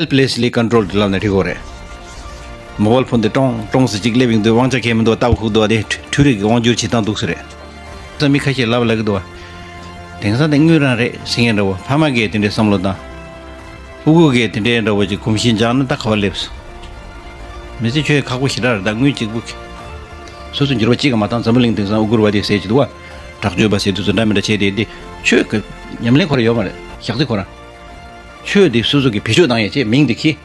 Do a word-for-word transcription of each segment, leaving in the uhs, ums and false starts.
Helplessly controlled ལབ་ན་འགྲིག་གོ་རེད། མོ་བལ་ཕོན་དེ་ཀྲོང་ཀྲོང་ཟེར་གཅིག་སླེབས་ཡོང་དུས་དབང་ཆ་གང་མི་འདུག་ལྟ་བུ་ཁུག་འདུག་དེ་འཕྲུལ་རིག་གི་དབང་སྒྱུར་བྱེད་སྟངས་འདུག་ཟེར་རེད། ས་མི་ཁ་ཤས་ལབ་ལབ་གི་འདུག་དེང་སང་དེ་དངུལ་རང་རེད་ཟེར་མཁན་འདྲ་བོ། ཕ་མ་གིས་དེ་འདྲའི་བསམ་བློ་བཏང་། ཕྲུ་གུ་གིས་དེ་འདྲའི་འདྲ་བོ་ཅིག་གོམས་གཤིས་འཇགས་ན་ད་ག་བ་སླེབས་སོང་། མི་ཚེ་ཁྱོད་ཁག་པོ་ཞེ་དྲག་རེད། ད་དངུལ་གཅིག་པུ་གིས། སོ་སོ་འགྱུར་བ་གཅིག་ག་མ་བཏང་། འཛམ་བུ་གླིང་དེང་སང་ཨུ་གུར་བ་དེ་ཟེར་གྱི་འདུག་བ། དྲག་སྤྱོད་པ་ཟེར་དུས་ཚོད་འདྲ་མི་འདྲ་བྱས་ཏེ་འདི་ཆོས་ཀྱི་ཉམས་ལེན་ཁོ་ར་ཡོད་མ་རེད། ཞག་ཚི་ཁོ་ར། ཆོས་འདི་སོ་སོ་གི་བེད་སྤྱོད་བཏང་ཡས་ཅེས་མིང་འདི་ཁྱི།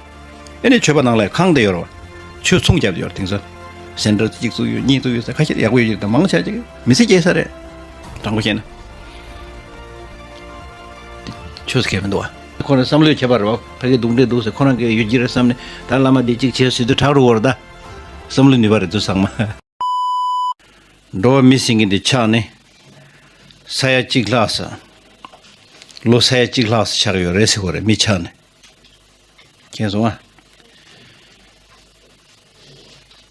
ཨེ་ནས་ཆོས་པ་ནང་ལ་ཁང་དེ་ཡོད་རེད་བ། ཆོས་ཚོང་རྒྱབ་ཡོད་རེད་དེང་སང་། སེན་ཊར་གཅིག་བཙུགས་ཡོད་གཉིས་བཙུགས་ཡོད་ཟེར་ཁ་ཤས་ཡག་པོ་ཡོད་ཀྱི་རེད། ད་མང་ཆ་ཅིག་མི་ཚེ་སྐྱེལ་ས་རེད། དྲང་པོ་བཤད་ན། ཆོས་ཁས་མི་འདུག་བ། ཁོ་རང་བསམ་བློའི་ཁྱད་པར་རེད་བ། ཕ་གི་རྡུང་འདྲེ་འདུག་ཟེར་ཁོ་རང་གི་ཡོད་ཀྱི་རེད་བསམ་ནས་ད་བླ་མ་འདི་གཅིག་བྱས་ཟེར་དུས་དྲག་རུ་བོར་ད། བསམ་བློ་ནུས་པ་རེད་འདུག་ཚང་མ། འགྲོ་བ་མི་ཟེར་མཁན་འདི་ཆགས་ནས། ས་ཡ་གཅིག་ལྷག་ཙམ། ལོ་ས་ཡ་གཅིག་ལྷག་ཙམ་ཆགས་ཡོད་རེད་ཟེར་བ་རེད་མི་ཆགས་ནས། མཁྱེན་སོང་ཨ།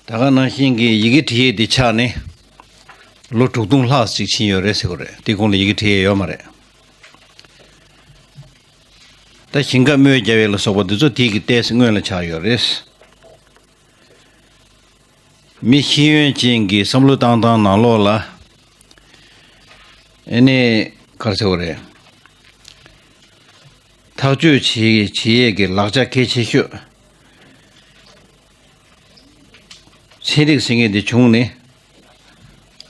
ད་ག་ནང་བཞིན་གྱི་ཡི་གེ་འབྲི་ཡས་འདི་ཆགས་ནས། ལོ་དྲུག་སྟོང་ལྷག་ཙམ་ཅིག་ཕྱིན་ཡོད་རེད་ཟེར་བ་རེད། དེ་གོང་ལ་ཡི་གེ་འབྲི་ཡས་ཡོད་མ་རེད། ད་ཞིང་ཁ་རྨོས་རྒྱག་ཡས་ལ་སོགས་པ་འདི་ཚོ་དེ་གི་ལྟས་སུ་སྔོན་ལ་ཆགས་ཡོད་རེད། མི་ཤེས་ཡོན་ཅན་གྱི་བསམ་བློ་བཏང་སྟངས་ནང་ལོགས་ལ། ཨེ་ནས་ག་རེ་ཟེར་བ་རེད། ཐག་གཅོད་བྱེད་བྱེད་ཡས་ཀྱི་ལག་ཆ་གལ་ཆེ་ཤོས། ཚན་རིག་ཟེར་མཁན་དེ་བྱུང་ནས།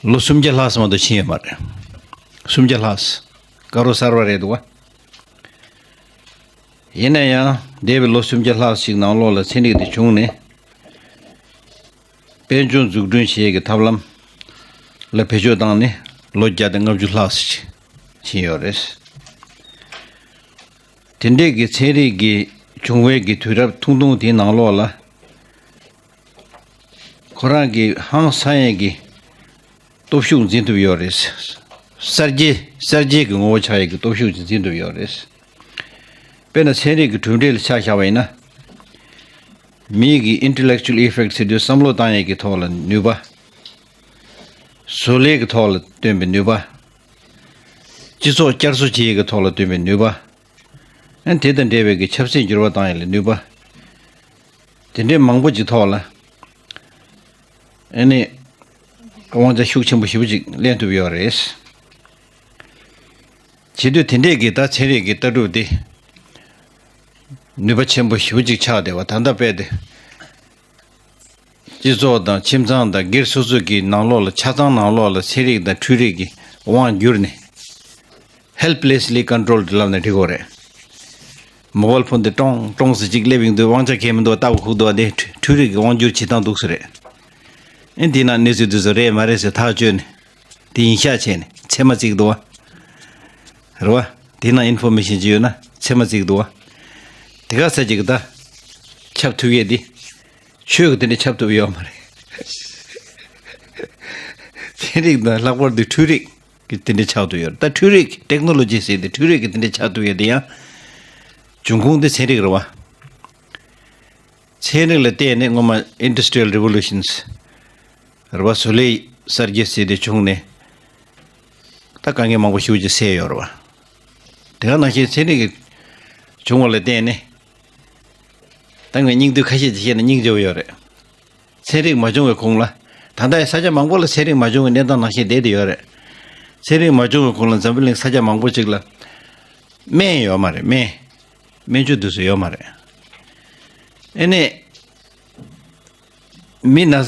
ལོ་སུམ་བརྒྱ་ལྷག་ཙམ་མ་གཏོགས་ཕྱིན་ཡོད་མ་རེད། སུམ་བརྒྱ་ལྷག་ཙམ། དཀར་པོ་གསར་པ་རེད་འདུག་བ། ཡིན་ན་ཡང་འདས་པའི་ལོ་སུམ་བརྒྱ་ལྷག་ཅིག་ནང་ལོགས་ལ་ཚན་རིག་དེ་བྱུང་ནས། དཔལ་འབྱོར་འཛུགས་སྐྲུན་བྱེད་ཡས་ཀྱི་ཐབས་ལམ་ལ་བེད་སྤྱོད་བཏང་ནས་ལོ་བརྒྱ་དང་ལྔ་བཅུ་ལྷག་ཅིག་ཕྱིན་ཡོད་རེད། དེ་འདྲས་ཀྱི་ཚན་རིག་གི་བྱུང་བའི་གི་དུས་རབས་ཐུང་ཐུང་དེའི་ནང་ལོགས་ལ། ཁོ་རང་གི་ཧང་སང་ཡས་ཀྱི་སྟོབས་ཤུགས་འཛིན་ཐུབ་ཡོད་རེད། གསར་བརྗེ་གསར་བརྗེ་གི་ངོ་བོ་ཆགས་ཡས་ཀྱི་སྟོབས་ཤུགས་ཅིག་འཛིན་ཐུབ་ཡོད་རེད། དཔེར་ན་ཚན་རིག་གི་གྲུབ་འབྲས་ལ་ཆ་བཞག་པ་ཡིན་ན། མིའི་གི་intellectual effect ཟེར་དུས་བསམ་བློ་བཏང་ཡས་ཀྱི་ཐོག་ལ་ནུས་པ། བཟོ་ལས་ཀྱི་ཐོག་ལ་བཏོན་པའི་ནུས་པ། སྤྱི་ཚོགས་བསྐྱར་གསོ་བྱེད་ཡས་ཀྱི་ཐོག་ལ་བཏོན་པའི་ནུས་པ། ཨ་ནི་དེ་དང་འབྲེལ་བའི་གི་ཆབ་སྲིད་འགྱུར་བ་བཏང་ཡས་ལ་ནུས་པ། དེ་འདྲའི་མང་པོ་ཅིག་ཐོག་ལ། ཨ་ནི། དབང་ཆ་ཤུགས་ཆེན་པོ་ཞེ་པོ་ཅིག་ལེན་ཐུབ་ཡོད་རེད། བྱེད་དུས་དེ་འདྲས་ཀྱི་ད་ཚན་རིག་གི་ལྟ་གྲུབ་དེ། ནུས་པ་ཆེན་པོ་ཞེ་པོ་ཅིག་ཆགས་བསྡད་པ་ད་ལྟ་དཔེ་དེ། སྤྱི་ཚོགས་དང་ཁྱིམ་ཚང་དང་སྒེར་སོ་སོ་གི་ནང་ལོགས་ལ་ཆ་ཚང་ནང་ལོགས་ལ་ཚན་རིག་དང་འཕྲུལ་རིག་གི་དབང་བསྒྱུར་ནས། Helplessly controlled ལབ་ན་འགྲིག་གོ་རེད། མོ་བལ་ཕོན་དེ་ཀྲོང་ཀྲོང་ཟེར་གཅིག་སླེབས་ཡོང་དུས་དབང་ཆ་གང་མི་འདུག་ལྟ་བུ་ཁུག་འདུག་དེ་འཕྲུལ་རིག་གི་དབང་བསྒྱུར་བྱེད་སྟངས་འདུག་ཟེར་རེད། ཨེ་འདི་ན་གནས་ཚུལ་འདི་ཚོ་རེད་མ་རེད་ཟེར་ཐག་གཅོད་ནས། དེ་ཡིན་ཤག་བྱས་ནས་ཚེར་མ་བརྩིགས་འདུག་བ། རེད་བ། དེ་ན་ཨིན་ཕོར་མེ་ཤན་ཅིག་ཡོད་ན་ཚེར་མ་བརྩིགས་འདུག་བ། དེ་ག་ས་ཅིག་ད། ཁྱབ་ཐུབ་ཡས་འདི། ཆོས་ཀྱི་དེ་འདྲ་ཁྱབ་ཐུབ་ཡོད་མ་རེད། ཚན་རིག་དང་ལྷག་པར་དུ་འཕྲུལ་རིག་གི་དེ་འདྲ་ཆགས་ཐུབ་ཡོད་རེད། ད་འཕྲུལ་རིག་ཊེག་ནོ་ལོ་ཇི་ཟེར་དེ་འཕྲུལ་རིག་གི་དེ་འདྲ་ཆགས་ཐུབ་ཡོད་དེ་ཡང་། འབྱུང་ཁུངས་དེ་ཚན་རིག་རེད་བ། ཚན་རིག་ལ་བརྟེན་ནས་སྔོན་མ་Industrial Revolutions རེད་བ། བཟོ་ལས་གསར་བརྗེ་ཟེར་དེ་བྱུང་ནས། ད་དཀའ་ངལ་མང་པོ་ཞེ་པོ་ཅིག་སེལ་ཡོད་རེད་བ། དེ་ག་ནང་བཞིན་ཚན་རིག་གི་བྱུང་བ་ལ་བརྟེན་ནས། ད་ངས་སྙིང་བསྡུས་ཁ་ཤས་ཅིག་བཤད་ན་སྙིང་རྗེ་པོ་ཡོད་རེད། ཚན་རིག་མ་བྱུང་བའི་གོང་ལ། ད་ལྟ་ཡི་ས་ཆ་མང་པོ་ལ་ཚན་རིག་མ་བྱུང་བའི་གནས་སྟངས་ནང་བཞིན་བསྡད་དེ་ཡོད་རེད། ཚན་རིག་མ་བྱུང་བའི་གོང་ལ་འཛམ་བུ་གླིང་ས་ཆ་མང་པོ་ཅིག་ལ། སྨན་ཡོད་མ་རེད་སྨན། སྨན་བཅོས་འདུག་སེ་ཡོད་མ་རེད། ཨེ་ནས། མི་ན་ཚ།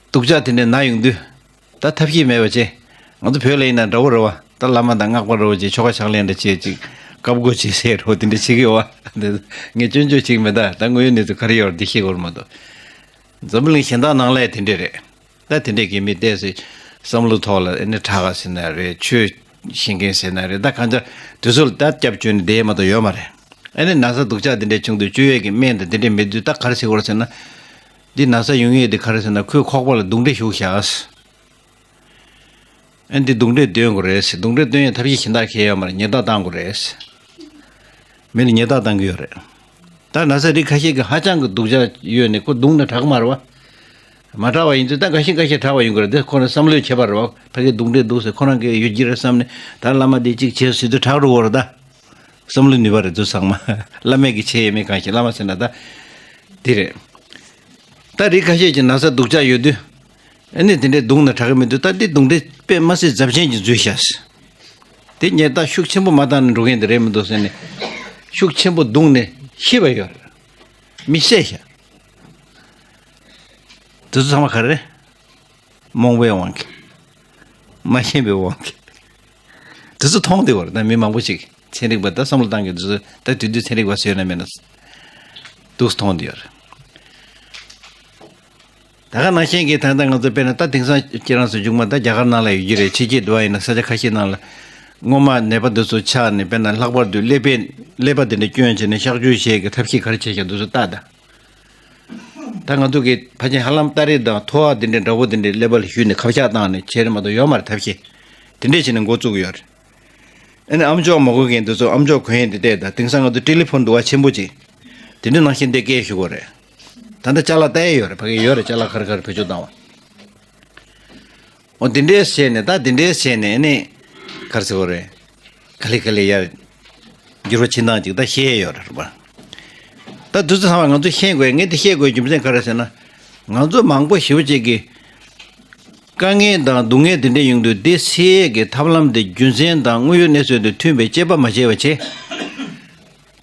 སྡུག་ཅག་དེ་འདྲ་ན་ཡོང་དུས། ད་ཐབས་ཤེས་མེད་པ་བྱས། ང་ཚོ་བོད་ལ་ཡིན་ན་འདྲ་བོ་རེད་བ། ད་བླ་མ་དང་སྔགས་པ་འདྲ་བོ་བྱས་ཆོ་ག་ཕྱག་ལེན་འདྲ་བྱས་ཅིག་བཀའ་བསྒོ་བྱས་ཟེར་རོ་དེ་འདྲ་བྱེད་ཀྱི་ཡོད་བ། ངས་སྐྱོན་བརྗོད་བྱེད་ཀྱི་མེད། ད་ད་དངོས་ཡོད་གནས་ཚུལ་ག་རེ་ཡོད་རེད་འདི་ཤེས་དགོས་རེད་མ་གཏོགས། འཛམ་བུ་གླིང་གཞན་དག་ནང་ལ་ཡང་དེ་འདྲ་རེད། ད་དེ་འདྲས་ཀྱི་མི་ཏོག་ཙམ་བསམ་བློ་ཐོག་ལ་ཨེ་ནི་དྲག་ག་ཟེར་ན་རེད། ཆོས་ཤེས་མཁན་ཟེར་ན་རེད། ད་གང་ཅག་དེ་ཚོ་ལ་ད་སྐྱབས་བཅོལ་ནས་བསྡད་མ་གཏོགས་ཡོད་མ་རེད། ཨེ་ནི་ན་ཚ་སྡུག་ཅག་དེ་འདྲས་བྱུང་དུས་བཅོས་ཡས་ཀྱི་སྨན་དང་དེ་འདྲས་མེད་དུས་ད་ག་རེ་བྱེད་དགོས་རེད་ཟེར་ན། འདི་ན་ཚ་ཡོང་ཡས་དེ་ག་རེ་ཟེར་ན་ཁོའི་ཁོག་པ་ལ་རྡུང་རྡེག་ཞུགས་བཞག་ཨེ་འདི་རྡུང་རྡེག་འདོན་དགོས་རེད་ཟེར། རྡུང་རྡེག་འདོན་ཡས་ཐབས་ཤེས་གཞན་དག་གང་ཡང་ཡོད་མ་རེད། ཉེས་རྡུང་བཏང་དགོས་རེད་ཟེར། མི་ལ་ཉེས་རྡུང་བཏང་གི་ཡོད་རེད། ད་ན་ཚ་རིགས་ཁ་ཤས་ཀྱི་ཧ་ཅང་གི་སྡུག་ཅག་ཡོད་ནས་ཁོ་རྡུང་ན་དྲག་མ་རེད་བ། མ་དྲག་པ་ཡིན་ཚེ་ད་འགའ་ཤས་འགའ་ཤས་དྲག་པ་ཡོང་གི་རེད། དེ་ཁོ་རང་བསམ་བློའི་ཁྱད་པར་རེད་བ། ཕ་གི་རྡུང་རྡེག་འདུག་ཟེར་ཁོ་རང་གི་ཡོད་ཀྱི་རེད་བསམ་ནས་ད་བླ་མ་འདི་གཅིག་བྱས་ཟེར་དུས་དྲག་རུ་བོར་ད། བསམ་བློ་ནུས་པ་རེད་འདུག་ཚང་མ། བླ་མེད་ཀྱི་ཆེ་ཡས་མེད་གང་ཞིག་བླ་མ་ཟེར་ན་ད་འདི་རེད། ད་རིགས་ཁ་ཤས་ཀྱི་ན་ཚ་སྡུག་ཅག་ཡོད་དུས། ཨ་ནི་དེ་འདྲའི་བརྡུངས་ན་དྲག་གི་མི་འདུག་ད་འདི་བརྡུངས་འདྲའི་དཔེ་མ་སྲིད་རྫབ་ཆེན་གྱི་འཛུལ་ཤག་དེ་ཉེས་རྡུང་ཤུགས་ཆེན་པོ་མ་བཏང་ན་འགྲོ་མཁན་དེ་རེད་མི་འདུག་ཟེར་ནས། ཤུགས་ཆེན་པོ་བརྡུངས་ནས་ཤི་བ་ཡོད་རེད། མི་བསད་ཤག་དེ་ཚོ་ཚང་མ་ག་རེ་རེད། རྨོངས་པའི་དབང་གིས། མ་ཤེས་པའི་དབང་གིས། དེ་ཚོ་མཐོང་བསྡད་ཡོད་རེད། ད་མི་མང་པོ་ཞིག་ཚན་རིག་པ་ད་བསམ་བློ་བཏང་གི་དེ་ཚོ་ད་དུས་དུས་ཚན་རིག་པ་བཟོས་ན་མེད་ན། འདུག་མཐོང་བསྡད་ཡོད་རེད། ད་ག་ནང་བཞིན་གྱི་ད་ལྟ་ང་ཚོ་དཔེར་ན་ད་དེང་སང་ཁྱེད་རང་ཚོ་མཇུག་མ་ད་རྒྱ་གར་ནང་ལ་ཡོད་ཀྱི་རེད། ཕྱི་རྒྱལ་དུ་བ་ཡིན་ན་ས་ཆ་ཁ་ཤས་ནང་ལ་སྔོན་མ་ནད་པ་འདི་ཚོ་ཆགས་ནས་དཔེར་ན་ལྷག་པར་དུ་ཀླད་པའི་ཀླད་པ་འདི་འདྲ་སྐྱོན་བྱས་ནས་གཤག་བཅོས་བྱེད་ཀྱི་ཐབས་ཤེས་ག་རེ་བྱས་ཤག་འདི་ཚོ་ལྟ་ད། ད་ང་ཚོ་གི་ཕལ་ཆེར་ཧ་ལམ་སྟ་རེ་དང་ཐོ་བ་འདི་འདྲའི་འདྲ་པོ་འདི་འདྲའི་ཀླད་པ་ལ་གཞུས་ནས་ཁབ་ཤག་བཏང་ནས་བྱས་རེད་མ་གཏོགས་ཡོད་མ་རེད་ཐབས་ཤེས། དེ་འདྲས་བྱས་ནས་འགོ་བཙུགས་ཡོད་རེད། ཨ་ནི་ཨམ་ཅོག་མ་གོ་མཁན་དེ་ཚོ་ཨམ་ཅོག་གོན་ཡས་འདི་བལྟས་ད། དེང་སང་ང་ཚོ་ཊེ་ལི་ཕོན་འདུག་བ་ཆེན་པོ་ཅིག་དེ་འདྲ་ནང་བཞིན་དེ་སྐད་ཞུ་དགོས་རེད། ད་ལྟ་ཅ་ལག་ལྟ་ཡས་ཡོད་རེད། ཕ་གི་ཡོད་རེད། ཅ་ལག་ག་རེ་ག་རེ་བེད་སྤྱོད་བཏང་བ། འོ་དེ་འདྲས་བྱས་ནས་ད་དེ་འདྲས་བྱས་ནས་ཨ་ནི་ག་རེ་ཟེར་དགོས་རེད། ག་ལེ་ག་ལེ་ཡར་འགྱུར་བ་ཕྱིན་སྟངས་ཅིག་ད་ཤེས་ཡས་ཡོད་རེད་པ། ད་དུས་ཚོད་ཚང་བ་ང་ཚོ་ཤེས་དགོས། ངས་འདི་ཤེས་དགོས་རྒྱུ་མཚན་ག་རེ་ཟེར་ན། ང་ཚོ་མང་པོ་ཞེ་པོ་ཅིག་གིས་དཀའ་ངལ་དང་སྡུག་བསྔལ་དེ་འདྲ་ཡོང་དུས་དེ་སེལ་ཡས་ཀྱི་ཐབས་ལམ་དེ་རྒྱུ་མཚན་དང་དངོས་ཡོད་གནས་ཚུལ་དང་མཐུན་པའི་དཔྱད་པ་མ་བྱས་པ་བྱས།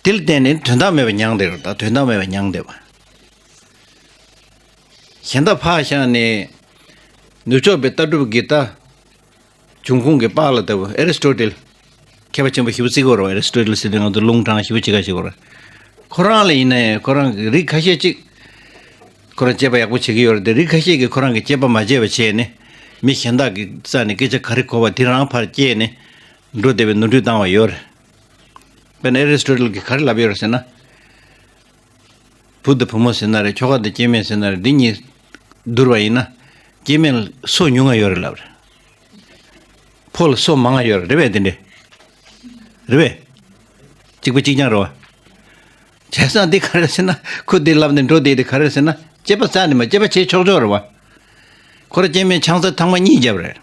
དེ་ལ་བརྟེན་ནས་དོན་དག་མེད་པ་མྱངས་བསྡད་རེད། ད་དོན་དག་མེད་པ་མྱངས་བསྡད་པ། གཞན་དག་ཕར་བཞག་ནས་ནུབ་ཕྱོགས་པའི་ལྟ་གྲུབ་ཀྱི་ད། འབྱུང་ཁུངས་ཀྱི་པཱ་ལགས་ལྟ་བུ་ཨེ་རི་སི་ཊོ་ཊལ། མཁས་པ་ཆེན་པོ་ཞེ་པོ་བརྩི་གི་ཡོད་རེད་པ། ཨེ་རི་སི་ཊོ་ཊལ་ཟེར་དུས་ང་ཚོ་ལུང་དྲངས་ཞེ་པོ་ཅིག་ག་བྱེད་ཀྱི་ཡོད་རེད། ཁོ་རང་ལ་ཡིན་ན་ཡང་ཁོ་རང་གི་རིགས་ཁ་ཤས་ཅིག་ཁོ་རང་དཔྱད་པ་ཡག་པོ་བྱེད་ཀྱི་ཡོད་རེད་དེ། རིགས་ཁ་ཤས་ཀྱིས་ཁོ་རང་གི་དཔྱད་པ་མ་བྱས་པ་བྱས་ནས་མི་གཞན་དག་གི་རྩ་ནས་སྐད་ཆ་ག་རེ་གོ་བ་དེ་རང་ཕར་བསྐྱལ་ནས་འགྲོ་བསྡད་པའི་ནོར་འཁྲུལ་བཏང་བ་ཡོད་རེད། དཔེར་ན་ཨེ་རི་སི་ཊོ་ཊལ་གྱིས་ག་རེ་ལབ་ཡོད་རེད་ཟེར་ན། བུ་དང་བུ་མོ་ཟེར་ན་རེད། ཁྱོ་ག་དང་སྐྱེ་དམན་ཟེར་ན་རེད། འདི་གཉིས་བསྡུར་བ་ཡིན་ན་སྐྱེ་དམན་ལ་སོ་ཉུང་ང་ཡོད་རེད་ལབ་རེད། ཕོ་ལ་སོ་མང་ང་ཡོད་རེད། རེད་པས། འདི་འདྲས་རེད་པས། གཅིག་པ་གཅིག་རྐྱང་རེད་པ། བྱས་ཙང་འདི་ག་རེ་ཟེར་ན། ཁོ་འདི་ལབ་ནས་འགྲོ་བསྡད་དེ་ག་རེ་ཟེར་ན། དཔྱད་པ་རྩ་ནས་མ། དཔྱད་པ་བྱེད་ཆོག་ཆོག་རེད་པ། ཁོ་རང་སྐྱེ་དམན་ཆང་ས་ཐེངས་མ་གཉིས་བརྒྱབ་རེད།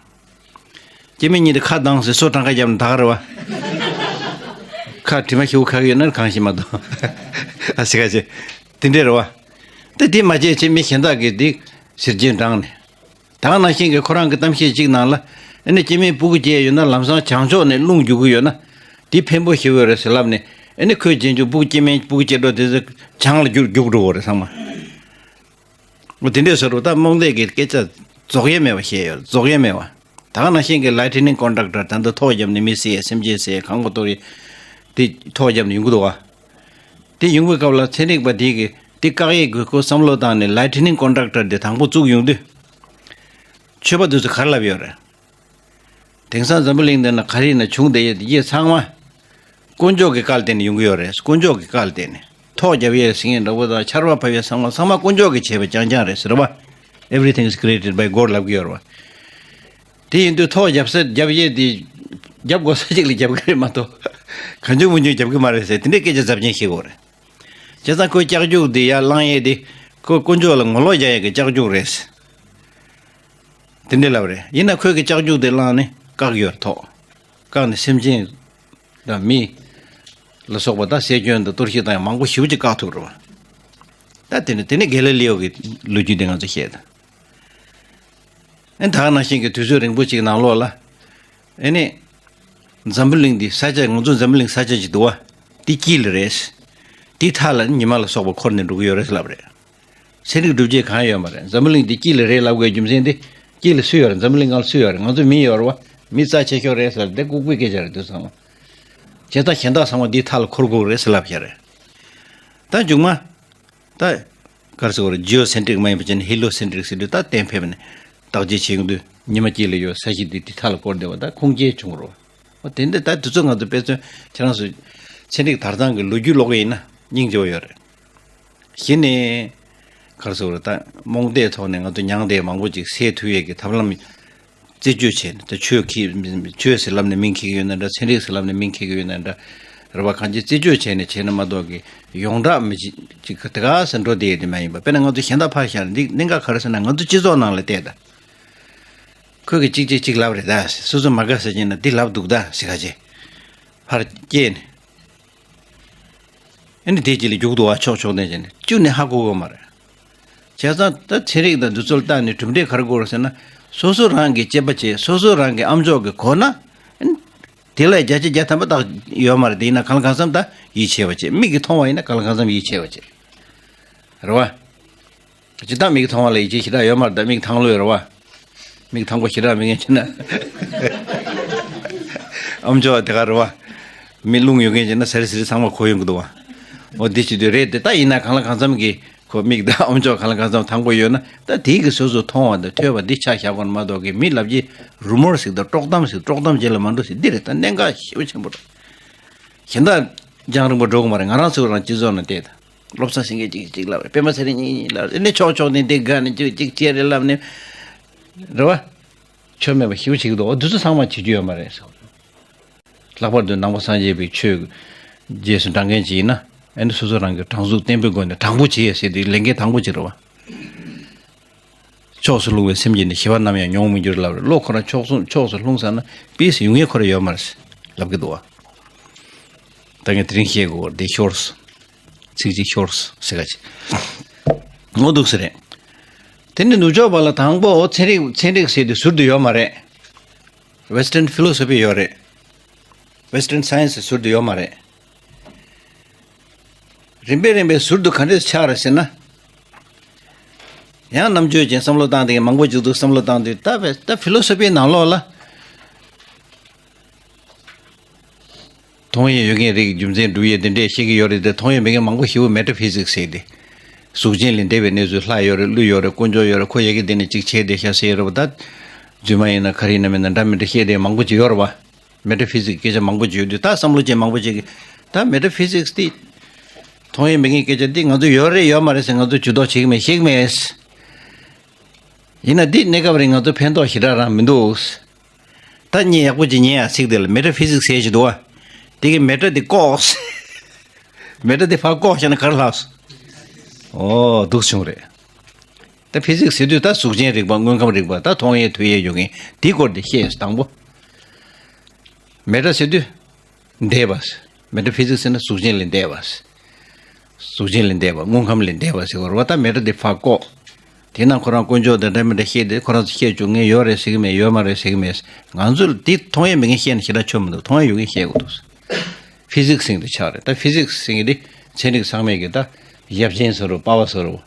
སྐྱེ་དམན་གཉིས་དེ་ཁ་གདངས་ཟེར་སོ་གྲངས་ཀ་བརྒྱབ་ནས་ད་ག་རེད་པ། ཁ་དྲི་མ་ཞེ་པོ་ཁ་གི་ཡོད་ན་གང་ཤེས་མ་གཏོགས། ཨ་ཟེར་ག་བྱེད། དེ་འདྲས་རེད་པ། དེ་དེ་མ་བྱས་བྱས་མི་གཞན་དག་གིས་འདི་ཟེར་རྗེས་འབྲངས་ནས། ད་ག་ནང་བཞིན་གྱི་ཁོ་རང་གི་གཏམ་བཤད་ཅིག་ནང་ལ། ཨ་ནི་སྐྱེ་དམན་སྤུ་གུ་སྐྱེས་ཡོད་ན་ལམ་སང་བྱང་ཕྱོགས་ནས་རླུང་རྒྱུག་གི་ཡོད་ན། དེ་ཕན་པོ་ཞེ་པོ་རེད་ཟེར་ལབ་ནས། ཨ་ནི་ཁོའི་རྗེས་འཇུག་སྤུ་གུ་སྐྱེ་དམན་སྤུ་གུ་སྐྱེ་འགྲོ་དེ་ཚོ་བྱང་ལ་རྒྱུག་རྒྱུག་འགྲོ་བ་རེད་ཚང་མ། འོ་དེ་འདྲས་ཟེར་རུ་ད་རྨོངས་དད་ཀྱི་སྐད་ཆ་རྫོགས་ཡས་མེད་པ་བཤད་ཡོད། རྫོགས་ཡས་མེད་པ། ད་ག་ནང་བཞིན་གྱི་ལའི་ཊི་ནིང་ཀོན་ཌག་ཊར། ད་ལྟ་ཐོག་བརྒྱབ་ནས་མི་བསད་ཡས། སེམས་ཅན་བསད་ཡས། གང་གོ་གཏོར་ཡས། དེ་ཐོག་བརྒྱབ་ནས་ཡོང་གི་འདུག་པ། དེ་ཡོང་གི་སྐབས་ལ་ཚན་རིག་པ་དེ་གིས་དེ་བཀག་ཡས་དགོས་སྐོར་བསམ་བློ་བཏང་ནས་ལའི་ཊི་ནིང་ཀོན་ཌག་ཊར་དེ་དང་པོ་བཙུགས་ཡོང་དུས། ཆོས་པ་དེ་ཚོ་ག་རེ་ལབ་ཡོད་རེད། དེང་སང་འཛམ་བུ་གླིང་འདི་ན་ག་རེ་ཡིན་ན་བྱུང་བསྡད་ཡས་དེ་ཚང་མ་དཀོན་མཆོག་གི་བཀའ་ལ་བརྟེན་ནས་ཡོང་གི་ཡོད་རེད། དཀོན་མཆོག་གི་བཀའ་ལ་བརྟེན་ནས། ཐོག་བརྒྱབ་ཡས་ཟེར་མཁན་འདྲ་པོ་དང་ཆར་པ་བབས་ཡས་ཚང་མ་ཚང་མ་དཀོན་མཆོག་གིས་བྱས་པ་རྐྱང་རྐྱང་རེད་ཟེར་བ། Everything is created by God ལབ་ཀྱི་ཡོད་རེད་པ། དེ་ཡིན་དུས་ཐོག་བརྒྱབ་ས་བརྒྱབ་ཡས་དེ་བརྒྱབ་དགོས་ས་ཅིག་ལ་བརྒྱབ་ཀྱི་རེད་མ་གཏོགས། གང་བྱུང་མང་བྱུང་བརྒྱབ་ཀྱི་མ་རེད་ཟེར་དེ་འདྲའི་སྐད་ཆ་ཚབས་ཆེན་བཤད་ཀྱི་ཡོད་རེད། བྱས་ཙང་ཁོའི་ལྕགས་རྒྱུག་དེ་ཡར་བསླང་ཡས་དེ་ཁོ་དཀོན་མཆོག་ལ་ངོ་ལོག་རྒྱག་ཡས་ཀྱི་ལྕགས་རྒྱུག་རེད། དེ་འདྲའི་ལབ་རེད། ཡིན་ན་ཁོས་ཀྱི་ལྕགས་རྒྱུག་དེ་བསླངས་ནས་བཀག་ཡོད་རེད། ཐོག་བཀག་ནས་སེམས་ཅན་དང་མི་ལ་སོགས་པ་དང་ཟས་སྐྱོན་དང་གཏོར་བཤིག་དང་ཡང་མང་པོ་ཞེ་པོ་ཅིག་བཀག་ཐུབ་རེད་པ། ད་དེ་ནས་དེ་ནས་ག་ལི་ལི་ཡོ་གི་ལོ་རྒྱུས་དེ་ང་ཚོ་བཤད་ད། ཨེ་ད་ག་ནང་བཞིན་གྱི་དུས་ཚོད་རིང་པོ་ཅིག་ནང་ལོགས་ལ། ཨེ་ནས། འཛམ་བུ་གླིང་འདི་ས་ཆ་ང་ཚོ་འཛམ་བུ་གླིང་ས་ཆ་ཅིག་འདུག་པ། འདི་དཀྱིལ་རེད། འདི་མཐའ་ལ་ཉི་མ་ལ་སོགས་པ་འཁོར་ནས་འགྲོ་གི་ཡོད་རེད་ལབ་རེད། ཚན་རིག་སྒྲུབ་བྱེད་གང་ཡོད་མ་རེད། འཛམ་བུ་གླིང་འདི་དཀྱིལ་རེད་ལབ་དགོས་རྒྱུ་མཚན་འདི། དཀྱིལ་སུ་ཡོད་རེད། འཛམ་བུ་གླིང་སྒང་ལ་སུ་ཡོད་རེད། ང་ཚོ་མི་ཡོད་རེད་པ། མི་རྩ་ཆེ་ཤོས་རེད་ཟེར་འདི་ལྐུགས་པའི་སྐད་ཆ་རེད་འདུག་ཚང་མ། བྱས་ཙང་གཞན་དག་ཚང་མ་འདི་མཐའ་ལ་འཁོར་དགོས་རེད་ཟེར་ལབ་བཞག་རེད། ད་མཇུག་མ། ད། ག་རེ་ཟེར་དགོས་རེད། ཇི་ཨོ་སེན་ཊི་རིག་མ་ཡིན་པ་བྱས་ནས་ཧེ་ལིའོ་སེན་ཊི་རིག་ཟེར་དུས་ད་གཏན་འཕེབས་ནས་བརྟག་དཔྱད་བྱེད་ཡོང་དུས་ཉི་མ་དཀྱིལ་ལ་ཡོད། ས་གཞི་འདི་འདི་མཐའ་ལ་བསྐོར་བསྡད་པ་ད་ཁུངས་སྐྱེལ་བྱུང་རོགས། འོ་དེ་འདི་ད་དུས་ཚོད་ང་ཚོ་དཔེ་མཚོན་ཁྱེད་རང་ཚོ་ཚན་རིག་དར་ཐང་གི་ལོ་རྒྱུས་ཀློག་གི་ཡིན་ན་སྙིང་རྗེ་པོ་ཡོད་རེད། གཞི་ནས་ག་རེ་ཟེར་དགོས་རེད། ད་རྨོངས་དད་ཐོག་ནས་ང་ཚོ་མྱངས་བསྡད་མང་པོ་ཅིག་སེལ་ཐུབ་ཡས་ཀྱི་ཐབས་ལམ། རྩད་གཅོད་བྱས་ནས་ད་ཆོས་ཁྱི་ཆོས་ཟེར་ལབ་ནས་མིང་འཁྱེར་གྱི་ཡོད་ན་འདྲ། ཚན་རིག་ཟེར་ལབ་ནས་མིང་འཁྱེར་གྱི་ཡོད་ན་འདྲ། རེད་པ། གང་ཅི་རྩད་གཅོད་བྱས་ནས་བྱས་ན་མ་གཏོགས་ཀྱི་ཡོངས་གྲགས་མི་ཅི་ཅིག་གི་དེ་ག་ཟེར་འགྲོ་བསྡད་ཡོད་དེ་མ་ཡིན་པ། དཔེར་ན་ང་ཚོ་གཞན་དག་ཕར་བཞག་ན་འདི་གནད་འགག་ག་རེ་ཟེར་ན་ང་ཚོ་སྤྱི་ཚོགས་ནང་ལ་བལྟས་ད། ཁོས་ཀྱི་གཅིག་གཅིག་གཅིག་ལབ་རེད་ད། སོ་སོ་མ་དགའ་ཟེར་གྱིན་ན་འདི་ལབ་འདུག་ད་ཟེར་ག་ཅེ། ཕར་སྐྱེས་ནས། ཨ་ནི་དེ་གཅིག་ལ་རྒྱུག་འདུག་བ། ཕྱོགས་ཕྱོགས་ནས་བྱས་ནས་གཅིག་ནས་ཧ་གོ་གི་མ་རེད། བྱས་ཙང་ད་ཚན་རིག་དང་འདི་ཚོ་ལ་བལྟས་ནས་གྲུབ་འབྲས་ག་རེ་དགོས་རེད་ཟེར་ན། སོ་སོ་རང་གི་སྐྱེས་པ་བྱས། སོ་སོ་རང་གི་ཨམ་ཅོག་གིས་གོ་ན། ཨ་ནི་དེ་ལས་བརྒྱ་ཆ་བརྒྱ་ཐམ་པ་ད་ཡོད་མ་རེད། དེ་ཡིན་ན་གང་ལ་གང་འཚམ་ད་ཡིད་ཆེས་པ་བྱེད། མིག་གིས་མཐོང་བ་ཡིན་ན་གང་ལ་གང་འཚམ་ཡིད་ཆེས་པ་བྱེད། རེད་བ། སྤྱིར་བཏང་མིག་གིས་མཐོང་བ་ལ་ཡིད་ཆེས་ཞེ་དྲག་ཡོད་མ་རེད། ད་མིག་ཐང་ལོས་རེད་བ། མིག་ཐང་པོ་ཞེ་དྲག་མེད་མཁན་བྱས་ན། ཨམ་ཅོག་དེ་ག་རེད་བ། མིག་རླུང་ཡོད་མཁན་བྱས་ན་ཟེར་ཟེར་ཚང་མ་གོ་ཡོང་གི་འདུག་བ། འོ་འདི་བྱེད་དུས་རེད་དེ། ད་ཡིན་ན་གང་ལ་གང་འཚམ་གྱི་ཁོ་མིག་དང་ཨམ་ཅོག་གང་ལ་གང་འཚམ་ཐང་པོ་ཡོད་ན། ད་དེའི་གི་སོ་སོ་མཐོང་བ་དང་ཐོས་པ་འདི་ཆ་བཞག་པ་མ་གཏོགས་གི། མི་ལབ་ཀྱི་རུ་མོར་ཟིག་དང་། དཀྲོག་གཏམ་ཟིག་དཀྲོག་གཏམ་ཅན་ལ་མ་འགྲོ་ཟིག་འདི་རེད། ད་གནད་འགག་ཞེ་པོ་ཆེན་པོ་རེད། གཞན་དག་རྒྱང་རིང་པོ་འགྲོ་གི་མ་རེད། ང་རང་ཚོ་རང་སྤྱི་ཚོགས་ནང་བལྟས་ད། སློབ་གསར་ཟེར་མཁན་གཅིག་གཅིག་ལབ་རེད། པད་མ་ཚེ་རིང་གཉིས་གཉིས་ལབ་རེད། ཨ་ནི་ཕྱོགས་ཕྱོགས་ནས་འདི་དགའ་ནས་གཅིག་གཅིག་བྱས་རེད་ལབ་ནས། རེད་བ། ཆོ་མེད་པ་ཞེ་པོ་བྱེད་ཀྱི་འདུག་འོ་འདི་ཚོ་ཚང་མ་བྱེད་རྒྱུ་ཡོད་མ་རེད་ཟེར། ལྷག་པར་དུ་ནང་པ་སངས་རྒྱས་པའི་ཆོས་རྗེས་སུ་འབྲང་མཁན་ཅིག་ཡིན་ན། ཨ་ནི་སོ་སོ་རང་གི་དྲང་ཚུགས་བརྟན་པོའི་སྒོ་ནས་དྲང་པོ་བྱེད་ཟེར་དུས་ལས་འགན་དང་པོ་ཅིག་རེད་བ། ཕྱོགས་སུ་ལྷུང་བའི་སེམས་ཀྱིས་ནི། ཞི་བ་ནམ་ཡང་མྱོང་མི་འགྱུར་ལབ་རེད། བློ་ཁོ་རང་ཕྱོགས་སུ་ཕྱོགས་སུ་ལྷུང་ཚར་ན་པིས་ཡོང་ཡས་ཁོ་རང་ཡོད་མ་རེད་ལབ་ཀྱི་འདུག་བ། ད་ངས་དེ་རིང་བཤད་དགོས་པ་འདི་ཤོར་སོང་། ཚིག་གཅིག་ཤོར་སོང་ཟེར་ག་ཅིག་འོ་འདུག་སེ་རེད། དེ་ནི་ནུབ་ཕྱོགས་པ་ལ་དང་པོ་ཚན་རིག་ཚན་རིག་ཟེར་དུས་ཟུར་དུ་ཡོད་མ་རེད། Western philosophy ཡོད་རེད། Western science ཟུར་དུ་ཡོད་མ་རེད། རིམ་པས་རིམ་པས་ཟུར་དུ་ག་འདྲས་ཆགས་རེད་ཟེར་ན། ཡང་རྣམ་དཔྱོད་ཅན་བསམ་བློ་བཏང་དེ་མང་པོ་ཅིག་འདུག་བསམ་བློ་བཏང་དུས་ད་བས་ད་ཕི་ལོ་སོ་ཕིའི་ནང་ལོགས་ལ། མཐོང་ཡས་ཡོད་མཁན་རིགས་རྒྱུ་མཚན་སྒྲུབ་ཡས་དེ་འདྲས་བཤད་ཀྱི་ཡོད་རེད་དེ། མཐོང་ཡས་མེད་མཁན་མང་པོ་ཞེ་པོ་མེ་ཊ་ཕི་ཟིག་ཟེར་ཏེ། གཟུགས་ཅན་ལས་འདས་པའི་གནས་ཚུལ། ལྷ་ཡོད་རེད། ཀླུ་ཡོད་རེད། དཀོན་མཆོག་ཡོད་རེད། ཁོ་ཡ་གི་དེ་ནས་ཅིག་བྱས་ཏེ་ཤ་ཟེར་རེད་པ། ད་རྫུན་མ་ཡིན་ན་ག་རེ་ཡིན་ན་མིན་ན་འདྲ་མི་འདྲ་བཤད་དེ་མང་པོ་ཅིག་ཡོད་རེད་པ། མེ་ཊ་ཕི་ཟིག་སྐད་ཆ་མང་པོ་ཅིག་ཡོད་དུས། ད་བསམ་བློ་ཅན་མང་པོ་ཅིག་གིས་ད་མེ་ཊ་ཕི་ཟིག་དེ་མཐོང་ཡས་མེད་མཁན་སྐད་ཆ་འདི་ང་ཚོ་ཡོད་རེད་ཡོད་མ་རེད་ཟེར་ང་ཚོ་ཇུས་གཏོགས་བྱེད་ཀྱི་མེད། ཤེས་ཀྱི་མེད། ཡིན་ན་འདི་གནས་སྐབས་རིང་ང་ཚོ་ཕན་ཐོགས་ཞེ་དྲག་རང་མི་འདུག་ད་ངས་ཡག་པོ་ཅིག་ཉན་ཡ། ཚིག་དེ་ལ་མེ་ཊ་ཕི་ཟིག་ཟེར་ཞིག་འདུག་བ། དེ་གི་མེ་ཊ་དེ་བཀོག་མེ་ཊ་དེ་ཕར་བཀོག་བྱས་ན་ག་རེ་ལྷག་སོང་། ཨོ་འདུག་བྱུང་རེད། ད་ཕི་ཟིག་ཟེར་དུས་ད་གཟུགས་ཅན་རིག་པ། དངོས་ཁམས་རིག་པ། ད་མཐོང་ཡས་ཐོས་ཡས་ཡོད་མཁན་དེའི་སྐོར་དེ་བཤད་ཡོད། དང་པོ་མེ་ཊ་ཟེར་དུས་འདས་པ། མེ་ཊ་ཕི་ཟིག་ཟེར་ན་གཟུགས་ཅན་ལས་འདས་པ། གཟུགས་ཅན་ལས་འདས་པ། དངོས་ཁམས་ལས་འདས་པ་ཟེར་བ་རེད་པ། ད་མེ་ཊ་དེ་ཕར་བཀོག་དེ་ན་ཁོ་རང་དཀོན་མཆོག་དང་འདྲ་མི་འདྲ་བཤད་དེ། ཁོ་རང་ཚོ་བཤད་བཅུག་མཁན་ཡོད་རེད་ཟེར་གི་མེད། ཡོད་མ་རེད་ཟེར་གི་མེད། ང་ཚོ་ལ་དེ་མཐོང་ཡས་མེད་མཁན་བཤད་ན་ཞེ་དྲག་ཆོ་མི་འདུག་མཐོང་ཡས་ཡོད་མཁན་བཤད་དགོས་འདུག་ཕི་ཟིག་ཟེར་མཁན་དེ་ཆགས་རེད། ད་ཕི་ཟིག་ཟེར་མཁན་དེ་ཚན་རིག་ཚང་མས་ཀྱི་ད་ཡབ་ཆེན་ཟེར་རོ། པ་ཕ་ཟེར་རོ།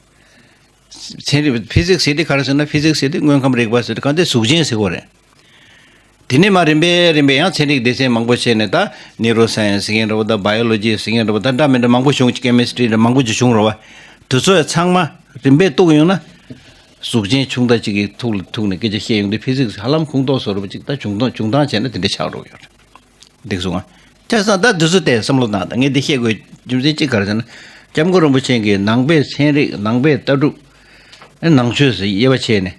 ཚན་རིག་ཕི་ཟིག་ཟེར་དེ་ག་རེ་ཟེར་ན། ཕི་ཟིག་ཟེར་དེ་དངོས་ཁམས་རིག་པ་ཟེར་དེ་གང་དེ་གཟུགས་ཅན་ཟེར་གོ་རེད། དེ་ནས་མར་རིམ་པས་རིམ་པས་ཡང་ཚན་རིག་སྡེ་ཚན་མང་པོ་བྱས་ནས། ད་ནེ་རོ་སའེན་སི་ཟེར་མཁན་རེད་པ། ད་བྷ་ཡོ་ལོ་ཇི་ཟེར་མཁན་རེད་པ། ད་འདྲ་མི་འདྲ་མང་པོ་བྱུང་། ཀེ་མི་སི་ཊི་རི་འདྲ་མང་པོ་ཅིག་བྱུང་རེད་པ། དེ་ཚོ་ཡང་ཚང་མ་རིམ་པས་གཏུགས་ཡོང་ན། གཟུགས་ཅན་ཆུང་མཐའ་གཅིག་གི་ཐུག་ལ་ཐུག་ནས་སྐད་ཆ་བཤད་ཡོང་དུས། ཕི་ཟིག་ཧ་ལམ་ཁུངས་གཏུགས་བཟོ་འདྲ་པོ་ཅིག་ད་བྱུང་སྟངས་བྱུང་སྟངས་བྱས་ན་དེ་འདྲ་ཆགས་འགྲོ་གི་ཡོད་རེད། འགྲིག་སོང་ང་། བྱས་ཙང་ད་འདི་ཚོ་དེ་བསམ་བློ་བཏང་། ད་ངས་འདི་བཤད་དགོས་རྒྱུ་མཚན་གཅིག་ག་རེ་ཟེར་ན། སྐྱབས་མགོན་རིན་པོ་ཆེ་གིས་ནང་པའི་ཚན་རིག། ནང་པའི་ལྟ་གྲུབ། ཨེ་ནང་ཆོས་ཟེར་དབྱེ་བ་ཕྱེ་ནས།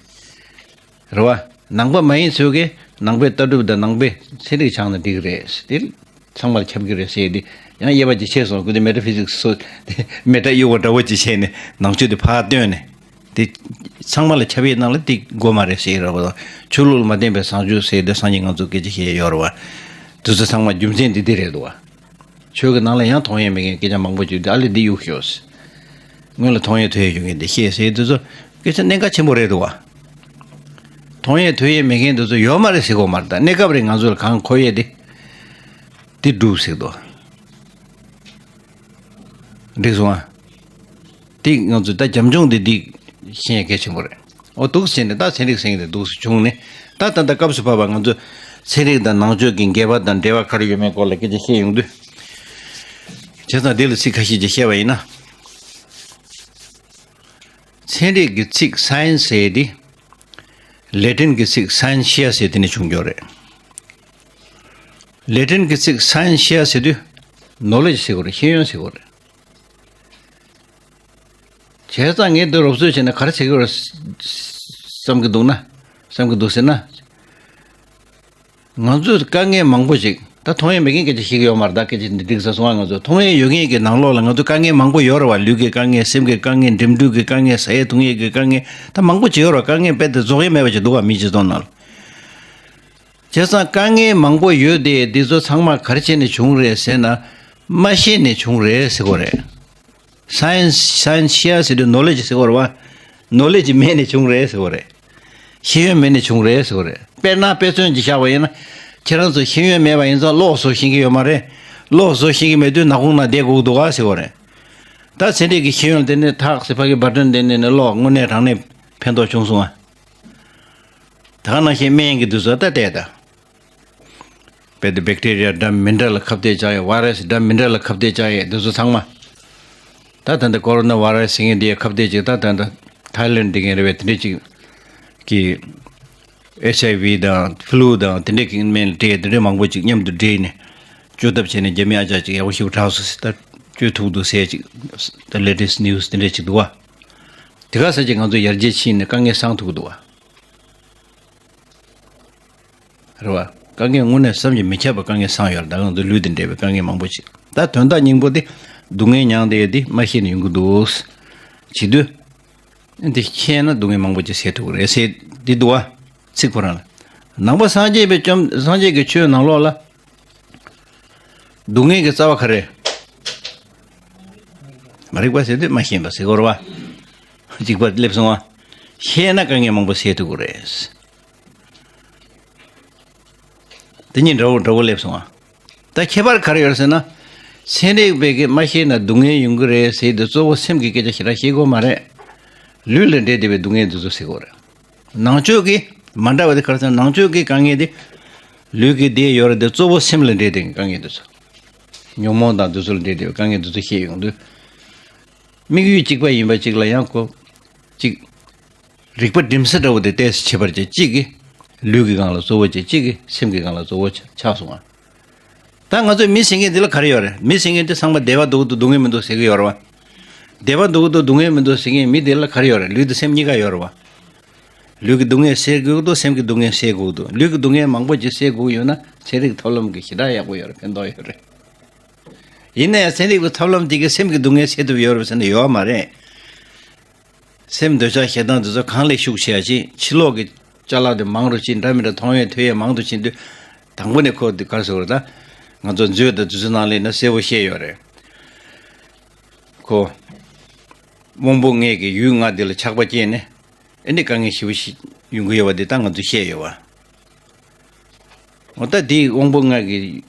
རེད་བ། ནང་པ་མ་ཡིན་ཚོས་ཀྱིས་ནང་པའི་ལྟ་གྲུབ་དང་ནང་པའི་ཚན་རིག་སྦྱངས་ན་འགྲིག་གི་རེད་ཟེར། དེ་ཚང་མར་ཁྱབ་ཀྱི་རེད་ཟེར་ཏེ། ཡང་དབྱེ་བ་ཅིག་ཕྱེ་སོང་། ཁོ་དེ་མེ་ཊ་ཕི་ཟིག་སི་སོ། དེ་མེ་ཊ་དབྱེ་བ་འདྲ་པོ་ཅིག་བྱས་ནས་ནང་ཆོས་དེ་ཕར་བཏོན་ནས། དེ་ཚང་མ་ལ་ཁྱབ་ཡས་ནང་ལ་དེ་དགོས་མ་རེད་ཟེར་རེད་པ། ཆོས་ལུགས་ལ་མ་བརྟེན་པའི་བཟང་སྤྱོད་ཟེར་དེ་སང་ཉིན་ང་ཚོ་སྐད་ཆ་བཤད་ཡོད་རེད་པ། དེ་ཚོ་ཚང་མ་རྒྱུ་མཚན་འདི་འདི་རེད་འདུག་བ། ཆོས་ཀྱི་ནང་ལ་ཡང་མཐོང་ཡས་མེད་མཁན་སྐད་ཆ་མང་པོ་བརྗོད་དེ། ཨ་ལེ་འདི་གཡུག་ཤོག་ཟེར། སྔོན་ལ་མཐོང་ཡས་ཐོས་ཡས་ཡོད་མཁན་འདི་བཤད་ཟེར། དེ་ཚོ་སྐད་ཆ་གནད་འགག་ཆེན་པོ་རེད་འདུག་བ། མཐོང་ཡས་ཐོས་ཡས་མེད་མཁན་དེ་ཚོ་ཡོད་མ་རེད་ཟེར་གོ་མ་རེད། ད་གནས་སྐབས་རིང་ང་ཚོ་ལ་གང་མཁོ་ཡས་དེ་དེ་སྒྲུབ་ཟེར་འདུག་བ། འགྲིག་སོང་ཨ། དེ་ང་ཚོས་ད་རྒྱབ་ལྗོངས་དེ་འདི་ཤེས་ཡ་གལ་ཆེན་པོ་རེད། ཨོ་འདུག་སེ་བྱས་ནས་ད་ཚན་རིག་ཟེར་མཁན་དེ་འདུག་སེ་བྱུང་ནས། ད་ད་ལྟ་སྐབས་སུ་བབས་པ་ང་ཚོས་ཚན་རིག་དང་ནང་ཆོས་ཀྱི་འགལ་བ་དང་འབྲེལ་བ་ག་རེ་ཡོད་མེད་སྐོར་ལ་སྐད་ཆ་བཤད་ཡོང་དུས། བྱས་ཙང་འདི་ལ་ཚིག་ཁ་ཤས་ཅིག་བཤད་པ་ཡིན་ན། ཚན་རིག་གི་ཚིག་སའེན་སི་ཟེར་དེ། ལེ་ཊིན་གྱི་ཚིག་སའེན་ཤི་ཡ་ཟེར་དེ་ནས་བྱུང་ཡོད་རེད། ལེ་ཊིན་གྱི་ཚིག་སའེན་ཤི་ཡ་ཟེར་དུས་ནོ་ལེཇ་ཟེར་གོ་རེད། ཤེས་ཡོན་ཟེར་གོ་རེད། བྱས་ཙང་ངས་འདི་རོབ་ཚོད་བྱས་ན་ག་རེ་བྱེད་ཀྱི་རེད་བསམ་གྱི་འདུག་ན། བསམ་གྱི་འདུག་ཟེར་ན། ང་ཚོས་དཀའ་ངལ་མང་པོ་ཞིག་ད་མཐོང་ཡས་མེད་མཁན་སྐད་ཆ་བཤད་ཀྱི་ཡོད་མ་རེད། ད་སྐད་ཆ་འདི་འགྲིག་ས་སོང་ང་། ང་ཚོ་མཐོང་ཡས་ཡོད་མཁན་གྱི་ནང་ལོགས་ལ་ང་ཚོ་དཀའ་ངལ་མང་པོ་ཡོད་རེད་བ། ལུས་ཀྱི་དཀའ་ངལ། སེམས་ཀྱི་དཀའ་ངལ། འགྲིམ་འགྲུལ་གྱི་དཀའ་ངལ། ཟ་ཡས་འཐུང་ཡས་ཀྱི་དཀའ་ངལ། ད་མང་པོ་ཅིག་ཡོད་རེད་བ། དཀའ་ངལ་རྦད་དེ་རྫོགས་ཡས་མེད་པ་ཅིག་འདུག་བ། མིའི་སྤྱི་ཚོགས་ནང་ལ། བྱས་ཙང་དཀའ་ངལ་མང་པོ་ཡོད་དེ། འདི་ཚོ་ཚང་མ་ག་རེ་བྱས་ནས་བྱུང་རེད་ཟེར་ན། མ་ཤེས་ནས་བྱུང་རེད་ཟེར་གོ་རེད། སའེན་སི་སའེན་སི་ཤེས་ཟེར་དུས་ནོ་ལེ་ཇི་ཟེར་གོ་རེད་བ། ནོ་ལེ་ཇི་མེད་ནས་བྱུང་རེད་ཟེར་གོ་རེད། ཤེས་ཡོན་མེད་ནས་བྱུང་རེད་ཟེར་གོ་རེད། དཔེར་ན་དཔེ་མཚོན་ཅིག་བཞག་པ་ཡིན་ན། ཁྱེད་རང་ཚོ་ཤེས་ཡོན་མེད་པ་ཡིན་ཙང་གློག་བཟོ་ཤེས་ཀྱི་ཡོད་མ་རེད། གློག་བཟོ་ཤེས་ཀྱི་མེད་དུས་ནག་ཁུང་ནང་བསྡད་དགོས་འདུག་ག་ཟེར་གོ་རེད། ད་ཚན་རིག་གི་ཤེས་ཡོན་དེ་ནས་ཐག་སི་ཕ་གི་བར་ཐོན་དེ་ནས་ནས་གློག་དངོས་གནས་དྲང་གནས་ཕན་ཐོགས་བྱུང་སོང་ཨ། ད་ག་ནང་བཞིན་སྨན་གྱི་དུས་ཚོད་ད་བལྟས་ད། བལ་ཏེ་བེག་ཏེ་རི་ཡ་འདྲ་མི་འདྲ་ལ་ཁ་གཏད་བཅག་ཡས། ཝའི་རས་འདྲ་མི་འདྲ་ལ་ཁ་གཏད་བཅག་ཡས་འདི་ཚོ་ཚང་མ། ད་ད་ལྟ་ཀོ་རོ་ན་ཝའི་རས་ཟེར་མཁན་འདི་ཡ་ཁ་གཏད་ཅིག་ད་ད་ལྟ་ཐའི་ལེན་འདི་མཁན་རེད་བས་དེ་འདྲས་ཅིག་གི་ཨེཆ་ཨའི་ཝི་དང་ཕུ་ལུ་དང་དེ་འདྲས་ཀྱི་སྨན་ལ་སྤྲད་དེ་འདྲས་མང་པོ་ཅིག་མཉམ་དུ་སྦྲེལ་ནས་བཅོས་ཐབས་བྱས་ནས་རྒྱ་མི་ཨ་ཅག་ཅིག་ཡག་པོ་ཞིག་དྲག་སོང་ཟེར། ད་བཅོས་ཐུབ་འདུག་ཟེར་ཅིག་ད་ལེ་ཊེ་སི་ཊི་ནིའུ་སི་དེ་འདྲས་ཅིག་འདུག་བ། དེ་ག་ས་ཅིག་ང་ཚོ་ཡར་རྒྱས་ཕྱིན་ནས་དཀའ་ངལ་སང་ཐུབ་ཀྱི་འདུག་བ། རེད་བ། དཀའ་ངལ་དངོས་གནས་བསམ་གྱིས་མི་ཁྱབ་པ་དཀའ་ངལ་སང་ཡོད་རེད། ད་ང་ཚོ་ལུས་དང་འབྲེལ་བའི་དཀའ་ངལ་མང་པོ་ཅིག་ད་དོན་དག་སྙིང་པོ་དེ་སྡུག་བསྔལ་མྱངས་བསྡད་ཡོད་དེ་མ་ཤེས་ནས་ཡོང་གི་འདུག་བྱེད་དུས། འདི་ཤེས་ན་སྡུག་བསྔལ་མང་པོ་ཅིག་སེལ་ཐུབ་ཀྱི་རེད་ཟེར་འདི་འདུག་བ། ཚིག་ཁོ་རང་ལ། ནང་པ་སངས་རྒྱས་པའི་བཅོམ་སངས་རྒྱས་ཀྱི་ཆོས་ནང་ལོགས་ལ། སྡུག་བསྔལ་གྱི་རྩ་བ་ག་རེ། མ་རིག་པ་ཟེར་དུས་མ་ཤེས་པ་ཟེར་དགོས་རེད་བ། འཇིགས་པ་སླེབས་སོང་བ། ཤེས་ན་དཀའ་ངལ་མང་པོ་སེལ་ཐུབ་ཀྱི་རེད། དེ་གཉིས་འདྲ་བོ་འདྲ་བོ་སླེབས་སོང་ཨ། ད་ཁྱད་པར་ག་རེ་ཡོད་ཟེར་ན། ཚན་རིག་པས་ཀྱིས་མ་ཤེས་ན་སྡུག་བསྔལ་ཡོང་གི་རེད་ཟེར་དུས་གཙོ་བོ་སེམས་ཀྱི་སྐད་ཆ་ཞེ་དྲག་བཤད་དགོས་མ་རེད། ལུས་ལ་འབྲེལ་བསྡད་པའི་སྡུག་བསྔལ་འདི་ཚོ་ཟེར་དགོས་རེད། ནང་ཆོས་ཀྱི་མ་འདྲ་བ་དེ་ག་རེ་ཟེར་ན་ནང་ཆོས་ཀྱི་དཀའ་ངལ་དེ། ལུས་ཀྱི་བདེ་ཡོད་རེད་དེ་གཙོ་བོ་སེམས་ལ་འབྲེལ་བསྡད་པའི་དཀའ་ངལ་འདི་ཚོ། ཉོན་མོངས་དང་འདི་ཚོ་ལ་འབྲེལ་བསྡད་པའི་དཀའ་ངལ་འདི་ཚོ་བཤད་ཡོང་དུས། དམིགས་ཡུལ་གཅིག་པ་ཡིན་པ་གཅིག་ལ་ཡང་ཁོ། གཅིག་རིག་པ་སྒྲིམ་ས་འདྲ་བོ་དེ་ཏོག་ཙམ་ཕྱེ་བར་བྱེད། གཅིག་གིས་ལུས་ཀྱི་སྒང་ལ་གཙོ་བོ་བྱེད། གཅིག་གིས་སེམས་ཀྱི་སྒང་ལ་གཙོ་བོ་ཆགས་སོང་ང་། ད་ང་ཚོས་མི་ཟེར་མཁན་འདི་ལ་ག་རེ་ཡོད་རེད། མི་ཟེར་མཁན་འདི་ཚང་མ་བདེ་བ་འདུག་འདུག་སྡུག་བསྔལ་མི་འདུག་ཟེར་གི་ཡོད་རེད་བ། བདེ་བ་འདུག་འདུག་སྡུག་བསྔལ་མི་འདུག་ཟེར་མཁན་མི་དེ་ལ་ག་རེ་ཡོད་རེད། ལུས་དང་སེམས་གཉིས་ཀ་ཡོད་རེད་བ། ལུས་ཀྱི་སྡུག་བསྔལ་སེལ་དགོས་འདུག་སེམས་ཀྱི་སྡུག་བསྔལ་སེལ་དགོས་འདུག་ལུས་ཀྱི་སྡུག་བསྔལ་མང་པོ་ཅིག་སེལ་དགོས་ཡོད་ན་ཚན་རིག་ཐབས་ལམ་གྱི་ཞེ་དྲག་ཡག་པོ་ཡོད་རེད། ཕན་ཐོགས་ཡོད་རེད། ཡིན་ན་ཡང་ཚན་རིག་པའི་ཐབས་ལམ་དེ་གིས་སེམས་ཀྱི་སྡུག་བསྔལ་སེལ་ཐུབ་ཡོད་རེད་ཟེར་ན་ཡོད་མ་རེད། སེམས་འདོད་ཆགས་ཞེ་སྡང་དེ་ཚོ་གང་ལས་ཤུགས་ཆེ་ཡ་ཅིག་ཕྱི་ལོགས་ཀྱི་ཅ་ལག་དེ་མང་རུ་ཕྱིན། འདྲ་མི་འདྲ་མཐོང་ཡས་ཐོས་ཡས་མང་དུ་ཕྱིན་དུས། དང་པོ་ནས་ཁོ་དེ་ག་རེ་ཟེར་དགོས་རེད་ད། ང་ཚོ་མཛོད་དང་དེ་ཚོའི་ནང་ལས་ན་གསལ་པོ་བཤད་ཡོད་རེད། ཁོ། དབང་པོ་ལྔའི་གི་ཡུལ་ལྔ་དེ་ལ་ཆགས་པ་སྐྱེས་ནས། ཨེ་ནི་དཀའ་ངལ་ཞེ་པོ་ཞིག་ཡོང་གི་ཡོད་པ་དེ་ད་ང་ཚོས་བཤད་ཡོད་པ། འོ་ད་དེའི་དབང་པོ་ལྔ་གི་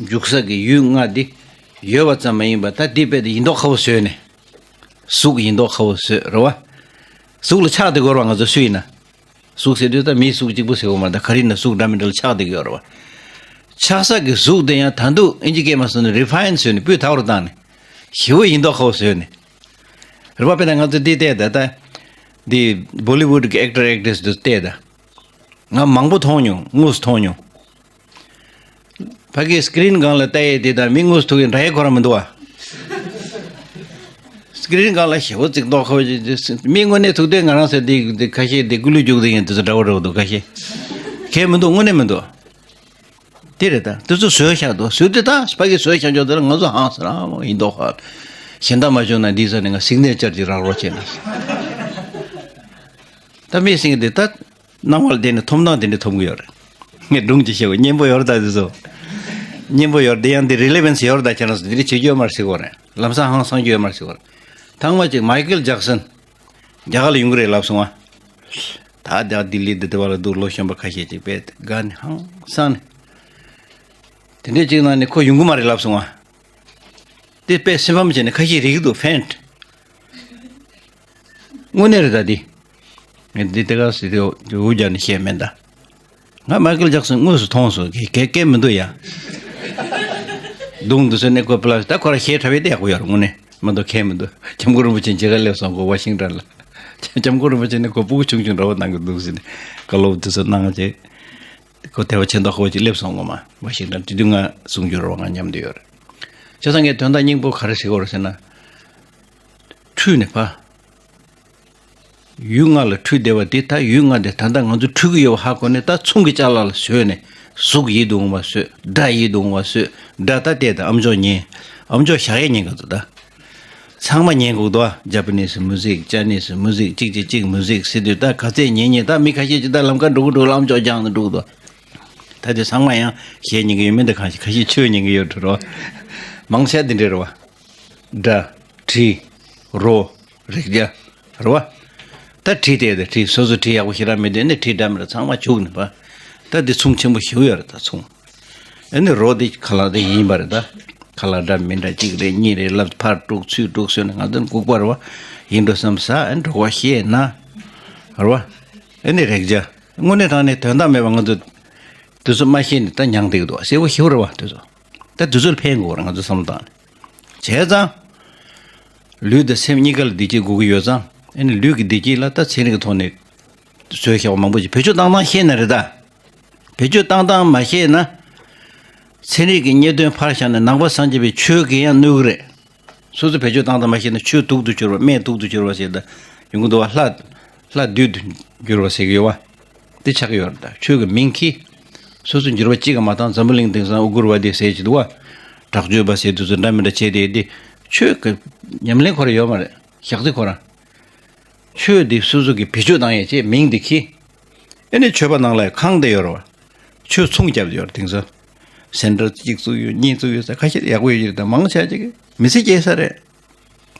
འཇུག་ས་གི་ཡུལ་ལྔ་དེ་ཡོད་པ་ཙམ་མ་ཡིན་པ། ད་དེ་དཔེ་དེ་ཡིན་མདོག་ཁ་པོ་བཟོས་ནས། གཟུགས་ཡིན་མདོག་ཁ་པོ་བཟོས་རེད་བ། གཟུགས་ལ་ཆགས་བསྡད་དགོས་རེད་བ། ང་ཚོ་སུ་ཡིན་ན། གཟུགས་ཟེར་དུས་ད་མིའི་གཟུགས་གཅིག་པུ་ཟེར་དགོས་མ་རེད། ད་ག་རེ་ཡིན་ན་གཟུགས་འདྲ་མི་འདྲ་ལ་ཆགས་བསྡད་ཀྱི་ཡོད་རེད་བ། ཆགས་ས་གི་གཟུགས་དེ་ཡང་ད་དུང་ཨིན་ཇི་སྐད་མ་སོང་ན་རི་ཕ་ཡིན་བཟོས་ནས་སྤུས་དག་རུ་བཏང་ནས། ཞེ་པོ་ཡིན་མདོག་ཁ་པོ་བཟོས་ནས། རེད་བ། དཔེར་ན་ང་ཚོ་འདི་བལྟས་ད་ད། འདི་བོ་ལི་ཝུཌ་གི་ཨེག་ཊར་ཨེག་ཊྲེ་སི་འདི་བལྟས་ད། ང་མང་པོ་མཐོང་མྱོང་། དངོས་སུ་མཐོང་མྱོང་། ཕ་གིའི་སི་ཀི་རིན་སྒང་ལ་ལྟ་ཡས་དེ་དང་མི་དངོས་སུ་ཐུག་ཡས་འདྲ་ཡས་ཁོ་རང་མི་འདུག་བ། སི་ཀི་རིན་སྒང་ལ་ཞེ་པོ་ཅིག་མདོག་ཁ་པོ་ཅིག་མི་དངོས་གནས་ཐུག་དུས་ང་རང་ཚོ་འདི་འདི་ཁ་ཤས་འདི་སྐུ་ལུས་རྒྱུག་བསྡད་མཁན་དེ་ཚོ་འདྲ་བོ་འདྲ་བོ་འདུག་ཁ་ཤས། གལ་མི་འདུག་དངོས་གནས་མི་འདུག་དེ་རེད་ད། དེ་ཚོ་བཟོས་བཞག་འདུག་བཟོས་དུས་ད་ཕ་གིའི་བཟོས་བཞག་ཆོག་དེ་ལ་ང་ཚོ་ཧང་སང་རང་ཡིན་མདོག་ཁ། གཞན་དག་མ་བྱུང་ན་འདི་ས་ནས་ང་སིག་ནེ་ཅར་ཅིག་རག་རོགས་བྱས་ན། ད་མི་ཟེར་མཁན་དེ་ད། སྣང་བ་ལ་བརྟེན་ནས་ཐོབ་སྣང་དེ་འདྲ་ཐོབ་ཀྱི་ཡོད་རེད། ངས་སྒྲུང་ཅིག་བཤད་གོ། སྙན་པོ་ཡོད་རེད་ད་དེ་ཚོ། སྙན་པོ་ཡོད་རེད་དེ། ཡང་འདི་རི་ལེ་ཝན་སི་ཡོད་རེད་ད། ཁྱེད་རང་ཚོ་འདི་འདྲ་བྱེད་རྒྱུ་ཡོད་མ་རེད་ཟེར་གོ་རེད། ལམ་སང་ཧང་སང་རྒྱུ་ཡོད་མ་རེད་ཟེར་གོ་རེད། ཐེངས་མ་གཅིག་མའི་ཀལ་ཇེག་སན། རྒྱ་གར་ལ་ཡོང་གི་རེད་ལབ་སོང་ང་། ད་རྒྱ་ལྡི་ལི་འདི་འདི་བ་ལ་འདུག་ལོ་གཞོན་པ་ཁ་ཤས་ཅིག་དཔེ་དགའ་ནས་ཧང་སང་ནས། དེ་འདྲས་ཅིག་ནང་ནས་ཁོ་ཡོང་གི་མ་རེད་ལབ་སོང་ང་། དེ་དཔེ་སེམས་ཕམ་བྱས་ནས་ཁ་ཤས་རིག་གི་འདུག་ཕེན་ཊི། དངོས་གནས་རེད་ད་འདི། ངས་འདི་དེ་ག་སི་དེ་འུ་རྒྱ་ནས་བཤད་མེད་ད། ང་མའི་ཀལ་ཇེག་སོན་དངོས་སུ་མཐོང་སོང་། གལ་གལ་གལ་མི་འདུག་ཡ། གདོང་འདི་ཚོ་ནས་ཁོ་པི་ལ་ད་ཁོ་ར་ཤེས་ཁྲ་བའི་དེ་ཡག་པོ་ཡོད་རེད། དངོས་གནས་མ་གཏོགས་གལ་མི་འདུག་སྐྱབས་མགོན་རིན་པོ་ཆེ་མཇལ་ཁ་སླེབས་སོང་། ཁོ་ཝ་ཤིང་ཊོན་ལ། སྐྱབས་མགོན་རིན་པོ་ཆེ་ནས་ཁོ་སྤུ་གུ་ཆུང་ཆུང་འདྲ་བོ་གནང་གི་འདུག་ཟེར་ནས་བཀའ་སློབ་འདི་ཚོ་གནང་བྱས། ཁོ་དེ་བ་ཆེ་མདོག་ཁ་པོ་ཅིག་སླེབས་སོང་ངོ་མ། ཝ་ཤིང་ཊོན་དེ་དུས་ང་གསུང་རྒྱུ་རེད་བ། ང་མཉམ་དུ་ཡོད་རེད། བྱས་ཙང་ངས་དོན་དག་སྙིང་པོ་ག་རེ་ཟེར་གི་ཡོད་རེད་ཟེར་ན། འཁྲུལ་ནས་ཕ། ཡུལ་ལྔ་ལ་འཁྲུལ་བསྡད་པ་དེ་ད་ཡུལ་ལྔ་དེ་ད་ལྟ་ང་ཚོ་འཁྲུལ་གྱི་ཡོད་པ་ཧ་གོ་ནས། ད་མཚུངས་ཀྱི་ཅ་ལག་ལ་བཟོས་ནས། གཟུགས་ཡིད་དུ་འོང་བ་བཟོས། སྒྲ་ཡིད་དུ་འོང་བ་བཟོས། སྒྲ་ད་བལྟས་དང་ཨམ་ཅོག་ཉན། ཨམ་ཅོག་བཞག་ཡས་ཉན་ག་ཚོད་ད། ཚང་མ་ཉན་དགོས་འདུག་ཨ། ཇ་པ་ནི་སི་མུ་ཟིག་ཅའི་ནི་སི་མུ་ཟིག་གཅིག་གཅིག་གཅིག་མུ་ཟིག་ཟེར་དུས་ད་ག་ཚད་ཉན་ཉན། ད་མི་ཁ་ཤས་ཅིག་ད་ལམ་ཁ་འགྲོ་གི་འགྲོ་ལ་ཨམ་ཅོག་རྒྱག་ནས་འགྲོ་གི་འདུག་ད་དེ་ཚང་མ་ཡང་གཞས་ཉན་གི་ཡོད་མིན་ད། གང་ཞིག་ཁ་ཤས་ཆོས་ཉན་གི་ཡོད་འགྲོ་རོགས། མང་ཆེ་འདི་འདྲ་རེད་བ། སྒྲ། དྲི། རོ། རེག་བྱ། རེད་བ། ད་དྲི་དེ་དེ་དྲི་སོ་སོ་དྲི་ཡག་པོ་ཞེ་དྲག་མེད་དུས་ནི་དྲི་འདྲ་མི་འདྲ་ཚང་མ་བྱུག་ནས་པ། ད་འདི་མཚུངས་ཆེན་པོ་ཞིག་ཡོད་རེད་ད་མཚུངས། ཨ་ནི་རོ་འདི་ཁ་ལག་དེ་ཡིན་པ་རེད་ད། ཁ་ལག་འདྲ་མི་འདྲ་གཅིག་རེད་གཉིས་རེད་ལབ་ཕར་དཀྲུག་ཚུར་དཀྲུག་ཟེར་ནས་ང་ཚོ་ལྐུགས་པ་རེད་བ། ཡིན་འགྲོ་བསམ་ས་ཨ་ནི་འགྲོ་བ་ཤེས་ན། རེད་བ། ཨ་ནི་རེག་བྱ། དངོས་གནས་དྲང་གནས་དོན་དག་མེད་པ་ང་ཚོ། དུས་ཚོད་མ་ཤེས་ནས་ད་མྱངས་བསྡད་ཀྱི་འདུག་བ་གསལ་པོ་ཞིག་རེད་བ་དུས་ཚོད། ད་དུས་ཚོད་ལ་ཕན་དགོས་རེད་ང་ཚོ་བསམ་བློ་བཏང་ནས། བྱས་ཙང་། ལུས་དང་སེམས་གཉིས་ཀ་ལ་བདེ་སྐྱིད་དགོས་ཀྱི་ཡོད་ཙང་ཨ་ནི་ལུས་ཀྱི་བདེ་སྐྱིད་ལ་ད་ཚན་རིག་གི་ཐོག་ནས་བཟོས་བཞག་པ་མང་པོ་ཞིག་བེད་སྤྱོད་བཏང་སྟངས་ཤེས་ན་རེད་ད། བེད་སྤྱོད་བཏང་སྟངས་མ་ཤེས་ན། ཚན་རིག་གི་རྙེད་དོན་ཕར་བཞག་ནས་ནང་པ་སངས་རྒྱས་པའི་ཆོས་ཀྱིས་ཡང་གནོད་ཀྱི་རེད། སོ་སོ་བེད་སྤྱོད་བཏང་སྟངས་མ་ཤེས་ན་ཆོས་དུག་ཏུ་གྱུར་པ་སྨན་དུག་ཏུ་གྱུར་པ་ཟེར་ད་ཡོང་གི་འདུག་བ། ལྷ། ལྷ་བདུད་དུ་གྱུར་པ་ཟེར་གྱི་ཡོད་བ། དེ་ཆགས་ཀྱི་ཡོད་རེད་ད་ཆོས་ཀྱི་མིང་གིས། སོ་སོ་འགྱུར་བ་གཅིག་གི་མ་བཏང་འཛམ་བུ་གླིང་དེང་སང་ཨུ་གུར་བ་དེ་ཟེར་གྱི་འདུག་བ། དྲག་སྤྱོད་པ་ཟེར་དུས་ཚོད་འདྲ་མི་འདྲ་བྱས་ཏེ་དེ། ཆོས་ཀྱི་ཉམས་ལེན་ཁོ་ར་ཡོད་མ་རེད་ཞག་རྩི་ཁོ་རང་། ཆོས་འདི་སོ་སོ་གིས་བེད་སྤྱོད་བཏང་ཡས་ཅེས་མིང་འདི་གིས། ཨེ་ནི་ཆོས་པ་ནང་ལ་ཡང་ཁང་དེ་ཡོད་རེད་བ། ཆོས་ཚོང་བརྒྱབ་ཡོད་རེད་དེང་སང་། སེན་ཊར་གཅིག་བཙུགས་ཡོད་གཉིས་བཙུགས་ཡོད་ས་ཁ་ཤས་ཡག་པོ་ཡོད་ཀྱི་རེད་ད་མང་ཆེ་ཅིག་མི་ཚེ་སྐྱེལ་ས་རེད།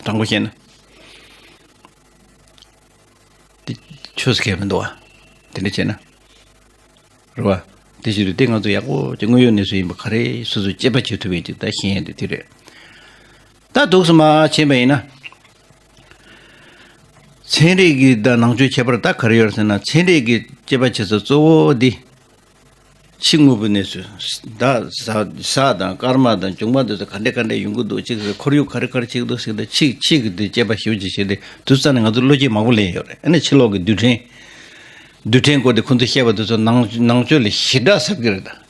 དྲང་པོ་བཤད་ན། དེ་ཆོས་སུ་ཁེལ་མི་འདུག་བ། དེ་འདྲ་བྱས་ན། རེད་བ། དེ་བཞིན་དུ་དེ་ང་ཚོ་ཡག་པོ་ཅིག་དངོས་ཡོད་གནས་ཚུལ་ཡིན་པ་ག་རེ་སོ་སོས་དཔྱད་པ་བྱེད་ཐུབ་པའི་ཅིག་ད་ཤེས་ཡོན་དེ་དེ་རེད། ད་འདུག་སེ་མ་ཕྱིན་པ་ཡིན་ན། ཚན་རིག་གི་དང་ནང་ཆོས་ཁྱད་པར་ད་ག་རེ་ཡོད་ཟེར་ན་ཚན་རིག་གི་དཔྱད་པ་བྱེད་ས་གཙོ་བོ་འདི། ཕྱི་དངོས་པོའི་གནས་ཚུལ། ཟླ་ཟ་ཟ་དང་སྐར་མ་དང་འབྱུང་བ་འདི་ཚོ་ག་འདྲ་ག་འདྲ་ཡོང་གི་འདུག་ཅིག་ཁོར་ཡུག་ག་རེ་ག་རེ་བྱེད་ཀྱི་འདུག་ཟེར་ཏེ་ཕྱི་ཕྱི་གི་འདི་དཔྱད་པ་ཞིབ་ཅིག་བྱས་ཏེ་དུས་ཙམ་ནས་ང་ཚོ་བློ་སྐྱེད་མང་པོ་ལེན་ཡོད་རེད། ཨ་ནི་ཕྱི་ལོགས་ཀྱི་རྡུལ་ཕྲན། རྡུལ་ཕྲན་སྐོར་དེ་ཁོ་ཚོས་བཤད་པ་དེ་ཚོ་ནང་ནང་ཆོས་ལས་ཞེ་དྲག་ཟབ་ཀྱི་རེད་ད།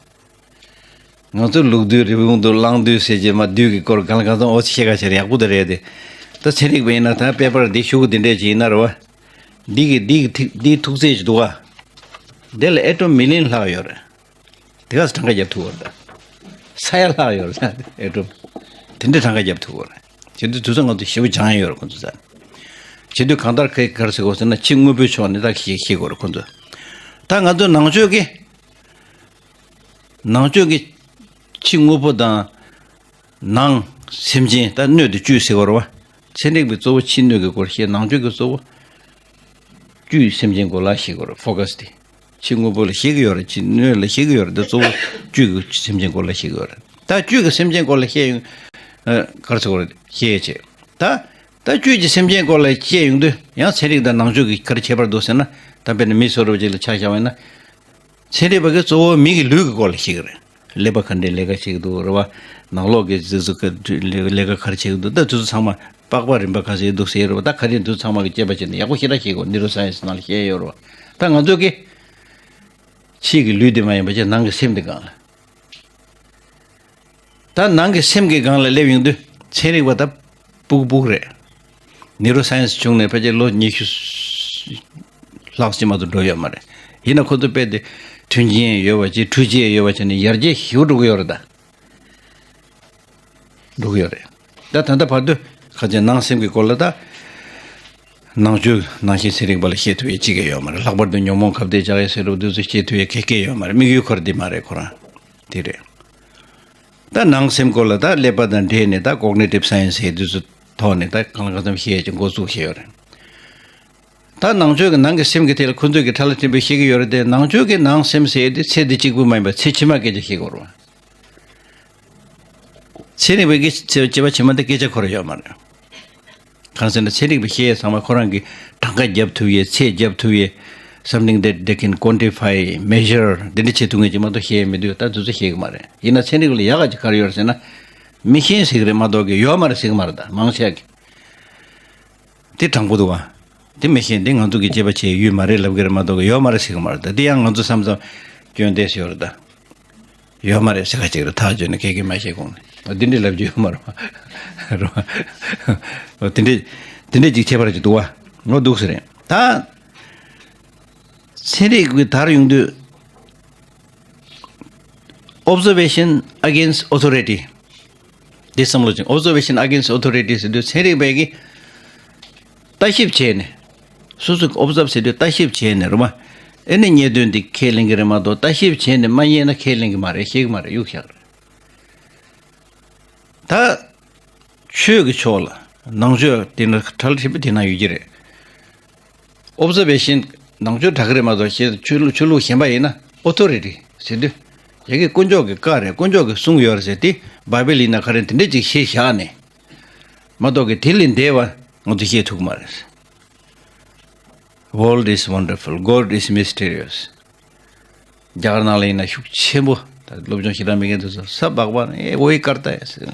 ང་ཚོ་ལུག་རྡུལ་རི་བོང་རྡུལ་གླང་རྡུལ་ཟེར་གྱི་མ་རྡུལ་གྱི་སྐོར་གང་ལ་གང་འཚམ་འོ་ཚིག་བཤད་ག་བྱས་ཡག་པོ་དེ་རེད་དེ། ད་ཚན་རིག་པ་ཡིན་ན་ད་དཔེ་པར་འདི་ཤོག་གུ་འདི་འདྲས་ཅིག་ཡིན་ན་རེད་བ། འདི་གི་འདི་གི་ཐིག་འདིའི་ཐུག་ཚད་ཅིག་འདུག་བ། འདི་ལ་ཨེ་ཊོམ་མི་ལི་ཡན་ལྷག་ཡོད་རེད། དེ་ག་ས་གྲངས་ཀ་རྒྱབ་ཐུབ་བ་རེད་ད། ས་ཡ་ལྷག་ཡོད་རེད་ད་ཨེ་ཊོམ། དེ་འདྲས་གྲངས་ཀ་རྒྱབ་ཐུབ་བ་རེད། བྱེད་དུས་དུས་ཚོད་ང་ཚོ་ཞེ་པོ་སྦྱང་ཡ་ཡོད་རེད་ཁོ་ཚོ་ས། བྱེད་དུས་གང་ལྟར་ག་ག་རེ་ཟེར་དགོས་ཟེར་ན་ཕྱི་དངོས་པོའི་ཕྱོགས་ནས་ད་ཤེས་ཤེས་དགོས་རེད་ཁོ་ཚོ། ད་ང་ཚོ་ནང་ཆོས་ཀྱི། ནང་ཆོས་ཀྱི་ཕྱི་དངོས་པོ་དང་ནང་སེམས་ཅན་ད་སྣོད་དེ་བཅུད་ཟེར་བ་རེད་བ། ཚན་རིག་པའི་གཙོ་བོ་ཕྱི་སྣོད་ཀྱི་སྐོར་བཤད་ནང་ཆོས་ཀྱི་གཙོ་བོ་བཅུད་སེམས་ཅན་སྐོར་ལ་བཤད་དགོས་རེད་ཕོ་ཀ་སི་དེ། ཕྱི་དངོས་པོ་ལ་བཤད་ཀྱི་ཡོད་རེད་ཕྱི་སྣོད་ལ་བཤད་ཀྱི་ཡོད་རེད་ད་གཙོ་བོ་བཅུད་ཀྱི་སེམས་ཅན་སྐོར་ལ་བཤད་ཀྱི་ཡོད་རེད་ད་བཅུད་ཀྱི་སེམས་ཅན་སྐོར་ལ་བཤད་ཡོང་། ག་རེ་ཟེར་དགོས་རེད་བཤད་ཡས་བྱས། ད་ད་བཅུད་ཀྱི་སེམས་ཅན་སྐོར་ལ་བཤད་ཡོང་དུས་ཡང་ཚན་རིག་དང་ནང་ཆོས་ཀྱི་ག་རེ་ཁྱད་པར་འདུག་ཟེར་ན་ད་དཔེར་ན་མི་སུ་རུ་ཅིག་ལ་ཆ་བཞག་པ་ཡིན་ན། ཚན་རིག་པ་གིས་གཙོ་བོ་མི་གི་ལུས་ཀྱི་སྐོར་ལ་བཤད་ཀྱི་རེད། ཀླད་པ་ག་འདྲའི་ལས་ཀ་བྱེད་ཀྱི་འདུག་རེད་བ། ནང་ལོགས་ཀྱི་ཟིག་ཟིག་གི་ལས་ཀ་ག་རེ་བྱེད་ཀྱི་འདུག་ད་དུས་ཚོད་ཚང་མ་པགས་པ་རིམ་པ་ག་ཚོད་འདུག་ཟེར་རེད་བ་ད་ག་རེ་འདུག་ཚང་མ་གི་དཔྱད་པ་བྱས་ནས་ཡག་པོ་ཞེ་དྲག་ཤེས་དགོས་ནིའུ་རོ་སའེན་སི་ནང་ལ་བཤད་ཡོད་རེད་བ། ད་ང་ཚོ་གི་ཕྱི་གི་ལུས་དེ་མ་ཡིན་པ་ཅིག་ནང་གི་སེམས་དེ་གང་ལ། ད་ནང་གི་སེམས་ཀྱི་སྒང་ལ་སླེབས་ཡོང་དུས་ཚན་རིག་པ་ད་སྤུ་གུ་སྤུ་གུ་རེད། ནིའུ་རོ་སའེན་སི་བྱུང་ནས་ཕལ་ཆེར་ལོ་ཉི་ཤུ་ལྷག་ཅིག་མ་གཏོགས་འགྲོ་ཡོད་མ་རེད། ཡིན་ན་ཁོ་ཚོ་དཔེ་དེ་མཐུན་རྐྱེན་ཡོད་པ་ཅིག་འཕྲུལ་ཆས་ཡོད་པ་བྱས་ནས་ཡར་རྒྱས་ཞེ་པོ་འགྲོ་གི་ཡོད་རེད་ད། འགྲོ་གི་ཡོད་རེད། ད་ད་ལྟ་བར་དུ་ཁ་ཆེ་ནང་སེམས་ཀྱི་སྐོར་ལ་ད། ནང་ཆོས་ནང་བཞིན་ཚན་རིག་པ་ལ་བཤད་ཐུབ་ཡས་གཅིག་ཀྱང་ཡོད་མ་རེད། ལྷག་པར་དུ་ཉོན་མོངས་ཁ་གཏད་བཅག་ཡས་ཟེར་རུ་དུས་ཚོད་བཤད་ཐུབ་ཡས་ག་གེ་ཡོད་མ་རེད། དམིགས་ཡུལ་ཁོ་ར་འདི་མ་རེད་ཁོ་རང་། དེ་རེད། ད་ནང་སེམས་སྐོར་ལ་ད་ཀླད་པ་དང་འབྲེལ་ནས་ད་ཀོག་ནེ་ཊིབ་སའེན་སི་ཟེར་དུས་ཚོད་ཐོག་ནས་ད་གང་ལ་གང་འཚམ་བཤད་ཡས་ཀྱི་འགོ་བཙུགས་བྱས་ཡོད་རེད། ད་ནང་ཆོས་ཀྱི་ནང་གི་སེམས་ཀྱི་ཐད་ལ་ཁོ་ཚོས་ཀྱི་ཕྲ་ལ་ཕྲན་བུ་བཤད་ཀྱི་ཡོད་རེད་དེ་ནང་ཆོས་ཀྱི་ནང་སེམས་ཟེར་ཡས་དེ་ཚེ་འདི་གཅིག་པུ་མ་ཡིན་པར་ཚེ་ཕྱི་མ་སྐད་ཆ་བཤད་ཀྱི་ཡོད་རེད། ཚན་རིག་པའི་གི་ཚེ་བྱེད་པ་ཕྱི་མ་འདི་སྐད་ཆ་ཁོ་རང་ཡོད་མ་རེད། གང་ཟེར་ན་ཚན་རིག་པའི་ཤེས་ཡས་ཚང་མ་ཁོ་རང་གི་གྲངས་ཀ་རྒྱབ་ཐུབ་ཡས་ཚད་རྒྱབ་ཐུབ་ཡས་something that they can quantify, measure འདི་འདྲ་བྱེད་ཐུབ་མཁན་ཅིག་མ་གཏོགས་ཤེས་ཡས་མི་འདུག་ད་དུས་ཚོད་ཤེས་གི་མ་རེད། ཡིན་ན་ཚན་རིག་ལ་ཡག་ག་ཅིག་ག་རེ་ཡོད་རེད་ཟེར་ན་མི་ཤེས་ཟེར་གི་རེད་མ་གཏོགས་གི་ཡོད་མ་རེད་ཟེར་གི་མ་རེད། ད་མང་ཆེ་གི་དེ་དྲང་པོ་འདུག་བ། དེ་མི་ཤེས་འདི་ང་ཚོ་གི་དཔྱད་པ་བྱེད་ཡུལ་མ་རེད་ལབ་གི་རེད་མ་གཏོགས་གི་ཡོད་མ་རེད་ཟེར་གི་མ་རེད། ད་དེ་ཡང་ང་ཚོ་བསམ་བསམ་སྐྱོན་བསྡད་ཡོད་རེད་ད། ཡོད་མ་རེད་ཟེར་ཁ་ཅིག་རེད་ཐག་བཅད་ནས་སྐད་སྐད་མ་བཤད་གོང་ནས་འདི་འདྲའི་ལབ་རྒྱུ་ཡོད་མ་རེད་བ། དེ་འདྲའི་དེ་འདྲའི་ཅིག་ཁྱད་པར་ཅིག་འདུག་བ། ངོ་འདུག་ཟེར་རེད་ད། ཚན་རིག་གི་དར་ཡོང་དུས་observation against authority འདི་བསམ་བློ་ཅིག observation against authority ཟེར་དུས་ཚན་རིག་པས་ཀྱི་ལྟ་ཞིབ་བྱས་ནས། སོ་སོ་གི་ཨོབ་ཛརབ་བྱེད་དུས་ལྟ་ཞིབ་བྱས་ནས་རེད་མ། ཨེ་ནི་རྙེད་དོན་འདི་ཁས་ལེན་གྱི་རེད་མ་གཏོགས་ལྟ་ཞིབ་བྱས་ནས་མ་རྙེད་ན་ཁས་ལེན་གྱི་མ་རེད་ཤེས་ཀྱི་མ་རེད་གཡུག་བཞག་རེད། ད་ ད་ཆོས་ཀྱི་ཕྱོགས་ལ་ནང་ཆོས་དེ་ནི་གྲལ་ཧྲིལ་པོ་དེ་ན་ཡོད་ཀྱི་རེད། ཨོབ་ཛར་ཝེ་ཤན་ནང་ཆོས་དྲག་གི་རེད་མ་གཏོགས་ཤེས་ཆོས་ལུགས་ཆོས་ལུགས་གཞན་པ་ཡིན་ན་ཨོ་ཐོ་རི་ཊི་ཟེར་དུས་ཡ་གི་དཀོན་མཆོག་གི་བཀའ་རེད། དཀོན་མཆོག་གིས་གསུངས་ཡོད་རེད་ཟེར་ཏེ་བྷའི་བལ་ཡིན་ན་ག་རེ་དེ་འདྲས་ཅིག་ཤེས་བཞག་ནས་མ་གཏོགས་ཀྱི་དེ་ལས་འདས་པ་ང་ཚོ་ཤེས་ཐུབ་ཀྱི་མ་རེད། World is wonderful, God is mysterious. རྒྱ་གར་ནང་ལ་ཡིན་ན་ཤུགས་ཆེན་པོ། ད་སློབ་སྦྱོང་ཞེ་དྲག་མེད་མཁན་དེ་ཚོ་ས་སྦག་སྦག་ནས་ཨེ་བོའི་ཀར་ཏ་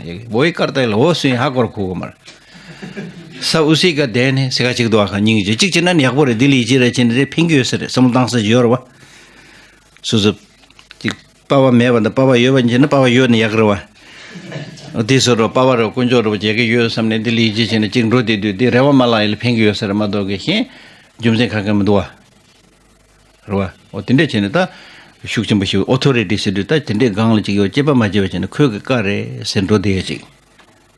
ཡ་བོའི་ཀར་ཏ་ཡ་ལ་འོ་སུ་ཡིན་ཧ་གོ་ར་ཁུག་གོ་མར། ས་ཨུ་སི་ཀ་དེ་ནས་སེ་ག་ཅིག་དུ་ཨ་ཁ་སྙིང་རྗེ་གཅིག་བྱས་ན་ནི་ཡག་པོ་རེད། འདི་ལ་ཡིད་ཆེས་རེ་བྱས་ནས་རེ་ཕན་གི་ཡོད་ས་རེད། བསམ་བློ་བཏང་ས་ཅིག་ཡོད་རེད་བ། སོ་སོ་ཅིག་པ་བ་མེད་པ་དང་པ་བ་ཡོད་པ་བྱས་ན་པ་བ་ཡོད་ནི་ཡག་རེད་བ། དེ་སོ་རོ་པ་བ་རོ་དཀོན་མཆོག་རོ་བྱེད་ཀྱི་ཡོད་བསམ་ནས་འདི་ལ་ཡིད་ཆེས་བྱས་ནས་ཅིག་འགྲོ་བསྡད་དུས་འདི་རེ་བ་མ་ལག་ཡིན་ལ་ཕན་གི་ཡོད་ས་རེད་མ་གཏོགས་གི་གཞན་རྒྱུ་མཚན་ག་གེ་མི་འདུག་བ། རེད་བ། འོ་དེ་འདྲས་བྱས་ནས་ད་ཤུགས་ཆེན་པོ་ཞིག་ཨོ་ཐོ་རི་ཊི་ཟེར་དུས་ད་དེ་འདྲས་སྒང་ལ་ཅིག་ཡོད་སྐྱེས་པ་མ་བྱས་པ་བྱས་ནས་ཁོས་གི་བཀའ་རེད་ཟེར་འགྲོ་བསྡད་ཡ་ཅིག་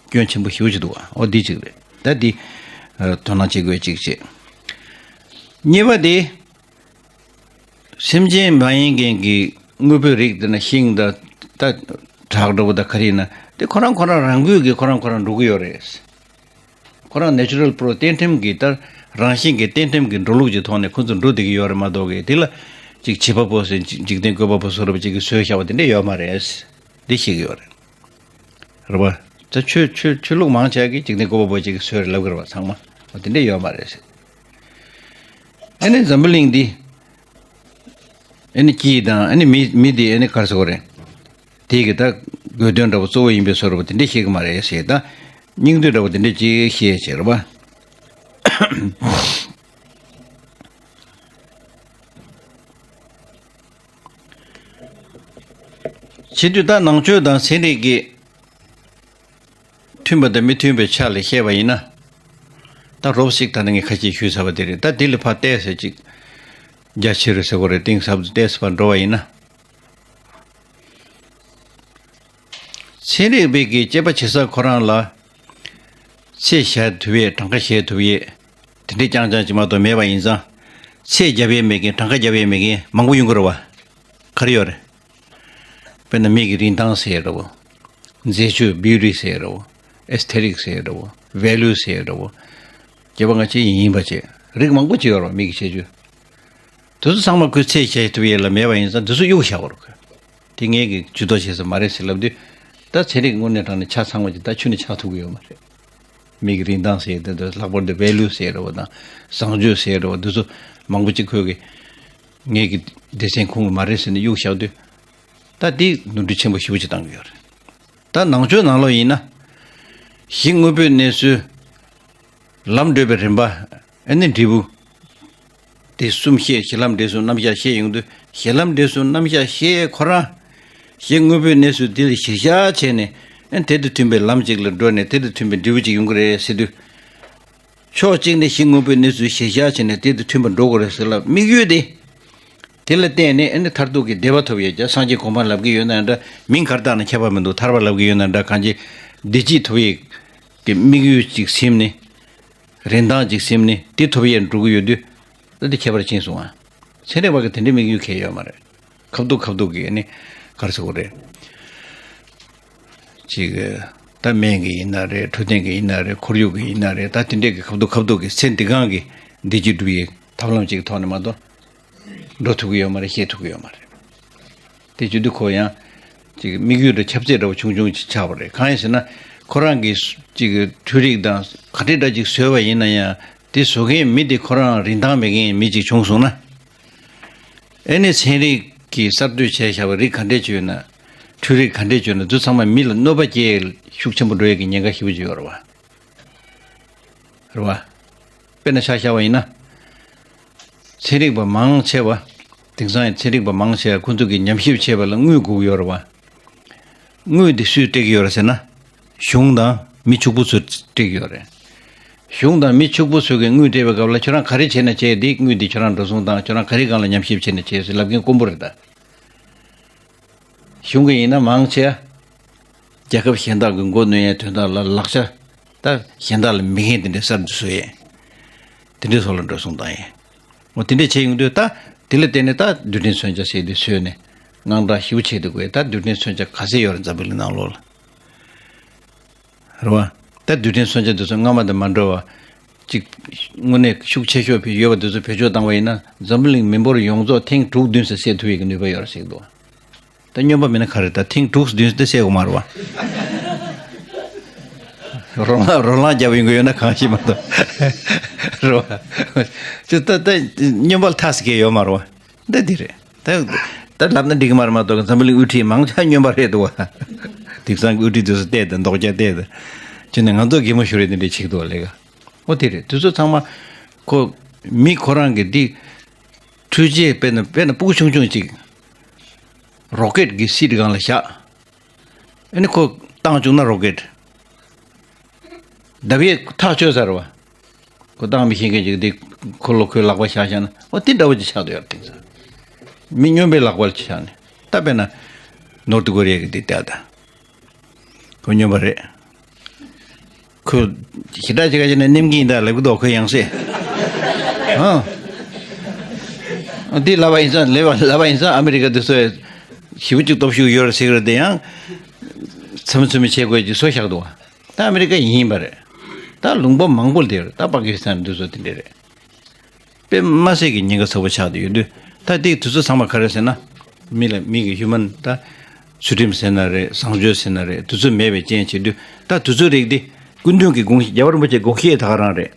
སྐྱོན་ཆེན་པོ་ཞེ་པོ་ཅིག་འདུག་བ། འོ་འདི་ཅིག་རེད། ད་འདི་ཨ་དོ་སྣང་བྱེད་དགོས་ཅིག་བྱེད། གཉིས་པ་དེ་སེམས་ཅན་མ་ཡིན་མཁན་གྱི་དངོས་པོའི་རིགས་དེ་ན་ཤིང་དང་ད་བྲག་འདྲ་བོ་དང་ག་རེ་ཡིན་ན་དེ་ཁོ་རང་ཁོ་རང་རང་འགུལ་གྱིས་ཁོ་རང་ཁོ་རང་འགྲོ་གི་ཡོད་རེད། ཁོ་རང་ནེ་ཅུ་རལ་པོ་རོ་གཏན་ཁྲིམས་ཀྱི་ལྟར་རང་བཞིན་གྱི་གཏན་ཁྲིམས་ཀྱི་འགྲོ་ལུགས་ཀྱི་ཐོག་ནས་ཁོ་ཚོ་འགྲོ་བསྡད་ཀྱི་ཡོད་རེད་མ་གཏོགས་ཀྱི་དེ་ལ་ཅིག་བྱིས་པ་པོ་ཟེར་འཇིག་རྟེན་བཀོད་པ་པོ་བཟོ་འདྲ་པོ་ཅིག་གིས་བཟོས་བཞག་པ་དེ་འདྲ་ཡོད་མ་རེད། འདི་ཤེས་ཀྱི་ཡོད་རེད། རེད་པ། ད་ཆོས་ཆོས་ཆོས་ལུགས་མང་ཆེ་གིས་འཇིག་རྟེན་བཀོད་པ་པོ་ཅིག་གིས་བཟོས་རེད་ལབ་ཀྱི་རེད་པ་ཚང་མ། འོ་དེ་འདྲ་ཡོད་མ་རེད། ཨ་ནི་འཛམ་བུ་གླིང་འདི་ཨ་ནི་སྐྱིད་དང་ཨ་ནི་མི་མི་འདི་ཨ་ནི་ག་རེ་ཟེར་དགོས་རེད། དེ་གི་ད་དགོས་དོན་འདྲ་པོ་གཙོ་བོ་ཡིན་པའི་བཟོ་འདྲ་པོ་དེ་འདྲ་ཤེས་ཀྱི་མ་རེད་ཟེར། ད་སྙིང་བསྡུས་འདྲ་པོ་དེ་འདྲ་ཅིག་ཤེས་བྱས་རེད་པ། བྱེད་དུས་ད་ནང་ཆོས་དང་ཚན་རིག་གི་མཐུན་པ་དང་མི་མཐུན་པའི་ཆ་ལ་བཤད་པ་ཡིན་ན། ད་རོབ་ཞིག་ད་ནི་ངས་ཁ་ཤས་ཞུས་ཚར་བ་དེ་རེད། ད་དེ་ལས་ཕར་ཏོག་ཙམ་ཅིག་རྒྱ་ཆེ་རུ་ཟེར་དགོས་རེད། གཏིང་ཟབ་ཏོག་ཙམ་ཕར་འགྲོ་བ་ཡིན་ན། ཚན་རིག་པའི་གི་དཔྱད་པ་བྱེད་ས་ཁོ་རང་ལ་ཚད་གཞལ་ཐུབ་ཡས་གྲངས་ཀ་གཞལ་ཐུབ་ཡས་དེ་འདྲའི་རྐྱང་རྐྱང་ཅིག་མ་གཏོགས་མེད་པ་ཡིན་ཙང་། ཚད་རྒྱབ་ཡས་མེད་མཁན་གྲངས་ཀ་རྒྱབ་ཡས་མེད་མཁན་མང་པོ་ཡོང་གི་རེད་པ། ག་རེ་ཡོད་རེད། དཔེར་ན་མིག་གི་རིན་ཐང་ཟེར་ཡས་འདྲ་བོ། མཛེས་དཔྱོད་བིའུ་ཊི་ཟེར་ཡས་འདྲ་བོ། ཨེས་ཐེ་ཊིག་ཟེར་ཡས་འདྲ་བོ། ཝེ་ལུ་ཟེར་ཡས་འདྲ་བོ། སྐྱེས་པ་ང་ཅི་ཡིན་ཡིན་པ་བྱས། རིགས་མང་པོ་ཅིག་ཡོད་རེད་པ། མིག་གི་ཁྱད་ཆོས། དེ་ཚོ་ཚང་མ་ཁོས་ཚད་གཞལ་ཐུབ་ཡས་ལ་མེད་པ་ཡིན་ཙང་དེ་ཚོ་གཡུག་བཞག་པ་རེད་ཁོས། དེ་ངས་ཀྱིས་ཇུས་གཏོགས་བྱེད་ས་མ་རེད་ཟེར་ལབ་དུས། ད་ཚན་རིག་དངོས་གནས་དྲང་གནས་ཆ་ཚང་བ་ཅིག་ད་ཁྱོན་ནས་ཆགས་ཐུབ་ཀྱི་ཡོད་མ་རེད། མིག་གི་རིན་ཐང་ཟེར་དེ་ཚོ་ལྷག་པར་དུ་ཝེ་ལུ་ཟེར་འདྲ་བོ་དང་བཟང་སྤྱོད་ཟེར་འདྲ་བོ་འདི་ཚོ་མང་པོ་ཅིག་ཁོས་ཀྱིས་ངས་ཀྱིས་སྡེ་ཚན་ཁོང་གི་མ་རེད་ཟེར་ནས་གཡུག་བཞག་དུས། ད་འདི་ནོར་འཁྲུལ་ཆེན་པོ་ཞེ་པོ་ཅིག་བཏང་གི་ཡོད་རེད། ད་ནང་ཆོས་ནང་ལོགས་ཡིན་ན། གཞི་དངོས་པོའི་གནས་ཚུལ། ལམ་བགྲོད་པའི་རིམ་པ། ཨ་ནི་འབྲས་བུ། དེ་གསུམ་བཤད། གཞི་ལམ་འབྲས་གསུམ་རྣམ་གཞག་བཤད་ཡོང་དུས། གཞི་ལམ་འབྲས་གསུམ་རྣམ་གཞག་བཤད་ཁོ་རང་། གཞི་དངོས་པོའི་གནས་ཚུལ་དེ་ལ་གཞིར་བཞག་བྱས་ནས། ཨ་ནི་དེ་དང་མཐུན་པའི་ལམ་ཅིག་ལ་འགྲོ་ནས་དེ་དང་མཐུན་པའི་འབྲས་བུ་ཅིག་ཡོང་གི་རེད་ཟེར་དུས། ཕྱོགས་གཅིག་ནས་གཞི་དངོས་པོའི་གནས་ཚུལ་གཞིར་བཞག་བྱས་ནས་དེ་དང་མཐུན་པར་འགྲོ་དགོས་རེད་ཟེར་ལབ། དམིགས་ཡུལ་དེ། དེ་ལ་བརྟེན་ནས་ཨ་ནི་མཐར་ཐུག་གི་བདེ་བ་ཐོབ་ཡས་ཀྱང་སངས་རྒྱས་གོ་འཕང་ལབ་ཀྱི་ཡོད་ན་འདྲ། མིང་ག་རེ་བཏགས་ན་ཁྱད་པར་མི་འདུག་ཐར་པ་ལབ་ཀྱི་ཡོད་ན་འདྲ། གང་ཅི། བདེ་སྐྱིད་ཐོབ་ཡས་ཀྱི་དམིགས་ཡུལ་ཅིག་ཟིན་ནས། རིན་ཐང་ཅིག་ཟིན་ནས་དེ་ཐོབ་ཡས་འགྲོ་གི་ཡོད་དུས། ད་དེ་ཁྱད་པར་ཕྱིན་སོང་ཨ། ཚན་རིག་པ་གི་དེ་འདྲའི་དམིགས་ཡུལ་གང་ཡང་ཡོད་མ་རེད། ཁ་བསྡུ་ཁ་བསྡུ་གི་ཨ་ནི་ག་རེ་ཟེར་དགོས་རེད། ཅིག་ད་སྨན་གྱི་ཡིན་ན་རེད། འཕྲོད་བསྟེན་གྱི་ཡིན་ན་རེད། ཁོར་ཡུག་གི་ཡིན་ན་རེད། ད་དེ་འདྲས་ཀྱི་ཁ་བསྡུ་ཁ་བསྡུ་གི་ཚེ་འདི་གང་གི་བདེ་སྐྱིད་སྒྲུབ་ཡས་ཐབས་ལམ་ཅིག་གི་ཐོག་ནས་མ་གཏོགས་འགྲོ་ཐུབ་ཀྱི་ཡོད་མ་རེད། ཤེས་ཐུབ་ཀྱི་ཡོད་མ་རེད། དེ་བྱེད་དུས་ཁོ་ཡང་ཅིག་དམིགས་ཡུལ་དང་ཁྱབ་ཚད་འདྲ་བོ་ཆུང་ཆུང་ཅིག་ཆགས་པ་རེད། གང་ཡིན་ཟེར་ན་ཁོ་རང་གིས་ཅིག་འཕྲུལ་རིག་དང་ག་འདྲས་འདྲ་ཅིག་བཟོས་པ་ཡིན་ན་ཡང་དེ་བཟོ་མཁན་མི་དེ་ཁོ་རང་རིན་ཐང་མེད་མཁན་མི་ཅིག་བྱུང་སོང་ན། ཨེ་ནི་ཚན་རིག་གིས་གསར་གཏོད་བྱས་བཞག་པའི་རིགས་ག་འདྲས་ཅིག་ཡོད་ན། འཕྲུལ་རིག་ག་འདྲས་ཅིག་ཡོད་ན་འདི་ཚང་མ་མི་ལ་གནོད་པ་སྐྱེལ་ཤུགས་ཆེན་པོ་འགྲོ་ཡས་ཀྱི་ཉེན་ཁ་ཞེ་པོ་ཅིག་ཡོད་རེད་བ། རེད་བ། དཔེར་ན་ཆ་བཞག་པ་ཡིན་ན། ཚན་རིག་པ་མང་ཆེ་བ། དེང་སང་ཡི་ཚན་རིག་པ་མང་ཆེ་བ་ཁོ་ཚོ་གིས་ཉམས་ཞིབ་བྱེད་པ་ལ་དངུལ་དགོས་ཀྱི་ཡོད་རེད་བ། དངུལ་འདི་སུས་སྤྲད་ཀྱི་ཡོད་རེད་ཟེར་ན། གཞུང་དང་མི་ཕྱུག་པོ་ཚོས་སྤྲད་ཀྱི་ཡོད་རེད། གཞུང་དང་མི་ཕྱུག་པོ་ཚོས་ཀྱི་དངུལ་སྤྲད་པའི་སྐབས་ལ་ཁྱོད་རང་ག་རེ་བྱས་ན་བྱས་དེ་དངུལ་འདི་ཁྱོད་རང་འགྲོ་སོང་བཏང་། ཁྱོད་རང་ག་རེ་སྒང་ལ་ཉམས་ཞིབ་བྱས་ན་བྱས་ཟེར་ལབ་མཁན་དཀོན་པོ་རེད་ད། གཞུང་གི་ཡིན་ན་མང་ཆེ་རྒྱལ་ཁབ་གཞན་དག་གི་མགོ་གནོན་ཡའི་དོན་དག་ལ་ལག་ཆ་ད་གཞན་དག་ལ་མེད་མཁན་དེ་འདྲའི་གསར་དུ་བཟོ་ཡས། དེ་འདྲའི་སོགས་ལ་འགྲོ་སོང་བཏང་ཡས། འོ་དེ་འདྲས་བྱས་ཡོང་དུས་ད་དེ་ལ་བརྟེན་ནས་ད་རྡུལ་ཕྲན་མཚོན་ཆ་ཟེར་དེ་བཟོས་ནས་དངངས་སྐྲག་ཞེ་པོ་བྱས་འདུག་གས། ད་རྡུལ་ཕྲན་མཚོན་ཆ་ག་ཚད་ཡོད་རེད་འཛམ་བུ་གླིང་ནང་ལོགས་ལ། རེད་བ། ད་རྡུལ་ཕྲན་མཚོན་ཆ་འདི་ཚོ་སྔ་མ་དང་མ་འདྲ་བ། གཅིག་དངོས་གནས་ཤུགས་ཆེ་ཤོས་ཕྱིན་ཡོད་པ་དེ་ཚོ་བེད་སྤྱོད་བཏང་བ་ཡིན་ན་འཛམ་བུ་གླིང་མི་འབོར་ཡོངས་རྫོགས་ཐེངས་དྲུག་བདུན་ཙམ་བསད་ཐུབ་ཡས་ཀྱི་ནུས་པ་ཡོད་རེད་ཟེར་གྱི་འདུག་ད་སྨྱོན་པ་མིན་ན་ག་རེ་ད་ཐེངས་དྲུག་བདུན་ཙམ་བསད་དགོས་མ་རེད་བ། རོ་ལངས་རོ་ལངས་རྒྱབ་ཡོང་གི་ཡོད་ན་གང་ཤེས་མ་གཏོགས། རེད་བ། ཅི་ད་ད་སྨྱོན་པ་ལ་ཐག་ཟིག་གི་ཡོད་མ་རེད་བ། འདི་འདི་རེད། ད་ད་ལབ་ན་འགྲིག་གི་མ་རེད་མ་གཏོགས་འཛམ་བུ་གླིང་དབུ་ཁྲིད་མང་ཆེ་སྨྱོན་པ་རེད་འདུག་བ། དེང་སང་གི་དབུ་ཁྲིད་དེ་ཚོ་བལྟས་ཏེ་མདོག་ཅག་བལྟས་ཏེ། ཅི་ནས་ང་ཚོ་གད་མོ་ཤོར་རེད་དེ་འདྲས་བྱེད་ཀྱི་འདུག་བ་ལས་ཀ། ཨོ་དེ་རེད། དེ་ཚོ་ཚང་མ་ཁོ་མི་ཁོ་རང་གི་འདི་འཕྲུལ་ཆས་དཔེར་ན་དཔེར་ན་སྤུ་གུ་ཆུང་ཆུང་ཅིག་རོ་ཀེད་ཀྱི་སིད་སྒང་ལ་བཞག་ཨ་ནི་ཁོ་བཏང་བཅུག་ན་རོ་ཀེད་བརྡབ་ཡས་ཐག་ཆོད་ས་རེད་བ། ཁོ་བཏང་མི་ཤེས་མཁན་ཅིག་འདི་ཁོ་ལོ་ཁོའི་ལག་པ་བཞག་བཞག་ན་ཨོ་དེ་འདྲ་བོ་ཅིག་ཆགས་བསྡད་ཡོད་རེད། དེང་སང་མི་སྨྱོན་པའི་ལག་པ་ལ་ཆགས་ནས་ད་དཔེར་ན་ནོར་ཐི་ཀོ་རི་ཡ་གི་འདི་ལྟ་ད། ཁོ་སྨྱོན་པ་རེད། ཁོ་ཞེ་དྲག་ཅིག་ག་ཅིག་ནས་ནེམ་གིན་ད་ལབ་གི་འདུག་ཁོ་ཡང་སེ། ཨ། འདི་ལབ་པ་ཡིན་ཙང་ལབ་པ་ལབ་པ་ཡིན་ཙང་ཨ་མི་རི་ཀ་འདི་ཚོས་ཞེ་པོ་ཅིག་སྟོབས་ཤུགས་ཡོད་རེད་ཟེར་གི་རེད་དེ་ཡང་། ཚམ་ཚུམ་བྱེད་དགོས་ཀྱི་བཟོ་བཞག་འདུག་ད་ཨ་མི་རི་ཀ་ཡིན་པ་རེད། ད་ལུང་པ་མང་པོ་ལ་དེ་རེད། ད་པ་ཀི་སི་ཐན་འདི་ཚོ་དེ་འདྲ་རེད། དཔེ་མ་སྲིད་ཀྱི་ཉེན་ཁ་ཚ་པོ་ཆགས་བསྡད་ཡོད་དུས་ད་དེ་དུས་ཚོད་ཚང་མ་ག་རེ་ཟེར་ན། མི་ལ་མི་གི་ཧིའུ་མན་ད་ཚུལ་ཁྲིམས་ཟེར་ན་རེད། བཟང་སྤྱོད་ཟེར་ན་རེད། དུས་ཚོད་མེད་པའི་རྐྱེན་བྱེད་དུས་ད་དུས་ཚོད་རིགས་དེ་སྐུ་མདུན་གྱི་དགོངས་རྒྱལ་བ་རིན་པོ་ཆེའི་དགོངས་བཞེད་ད་ག་རང་རེད།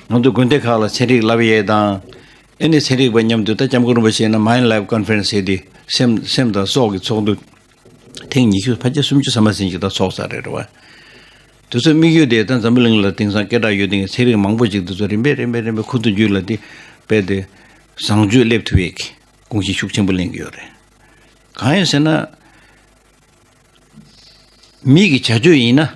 ང་ཚོ་དགོན་སྡེ་ཁག་ལ་ཚན་རིག་བསླབ་ཡས་དང་། ཨེ་ནི་ཚན་རིག་པ་མཉམ་དུ་ད་སྐྱབས་མགོན་རིན་པོ་ཆེ་ཡིན་ན་Mind Life Conference ཟེར་དེ་སེམས་སེམས་དང་སྲོག་གི་ཚོགས་འདུ། ཐེངས་ཉི་ཤུ་ཕལ་ཆེར་སུམ་ཅུ་ཙམ་མ་ཟིན་ཅིག་ད་ཚོགས་ཚར་རེད་རེད་བ། དེ་ཚོའི་དམིགས་ཡུལ་དེ་ད་འཛམ་བུ་གླིང་ལ་དེང་སང་སྐད་གྲགས་ཡོད་དེ་ཚན་རིག་མང་པོ་ཅིག་དེ་ཚོ་རིམ་པས་རིམ་པས་རིམ་པས་ཁུར་དུ་རྒྱུག་ལ་དེ་དཔེ་དེ་བཟང་སྤྱོད་སླེབས་ཐུབ་ཡས་ཀྱི་དགོངས་གཞི་ཤུགས་ཆེན་པོ་ལེན་གྱི་ཡོད་རེད། གང་ཡིན་ཟེར་ན། མི་གི་བྱ་སྤྱོད་ཡིན་ན།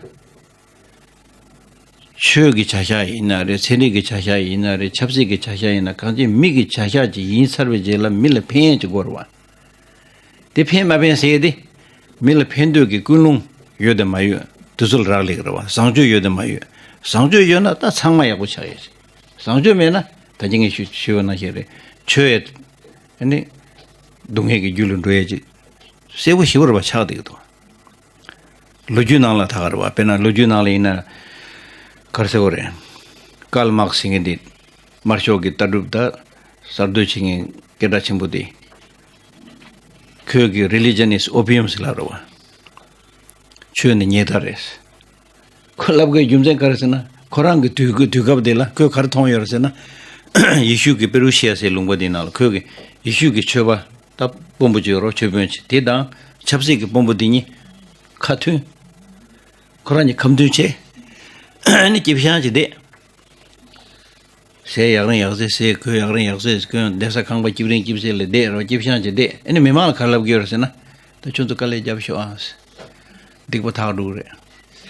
ཆོས་ཀྱི་བྱ་གཞག་ཡིན་ན་རེད། ཚན་རིག་གི་བྱ་གཞག་ཡིན་ན་རེད། ཆབ་སྲིད་ཀྱི་བྱ་གཞག་ཡིན་ན་གང་ཅི་མི་གི་བྱ་གཞག་ཅིག་ཡིན་ཚར་བའི་རྗེས་ལ་མི་ལ་ཕན་ཡས་ཅིག་དགོས་རེད་བ། དེ་ཕན་མ་ཕན་ཟེར་ཡས་དེ། མི་ལ་ཕན་འདོད་ཀྱི་ཀུན་སློང་ཡོད་དམ་མ་ཡོད་དེ་ཚོ་ལ་རག་ལས་ཀྱི་རེད་བ། བཟང་སྤྱོད་ཡོད་དམ་མ་ཡོད། བཟང་སྤྱོད་ཡོད་ན་ད་ཚང་མ་ཡག་པོ་ཆགས་ཡས་ཅིག་བཟང་སྤྱོད་མེད་ན་ད་ཅི་ངས་ཞུ་ཞུས་པ་ནང་བཞིན་རེད། ཆོས་ཡས། ཨ་ནི། སྡུག་བསྔལ་གྱི་རྒྱུ་ལ་འགྲོ་ཡས་ཅིག་གསལ་པོ་ཞེ་པོ་རེད་བ་ཆགས་བསྡད་ཀྱི་འདུག་ལོ་རྒྱུས་ནང་ལ་ད་ག་རེད་བ། དཔེར་ན་ལོ་རྒྱུས་ནང་ལ་ཡིན་ན། ག་རེ་ཟེར་དགོས་རེད། ཀཱལ་མཱག་སི་ཟེར་མཁན་འདི། དམར་ཤོག་གི་ལྟ་གྲུབ་དང་། གསར་གཏོད་བྱེད་མཁན་སྐད་གྲགས་ཆེན་པོ་དེ། ཁོས་ཀྱི་Religion is opium ཟེར་ལབ་རེད་བ། ཆོས་ནི་ཉལ་ཐ་རེད། ཁོ་ལབ་དགོས་རྒྱུ་མཚན་ག་རེ་ཟེར་ན། ཁོ་རང་གི་དུས་དུས་སྐབས་དེ་ལ་ཁོས་ག་རེ་མཐོང་ཡོད་རེད་ཟེར་ན། ཡེ་ཤུ་གི་པེ་རུ་ཤི་ཡ་ཟེར་ལུང་པ་དེའི་ནང་ལ་ཁོས་ཀྱི་ཡེ་ཤུ་གི་ཆོས་པ། ད་དཔོན་པོ་ཅིག་ཡོད་རེད། ཆོས་དཔོན་ཅིག་དེ་དང་ཆབ་སྲིད་ཀྱི་དཔོན་པོ་དེ་གཉིས་ཁ་མཐུན། ཁོ་རང་གཉིས་ཁ་མཐུན་བྱས། ཨ་ནི་སྐྱིད་ཤང་ཅིག་བསྡད། ཟས་ཡག་རིང་ཡག་ཟས་ཟས། གོས་ཡག་རིང་ཡག་ཟས་གོན། བསྡད་ས་ཁང་པ་སྐྱིད་རིང་སྐྱིད་ཟས་ལ་བསྡད་རོགས། སྐྱིད་ཤང་ཅིག་བསྡད། ཨ་ནི་མི་མང་ལ་ག་རེ་ལབ་ཀྱི་ཡོད་རེད་ཟེར་ན། ད་ཁྱོད་ཚོ་དཀའ་ལས་རྒྱབ་ཤོག་ཨང་། སྡིག་པ་དག་འགྲོ་གི་རེད།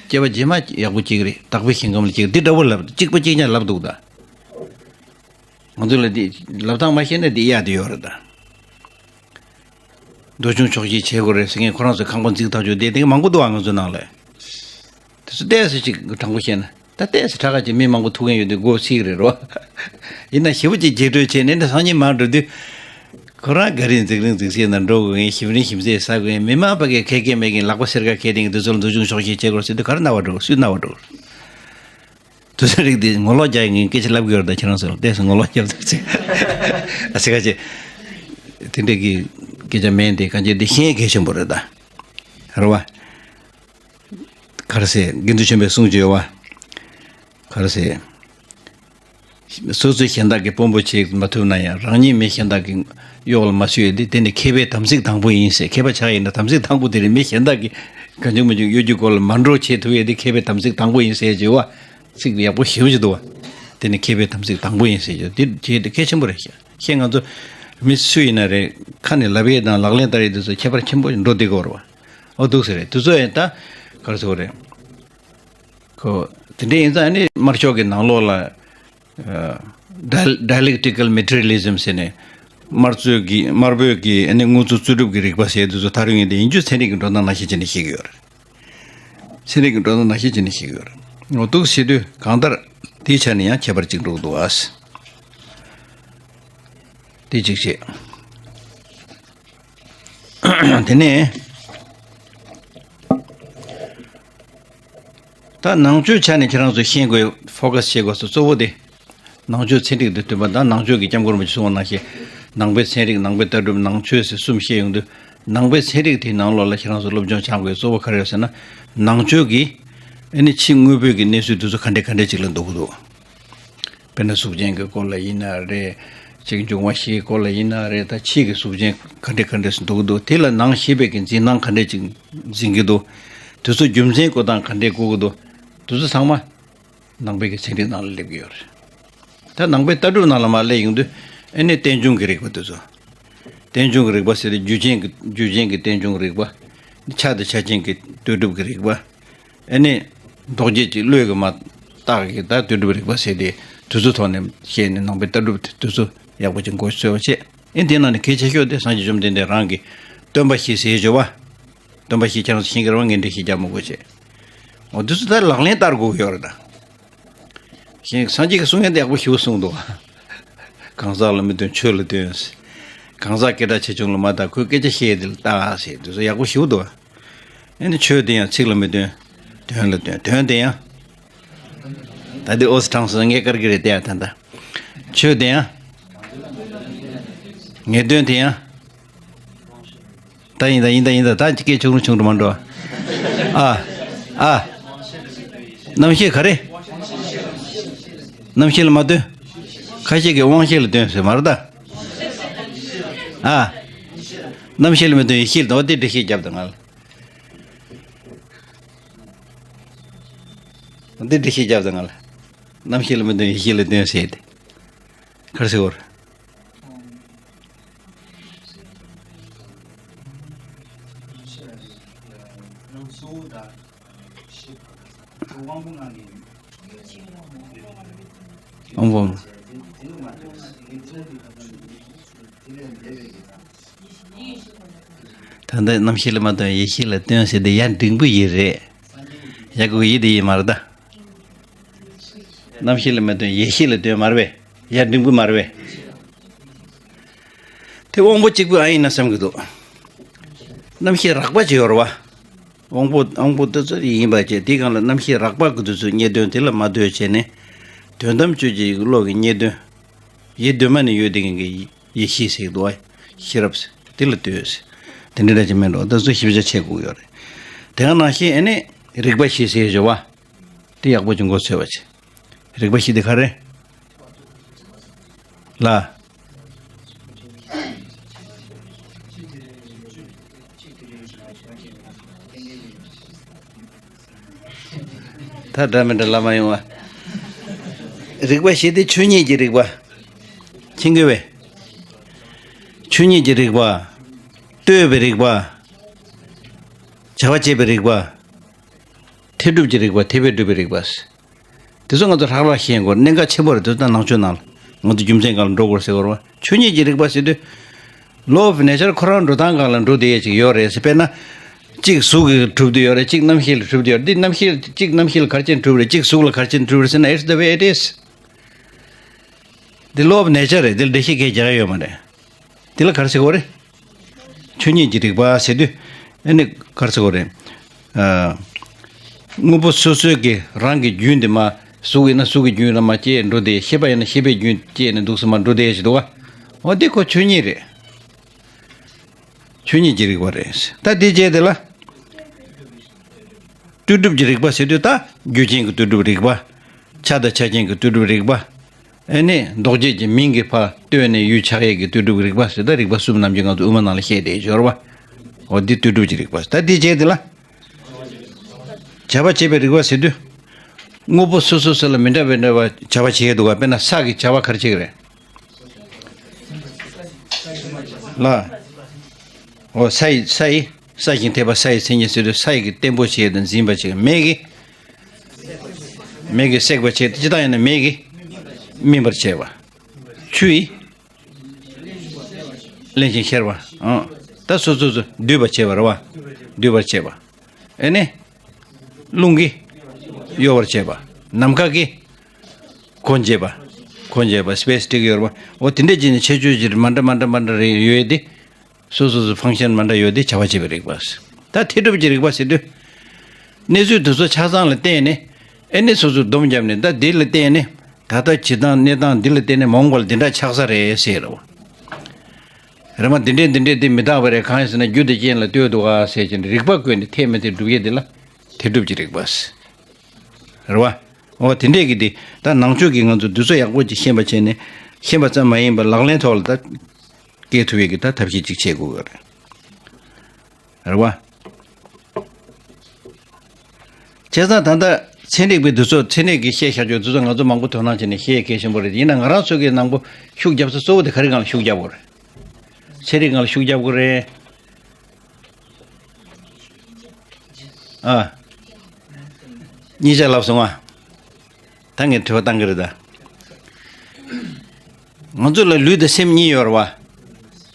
སྐྱེ་བ་རྗེས་མ་ཡག་པོ་སྐྱེ་གི་རེད། བདག་པོའི་ཞིང་ཁམས་ལ་སྐྱེ་གི་འདི་འདྲ་བོ་ལབ་གཅིག་པ་གཅིག་རྐྱང་ལབ་འདུག་ད་ང་ཚོ་ལ་འདི་ལབ་སྟངས་མ་ཤེས་ན་འདི་གཡར་དུ་ཡོད་རེད་ད། འདུལ་སྦྱོང་ཆོག་ཤེས་བྱེད་དགོས་རེད་ཟེར་མཁན་ཁོ་རང་ཚོའི་ཁང་པ་འཛུགས་ཐག་ཆོད་བསྡད་དེ་མང་པོ་འདུག་ཨ་ང་ཚོ་ནང་ལ། དེ་ཚོ་ཏོག་ཙམ་ཅིག་དྲང་པོ་བཤད་ན་ད་ཏོག་ཙམ་དྲག་ག་ཅིག་མི་མང་པོ་ཐུག་མཁན་ཡོད་དུས་མགོ་ཚིག་རེད་རོ། ཡིན་ན་ཞེ་པོ་ཅིག་རྗེས་སྤྲོད་བྱས་ནས་འདི་སང་ཉིན་མར་འགྲོ་དུས། ཁོ་རང་ག་རེ་འཛིག་རིང་འཛིག་སེ་ན་འགྲོ་དགོས་མཁན། ཞིམ་རིང་ཞིམ་ཟས་ཟ་དགོས་མཁན། མི་མང་པ་གིས་ཁེ་ཁེ་མེད་མཁན། ལག་པ་སེར་ཁ་ཁེ་དེང་དུས་ཚོད་ལ་འདུལ་སྦྱོང་ཆོག་ཤེས་བྱེད་དགོས་ཟེར་དུས་ག་རེ་རྣ་བ་འགྲོ། སུས་རྣ་བ་འགྲོ། དུས་ཚོད་རིག་དེ་ངོ་ལོག་རྒྱག་ཡིན་སྐད་ཆ་ལབ་གི་ཡོད་རེད། ད་ཁྱེད་རང་ཚོ་ལ་ཏོག་ཙམ་ངོ་ལོག་རྒྱབ་འདུག་ཟེར། ཨ་ཙི་ཁ་ཅིག་དེ་འདྲ་གི་སྐད་ཆ་མེད་དེ་གང་ཅི་འདི་ཤེས་གལ་ཆེན་པོ་རེད་ད། རེད་བ། ག་རེ་ཟེར། དགེ་འདུན་ཆོས་འཕེལ་གསུང་གི་ཡོད་བ། ག་རེ་ཟེར། སོ་སོའི་གཞན་དག་གི་དཔོན་པོ་བྱེད་མ་ཐུབ་ན་ཡང་རང་ཉིད་མི་གཞན་དག་གི་གཡོག་ལ་མ་ཚུད་ཡོད་དེ། དེ་ནི་མཁས་པའི་དམ་ཚིག་དང་པོ་ཡིན་ཟེར། མཁས་པ་ཆགས་ཡིན་ན་དམ་ཚིག་དང་པོ་དེ་རེད། མི་གཞན་དག་གི་གང་བྱུང་མང་བྱུང་གཡོ་སྒྱུ་སྐོར་ལ་མ་འགྲོ་བྱེད་ཐུབ་ཡོད་དེ་མཁས་པའི་དམ་ཚིག་དང་པོ་ཡིན་ཟེར་གྱི་ཡོད་བ། ཚིག་ཡག་པོ་ཞེ་པོ་ཅིག་འདུག་བ། དེ་ནི་མཁས་པའི་དམ་ཚིག་དང་པོ་ཡིན་ཟེར་རྒྱུ་དེ་བྱེད་དེ་གལ་ཆེན་པོ་རེད་ཤག་ཤེས། ང་ཚོ་མི་སུ་ཡིན་ན་རེད། ཁ་ནས་ལབ་ཡས་དང་ལག་ལེན་བསྟར་ཡས་དེ་ཚོ་ཁྱད་པར་ཆེན་པོ་འགྲོ་བསྡད་ཀྱི་ཡོད་རེད་བ། ཨོ་འདུག་ཟེར་རེད། དེ་ཚོ་ཡང་ད་ག་རེ་ཟེར་དགོས་རེད། ཁོ་དེ་འདྲ་ཡིན་ཙང་ཨ་ནི་དམར་ཤོག་གི་ནང་ལོགས་ལ། ཨ། Dial- Dialectical Materialism ཟེར་ནས། དམར་གཙོས་ཀྱི་དམར་པོས་ཀྱི་ཨ་ནི་དངོས་གཙོ་རྩོད་སྒྲུབ་ཀྱི་རིག་པ་ཟེར་དུས་ཚོད་ཐག་རིང་ངེས་དེ་ཡིན་རྒྱུ་ཚན་རིག་གི་འགྲོ་སྟངས་ནང་བཞིན་བྱས་ནས་ཤེས་ཀྱི་ཡོད་རེད། ཚན་རིག་གི་འགྲོ་སྟངས་ནང་བཞིན་བྱས་ནས་ཤེས་ཀྱི་ཡོད་རེད། ངོ་ཐུག་བྱེད་དུས་གང་ལྟར་དེའི་ཆ་ནས་ཡང་ཁྱད་པར་གཅིག་འགྲོ་གི་འདུག་ཨ། དེ་གཅིག་བྱས། དེ་ནས། ད་ནང་ཆོས་ཆ་ནས་ཁྱེད་རང་ཚོ་ཤེས་དགོས། ཕོ་ཀ་སི་བྱེད་དགོས་སུ་གཙོ་བོ་དེ། ནང་ཆོས་ཚན་རིག་དང་མཐུན་པ་དང་། ནང་ཆོས་ཀྱི་སྐྱབས་མགོན་རིན་པོ་ཆེ་གསུངས་པ་ནང་བཞིན། ནང་པའི་ཚན་རིག་ནང་པའི་ལྟ་གྲུབ། ནང་ཆོས་ཟེར་གསུམ་བཤད་ཡོང་དུས། ནང་པའི་ཚན་རིག་དེའི་ནང་ལོགས་ལ་ཁྱེད་རང་ཚོ་སློབ་སྦྱོང་སྦྱང་དགོས་གཙོ་བོ་ག་རེ་ཡོད་ཟེར་ན། ནང་ཆོས་ཀྱི་ཨ་ནི་ཕྱི་དངོས་པོའི་གི་གནས་ཚུལ་དེ་ཚོ་ག་འདྲས་ག་འདྲས་ཅིག་ལ་འདུག་གི་འདུག་དཔེར་ན་གཟུགས་ཅན་གྱི་སྐོར་ལ་ཡིན་ན་རེད། ཅིག་འབྱུང་བ་བཞིའི་སྐོར་ལ་ཡིན་ན་རེད། ད་ཕྱི་གི་གཟུགས་ཅན་ག་འདྲས་ག་འདྲས་སུ་འདུག་གི་འདུག་དེ་ལ་ནང་ཤེས་པའི་གི་འཛིན་སྟངས་ག་འདྲས་ཅིག་འཛིན་གྱི་འདུག་དེ་ཚོ་རྒྱུ་མཚན་བཀོད་སྟངས་ག་འདྲས་བཀོད་ཀྱི་འདུག་དེ་ཚོ་ཚང་མ་ནང་པའི་གི་ཚན་རིག་ནང་ལ་སླེབས་ཀྱི་ཡོད་རེད། ད་ནང་པའི་ལྟ་གྲུབ་ནང་ལ་མར་སླེབས་ཡོང་དུས། ཨ་ནི་རྟེན་འབྱུང་གི་རིགས་པ་དེ་ཚོ། རྟེན་འབྱུང་གི་རིགས་པ་ཟེར་ཏེ་རྒྱུ་རྐྱེན་གྱི་རྒྱུ་རྐྱེན་གྱི་རྟེན་འབྱུང་གི་རིགས་པ། ཆ་དང་ཆ་རྐྱེན་གྱི་ལྟོས་གྲུབ་ཀྱི་རིགས་པ། ཨ་ནི་ལྡོག་བྱེད་ཀྱི་བློས་ཀྱི་མ་བརྟགས་ཀྱི་ད་ལྟོས་གྲུབ་རིགས་པ་ཟེར་ཏེ། དེ་ཚོའི་ཐོག་ནས་བཤད་ནས་ནང་པའི་ལྟ་གྲུབ་དེ་ཚོ་ཡག་པོ་ཅིག་མགོ་ཚོས་པ་བྱས། ཨ་ནི་དེ་ནང་ནས་གལ་ཆེ་ཤོས་དེ་སངས་རྒྱས་བཅོམ་ལྡན་འདས་རང་གི་སྟོན་པ་བཞི་ཟེར་བརྗོད་པ། སྟོན་པ་བཞི་ཁྱེད་རང་ཚོ་ཤེས་ཀྱི་རེད་བ། ངས་འགྲེལ་བཤད་རྒྱག་མི་དགོས་བྱས། འོ་དེ་ཚོ་ད་ལག་ལེན་བསྟར་དགོས་ཀྱི་ཡོད་རེད་ད། ཞེས་སངས་རྒྱས་ཀྱིས་གསུང་ཡ་དེ་ཡག་པོ་ཞེ་པོ་གསུངས་འདུག་གང་ཟག་ལ་མི་སྟོན་ཆོས་ལ་སྟོན། གང་ཟག་སྐད་གྲགས་ཆེ་ཆུང་ལ་མ་བལྟ། ཁོས་སྐད་ཆ་བཤད་ཡ་དེ་ལ་བལྟ་ཟེར། དེ་ཚོ་ཡག་པོ་ཞེ་པོ་འདུག་ཨ་ནི་ཆོས་དེ་ཡང་ཚིག་ལ་མི་སྟོན། དོན་ལ་སྟོན། དོན་དེ་ཡང་། ད་འདི་ཨོ་སི་གྲངས་སུ་ངས་དཀར་གི་རེད་དེ་ཡ་ད་ད། ཆོས་དེ་ཡང་། ངས་སྟོན་དེ་ཡང་། ད་ཡིན་ད་ཡིན་ད་ཡིན་ད། ད་སྐད་ཆུང་རུ་ཆུང་རུ་མ་འགྲོ། ཨ། ཨ། རྣམ་ཤེས་ག་རེ། རྣམ་ཤེས་ལ་མ་སྟོན། ཁ་ཤས་ཀྱིས་དབང་ཤེས་ལ་སྟོན་ཟེར་མ་རེད་ད། ཨ། རྣམ་ཤེས་ལ་མི་སྟོན་ཡེ་ཤེས་ལ་སྟོན། འོ་དེ་འགྲེལ་བཤད་རྒྱབ་དང་ང་ལ། འོ་དེ་འགྲེལ་བཤད་རྒྱབ་དང་ང་ལ། རྣམ་ཤེས་ལ་མི་སྟོན་ཡེ་ཤེས་ལ་སྟོན་ཟེར་ཏེ། ག་རེ་ཟེར་བ་རེད། དབང་པོ། ད་ལྟ་རྣམ་ཤེས་ལ་མ་སྟོན་ཡེ་ཤེས་ལ་སྟོན་ཟེར་དེ་ཡ་འབྲིང་པོ་ཡིན་རེད། ཡ་གུ་ཡི་དེ་ཡིན་མ་རེད་ད། རྣམ་ཤེས་ལ་མ་སྟོན་ཡེ་ཤེས་ལ་སྟོན་མ་རེད་པས། ཡ་འབྲིང་པོ་མ་རེད་པས། དེ་དབང་པོ་གཅིག་པུ་ཨ་ཡིན་ན་བསམ་གྱི་འདུག་རྣམ་ཤེས་རགས་པ་ཅིག་ཡོད་རེད་བ། དབང་པོ་དབང་པོ་དེ་ཚོ་ཡིན་པ་བྱས། དེའི་སྒང་ལ་རྣམ་ཤེས་རགས་པ་གི་དེ་ཚོ་རྙེད་དོན་དེ་ལ་མ་ལྟོས་བྱས་ནས། དོན་དམ་དཔྱོད་བྱེད་ཀྱི་བློ་གི་རྙེད་དོན། ཡིད་གདོད་མ་ནས་ཡོད་དེ་གི་ཡེ་ཤེས་ཟེར་གྱི་འདུག་བ། ཤེས་རབ་ཟེར་དེ་ལ་ལྟོས་ཟེར། དེ་འདྲ་འདྲ་ཅིག་མིན་འགྲོ། དེ་ཚོ་ཞིབ་ཆ་ཆེ་དགོས་ཡོད་རེད། དེ་ག་ནང་བཞིན་ཨ་ནི་རིག་པ་བཞི་ཟེར་བྱ་བ། དེ་ཡག་པོ་ཅིག་མགོ་ཚོས་པ་བྱེད། རིག་པ་བཞི་དེ་ག་རེ། ལ། ད་འདྲ་མི་འདྲ་ལ་མ་ཡོང་བ། རིག་པ་བཞི་དེ་ཆོས་ཉིད་ཀྱི་རིག་པ། མཁྱེན་གྱི་བས། ཆོས་ཉིད་ཀྱི་རིག་པ། ལྟོས་པའི་རིག་པ། བྱ་བ་བྱེད་པའི་རིག་པ། ཐེག་སྒྲུབ་ཀྱི་རིག་པ། ཐེག་པས་སྒྲུབ་པའི་རིག་པ། དེ་ཚོ་ང་ཚོ་ལྷག་ལྷག་ཤེས་དགོས། གནད་འགག་ཆེན་པོ་རེད། དེ་ཚོ་ད་ནང་ཆོས་ནང་ལ་ང་ཚོ་རྒྱུ་མཚན་སྒང་ལ་འགྲོ་དགོས་ཟེར་བ་རེད་བ། ཆོས་ཉིད་ཀྱི་རིག་པ་ཟེར་དུས། Law of nature ཁོ་རང་འགྲོ་སྟངས་སྒང་ལ་འགྲོ་བསྡད་ཡས་ཅིག་ཡོད་རེད་ཟེར། དཔེར་ན། གཅིག་གཟུགས་ཀྱིས་གྲུབ་བསྡད་ཡོད་རེད། གཅིག་རྣམ་ཤེས་ལ་གྲུབ་བསྡད་ཡོད་རེད། འདི་རྣམ་ཤེས་གཅིག་རྣམ་ཤེས་ལ་ག་རེ་བྱས་ནས་གྲུབ་རེད། གཅིག་གཟུགས་ལ་ག་རེ་བྱས་ནས་གྲུབ་རེད་ཟེར་ན། It's the way it is. འདི་Law of nature རེད། འདི་ལ་འགྲེལ་བཤད་གང་ཡང་རྒྱག་ཡ་ཡོད་མ་རེད། འདི་ལ་ག་རེ་ཟེར་དགོས་རེད། ཆོས་ཉིད་ཀྱི་རིག་པ་ཟེར་དུས། ཨ་ནི་ག་རེ་ཟེར་དགོས་རེད། ཨ། དངོས་པོ་སོ་སོའི་གི་རང་གི་རྒྱུན་དེ་མར་གཟུགས་ཡིན་ན་གཟུགས་ཀྱི་རྒྱུན་ལ་མར་སྐྱེས་འགྲོ་དེ། ཤེས་པ་ཡིན་ན་ཤེས་པའི་རྒྱུན་སྐྱེས་ནས་འདུག་སེ་མར་འགྲོ་དེ་ཞིག་འདུག་ག་འོ་དེ་ཁོ་ཆོས་ཉིད་རེད། ཆོས་ཉིད་ཀྱི་རིག་པ་རེད། ད་དེ་རྗེས་དེ་ལ། ལྟོས་གྲུབ་ཀྱི་རིག་པ་ཟེར་དུས། ད་རྒྱུ་རྐྱེན་གྱི་ལྟོས་གྲུབ་རིག་པ། ཆ་དང་ཆ་རྐྱེན་གྱི་ལྟོས་གྲུབ་རིག་པ། ཨེ་ནས་ལྡོག་བྱེད་ཀྱི་མིང་གི་ཕར་ལྟོས་ནས་ཡུལ་ཆགས་ཡས་ཀྱི་ལྟོས་གྲུབ་རིག་པ་ཟེར། ད་རིག་པ་གསུམ་ནམ་རྒྱུན་ང་ཚོ་དབུ་མ་ནང་ལ་བཤད་བསྡད་ཡོད་རེད་བ། འོ་འདི་ལྟོས་གྲུབ་ཀྱི་རིག་པ། ད་འདི་རྗེས་དེ་ལ། བྱ་བ་བྱེད་པའི་རིག་པ་ཟེར་དུས། དངོས་པོ་སོ་སོ་སོ་ལ་མི་འདྲ་བའི་འདྲ་བ་བྱ་བ་བྱེད་ཀྱི་འདུག་ག་དཔེར་ན་ས་ཀྱི་བྱ་བ་ག་རེ་བྱེད་ཀྱི་རེད། ལ། འོ་ས་ཡི་ས་ཡི་ས་ཞིང་འཐད་པ་ས་ཡི་མཚན་ཉིད་ཟེར་དུས། ས་ཡི་གི་བརྟན་པོ་བྱེད་དང་འཛིན་པ་བྱེད། མེ་གི་མེ་གིས་བསྲེག་པར་བྱེད། ཇི་ལྟར་ཡིན་ན་མེ་གིས་སྨིན་པར་བྱེད་པ། ཆུ་ཡིས་བརླན་ཞིང་གཤེར་བ། ཨང་། ད་སོ་སོ་སོ་སྡུད་པར་བྱེད་པ་རེད་བ། སྡུད་པར་བྱེད་པ། ཨེ་ནས། རླུང་གིས་གཡོ་བར་བྱེད་པ། ནམ་མཁའ་གིས་གོ་འབྱེད་པ། གོ་འབྱེད་པ། སྤེ་སི་སྒྲིག་ཡོད་རེད་བ། འོ་དེ་འདྲ་བྱས་ནས་ཁྱད་ཆོས་ཀྱི་མ་འདྲ་མ་འདྲ་མ་འདྲ་རེ་ཡོད་དེ། སོ་སོ་སོ་ཕང་ཤན་མ་འདྲ་ཡོད་དེ་བྱ་བ་བྱེད་པའི་རིག་པ། ད་ཐེག་སྒྲུབ་ཀྱི་རིག་པ་ཟེར་དུས། གནས་ཚུལ་དེ་ཚོ་ཆ་ཚང་ལ་བརྟེན་ནས། ཨེ་ནི་སོ་སོར་སྡོམ་བརྒྱབ་ནས། ད་འདི་ལ་བརྟེན་ནས་ད་ལྟ་བྱེད་སྟངས་གནས་སྟངས་འདི་ལ་བརྟེན་ནས་མ་འོངས་པ་ལ་འདི་འདྲ་ཆགས་ས་རེད་ཟེར་རོ། རེད་མ། འདི་འདྲས་འདི་འདྲས་འདི་མི་རྟག་པ་རེད། གང་ཡིན་ཟེར་ན་རྒྱུ་དེ་རྐྱེན་ལ་ལྟོས་འདུག་ག་ཟེར་གྱིན་རིགས་པ་བཀོད་ནས་འཐད་མི་འཐད་སྒྲུབ་ཡས་འདི་ལ་འཐད་སྒྲུབ་ཀྱི་རིགས་པ་ཟེར། རེད་བ། འོ་དེ་འདྲས་ཀྱི་འདི་ད་ནང་ཆོས་ཀྱིས་ང་ཚོ་འདི་ཚོ་ཡག་པོ་ཅིག་ཤེས་པ་བྱས་ནས། ཤེས་པ་ཙམ་མ་ཡིན་པར་ལག་ལེན་ཐོག་ལ་ད་སྐྱེལ་ཐུབ་ཡས་ཀྱི་ད་ཐབས་ཤེས་ཅིག་བྱེད་དགོས་ཀྱི་རེད། རེད་བ། བྱས་ཙང་ད་ལྟ་ཚན་རིག་པའི་འདི་ཚོ། ཚན་རིག་གིས་བཤད་བཞག་རྒྱུ་འདི་ཚོ་ང་ཚོ་མང་པོ་དོ་སྣང་བྱས་ནས་བཤད་གལ་ཆེན་པོ་རེད། ཡིན་ན་ང་རང་ཚོ་གི་ནང་པོ་ཤུགས་རྒྱབ་ས་གཙོ་བོ་དེ་ག་རེ་སྒང་ལ་ཤུགས་རྒྱབ་དགོས་རེད། ཚན་རིག་སྒང་ལ་ཤུགས་རྒྱབ་དགོས་རེད། ཨ། གཉིས་ཆ་ལབ་སོང་ང་། ད་ངས་དྲི་བ་བཏང་གི་རེད་ད། ང་ཚོ་ལ་ལུས་དང་སེམས་གཉིས་ཡོད་རེད་བ།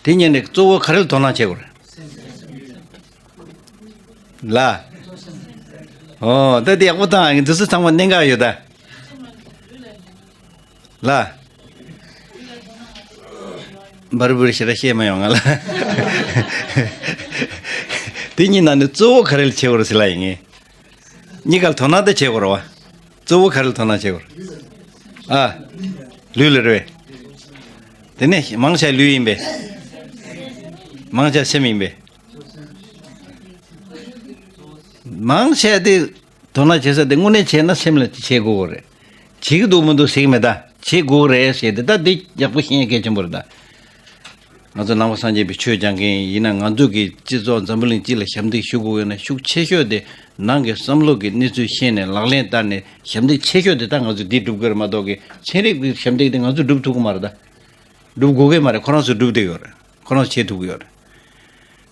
དེ་གཉིས་ནས་གཙོ་བོ་ག་རེ་ལ་དོ་སྣང་བྱེད་དགོས་རེད། ལ། ཨོ་ད་དེ་ཡག་པོ་བཏང་། ངས་འདི་ཚོ་ཚང་མ་གནད་འགག་ཡོད་ད། ལ། འབར་འབུར་ཞེ་དྲག་བཤད་མ་ཡོང་ང་ལ། དེ་གཉིས་ནང་ནས་གཙོ་བོ་ག་རེ་ལ་བྱེད་དགོས་རེད་ཟེར་ལབ་ཡིན་ངེས། གཉིས་ཀ་ལ་དོ་སྣང་ད་བྱེད་དགོས་རེད་བ། གཙོ་བོ་ག་རེ་ལ་དོ་སྣང་བྱེད་དགོས་རེད། ཨ། ལུས་ལ་རེད། དེ་ནས་མང་ཆེ་ལུས་ཡིན་པས། མང་ཆེ་སེམས་ཡིན་པས། མང་ཆེ་དེ་དོ་སྣང་བྱེད་ས་དེ་དངོས་གནས་བྱས་ན་སེམས་ལ་བྱེད་དགོས་རེད། བྱེད་ཀྱི་འདུག་མི་འདུག་ཟེར་གྱི་མེད་ད། བྱེད་དགོས་རེད་ཟེར་དེ་ད་འདི་ཡག་པོ་ཤེས་ཡ་གལ་ཆེན་པོ་རེད་ད། ང་ཚོ་ནང་པ་སངས་རྒྱས་པའི་ཆོས་སྦྱང་མཁན་ཡིན་ན། ང་ཚོ་གི་སྤྱི་ཚོགས་འཛམ་བུ་གླིང་སྤྱི་ལ་ཞབས་འདེགས་ཞུ་དགོས་ཡོད་ན། ཤུགས་ཆེ་ཤོས་དེ་ནང་གི་བསམ་བློ་གི་གནས་ཚུལ་ཤེས་ནས་ལག་ལེན་བསྟར་ནས་ཞབས་འདེགས་ཆེ་ཤོས་དེ་ད་ང་ཚོ་འདི་སྒྲུབ་དགོས་རེད་མ་གཏོགས་གི། ཚན་རིག་གི་ཞབས་འདེགས་དེ་ང་ཚོ་སྒྲུབ་ཐུབ་ཀྱི་མ་རེད་ད། སྒྲུབ་དགོས་ཀྱི་མ་རེད། ཁོ་རང་ཚོས་སྒྲུབ་བསྡད་ཡོད་རེད། ཁོ་རང་ཚོས་བྱེད་ཐུབ་ཀྱི་ཡོད་རེད།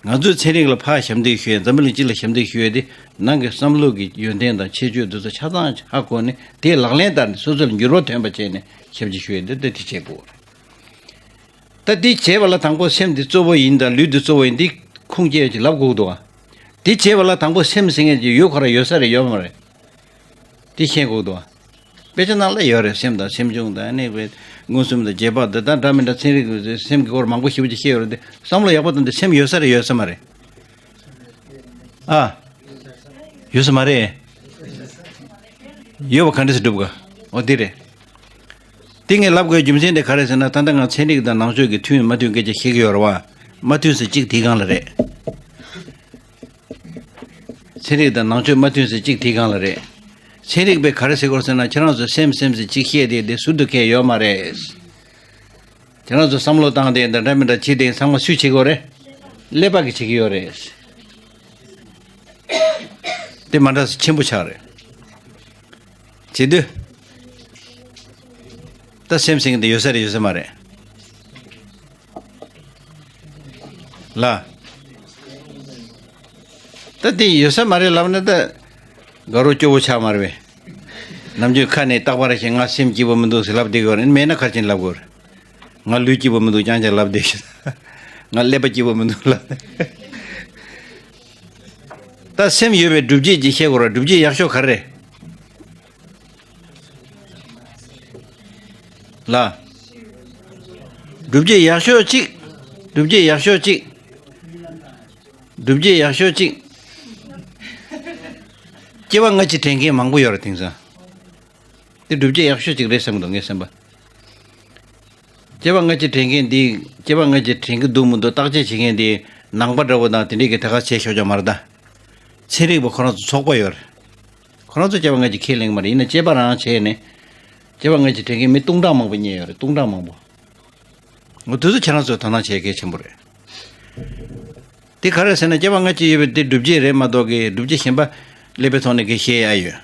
ང་ཚོས་ཚན་རིག་ལ་ཕར་ཞབས་འདེགས་ཞུ་ཡས། འཛམ་བུ་གླིང་སྤྱི་ལ་ཞབས་འདེགས་ཞུ་ཡས་དེ་ནང་གི་བསམ་བློ་གི་ཡོན་ཏན་དང་ཁྱད་ཆོས་དེ་ཚོ་ཆ་ཚང་ཧ་གོ་ནས། དེ་ལག་ལེན་བསྟར་ནས་སོ་སོ་ལ་འགྱུར་བ་ཐོན་པ་བྱས་ནས་ཞབས་ཕྱི་ཞུ་ཡས་འདི་འདི་དེ་བྱེད་དགོས་རེད། ད་འདི་བྱེད་པ་ལ་དང་པོ་སེམས་འདི་གཙོ་བོ་ཡིན་དང་ལུས་འདི་གཙོ་བོ་ཡིན། འདི་ཁུངས་སྐྱེལ་གྱི་ལབ་དགོས་འདུག་བ། འདི་བྱེད་པ་ལ་དང་པོ་སེམས་ཟེར་མཁན་ཅིག་ཡོད་ཁོ་རང་ཡོད་ས་རེད་ཡོད་མ་རེད། འདི་ཤེས་དགོས་འདུག་བ། དཔེ་ཆ་ནང་ལ་ཡོད་རེད། སེམས་དང་སེམས་བྱུང་དང་། ཨ་ནི་བས་མངོན་སུམ་དང་རྗེས་དཔག་འདི་དང་འདྲ་མི་འདྲ། ཚན་རིག་གི་སེམས་ཀྱི་སྐོར་མང་པོ་ཞེ་པོ་ཅིག་བཤད་ཡོད་རེད་དེ། བསམ་བློ་ཡག་པོ་བཏང་སྟེ་སེམས་ཡོད་ས་རེད་ཡོད་ས་མ་རེད། ཨ། ཡོད་ས་མ་རེད། ཡོད་པ་ག་འདྲ་སེ་སྒྲུབ་ག། འོ་འདི་རེད། འདི་ངས་ལབ་དགོས་རྒྱུ་མཚན་དེ་ག་རེ་ཟེར་ན། ད་ལྟ་ང་ཚན་རིག་དང་ནང་ཆོས་ཀྱི་མཐུན་མ་མཐུན་སྐད་ཆ་བཤད་ཀྱི་ཡོད་རེད་བ། མ་མཐུན་ས་གཅིག་དེའི་སྒང་ལ་རེད། ཚན་རིག་དང་ནང་ཆོས་མ་མཐུན་ས་གཅིག་དེའི་སྒང་ལ་རེད། ཚན་རིག་པས་ག་རེ་ཟེར་གྱི་ཡོད་རེད་ཟེར་ན། ཁྱེད་རང་ཚོ་སེམས་སེམས་ཟེར་གཅིག་བཤད་དེ་དེ་ཟུར་དུ་འཁྱེར་ཡོད་མ་རེད། ཁྱེད་རང་ཚོ་བསམ་བློ་བཏང་སྟེ་འདི་འདྲ་མི་འདྲ་བྱེད་དེ་ཚང་མ་སུས་བྱེད་ཀྱི་ཡོད་རེད། ཀླད་པ་གིས་བྱེད་ཀྱི་ཡོད་རེད། དེ་མ་འདྲ་ས་ཆེན་པོ་ཆགས་རེད། བྱེད་དུས་ད་སེམས་ཟེར་མཁན་དེ་ཡོད་ས་རེད་ཡོད་ས་མ་རེད། ལ། ད་དེ་ཡོད་ས་མ་རེད་ལབ་ན་ད་དགའ་རོགས་སྐྱོ་བོ་ཆགས་མ་རེད་པས། ནམ་རྒྱུན་ཁ་ནས་རྟག་པར་ཞིག་ང་སེམས་སྐྱིད་པོ་མི་འདུག་ཟེར་ལབ་བསྡད་ཡོད་རེད། མེད་ན་ག་རེ་བྱས་ནས་ལབ་དགོས་རེད། ང་ལུས་སྐྱིད་པོ་མི་འདུག་རྐྱང་རྐྱང་ལབ་བསྡད་ཤག་ང་ཀླད་པ་སྐྱིད་པོ་མི་འདུག་ལབ། ད་སེམས་ཡོད་པའི་སྒྲུབ་བྱེད་ཅིག་བཤད་དགོས་རེད། སྒྲུབ་བྱེད་ཡག་ཤོས་ག་རེ་རེད། ལ། སྒྲུབ་བྱེད་ཡག་ཤོས་གཅིག་སྒྲུབ་བྱེད་ཡག་ཤོས་གཅིག་སྒྲུབ་བྱེད་ཡག་ཤོས་གཅིག་སྐྱེ་བ་སྔ་ཕྱི་དྲན་མཁན་མང་པོ་ཡོད་རེད་དེང་སང་། དེ་སྒྲུབ་བྱེད་ཡག་ཤོས་གཅིག་རེད་བསམ་གི་འདུག་ངའི་བསམ་པ། སྐྱེ་བ་སྔ་ཕྱི་དྲན་མཁན་འདི། སྐྱེ་བ་སྔ་ཕྱི་དྲན་གི་འདུག་མི་འདུག་བརྟག་དཔྱད་བྱེད་མཁན་འདི་ནང་པ་འདྲ་བོ་དང་དེ་འདྲས་ཀྱི་ད་ག་བྱས་ཆོག་ཆོག་མ་རེད་ད། ཚན་རིག་པ་ཁོ་རང་ཚོ་ཚོགས་པ་ཡོད་རེད། ཁོ་རང་ཚོ་སྐྱེ་བ་སྔ་ཕྱི་ཁས་ལེན་གི་མ་རེད། ཡིན་ན་དཔྱད་པ་རང་བྱས་ནས་སྐྱེ་བ་སྔ་ཕྱི་དྲན་མཁན་མི་སྟོང་ཕྲག་མང་པོ་རྙེད་ཡོད་རེད། སྟོང་ཕྲག་མང་པོ། འོ་དེ་ཚོ་ཁྱེད་རང་ཚོས་དོ་སྣང་བྱེད་གལ་ཆེན་པོ་རེད། དེ་ག་རེ་ཟེར་ན། སྐྱེ་བ་སྔ་ཕྱི་ཡོད་པའི་དེ་སྒྲུབ་བྱེད་རེད་མ་གཏོགས་གི་སྒྲུབ་བྱེད་གཞན་པ་ཀླད་པའི་ཐོག་ནས་གི་བཤད་ཡ་ཡོད།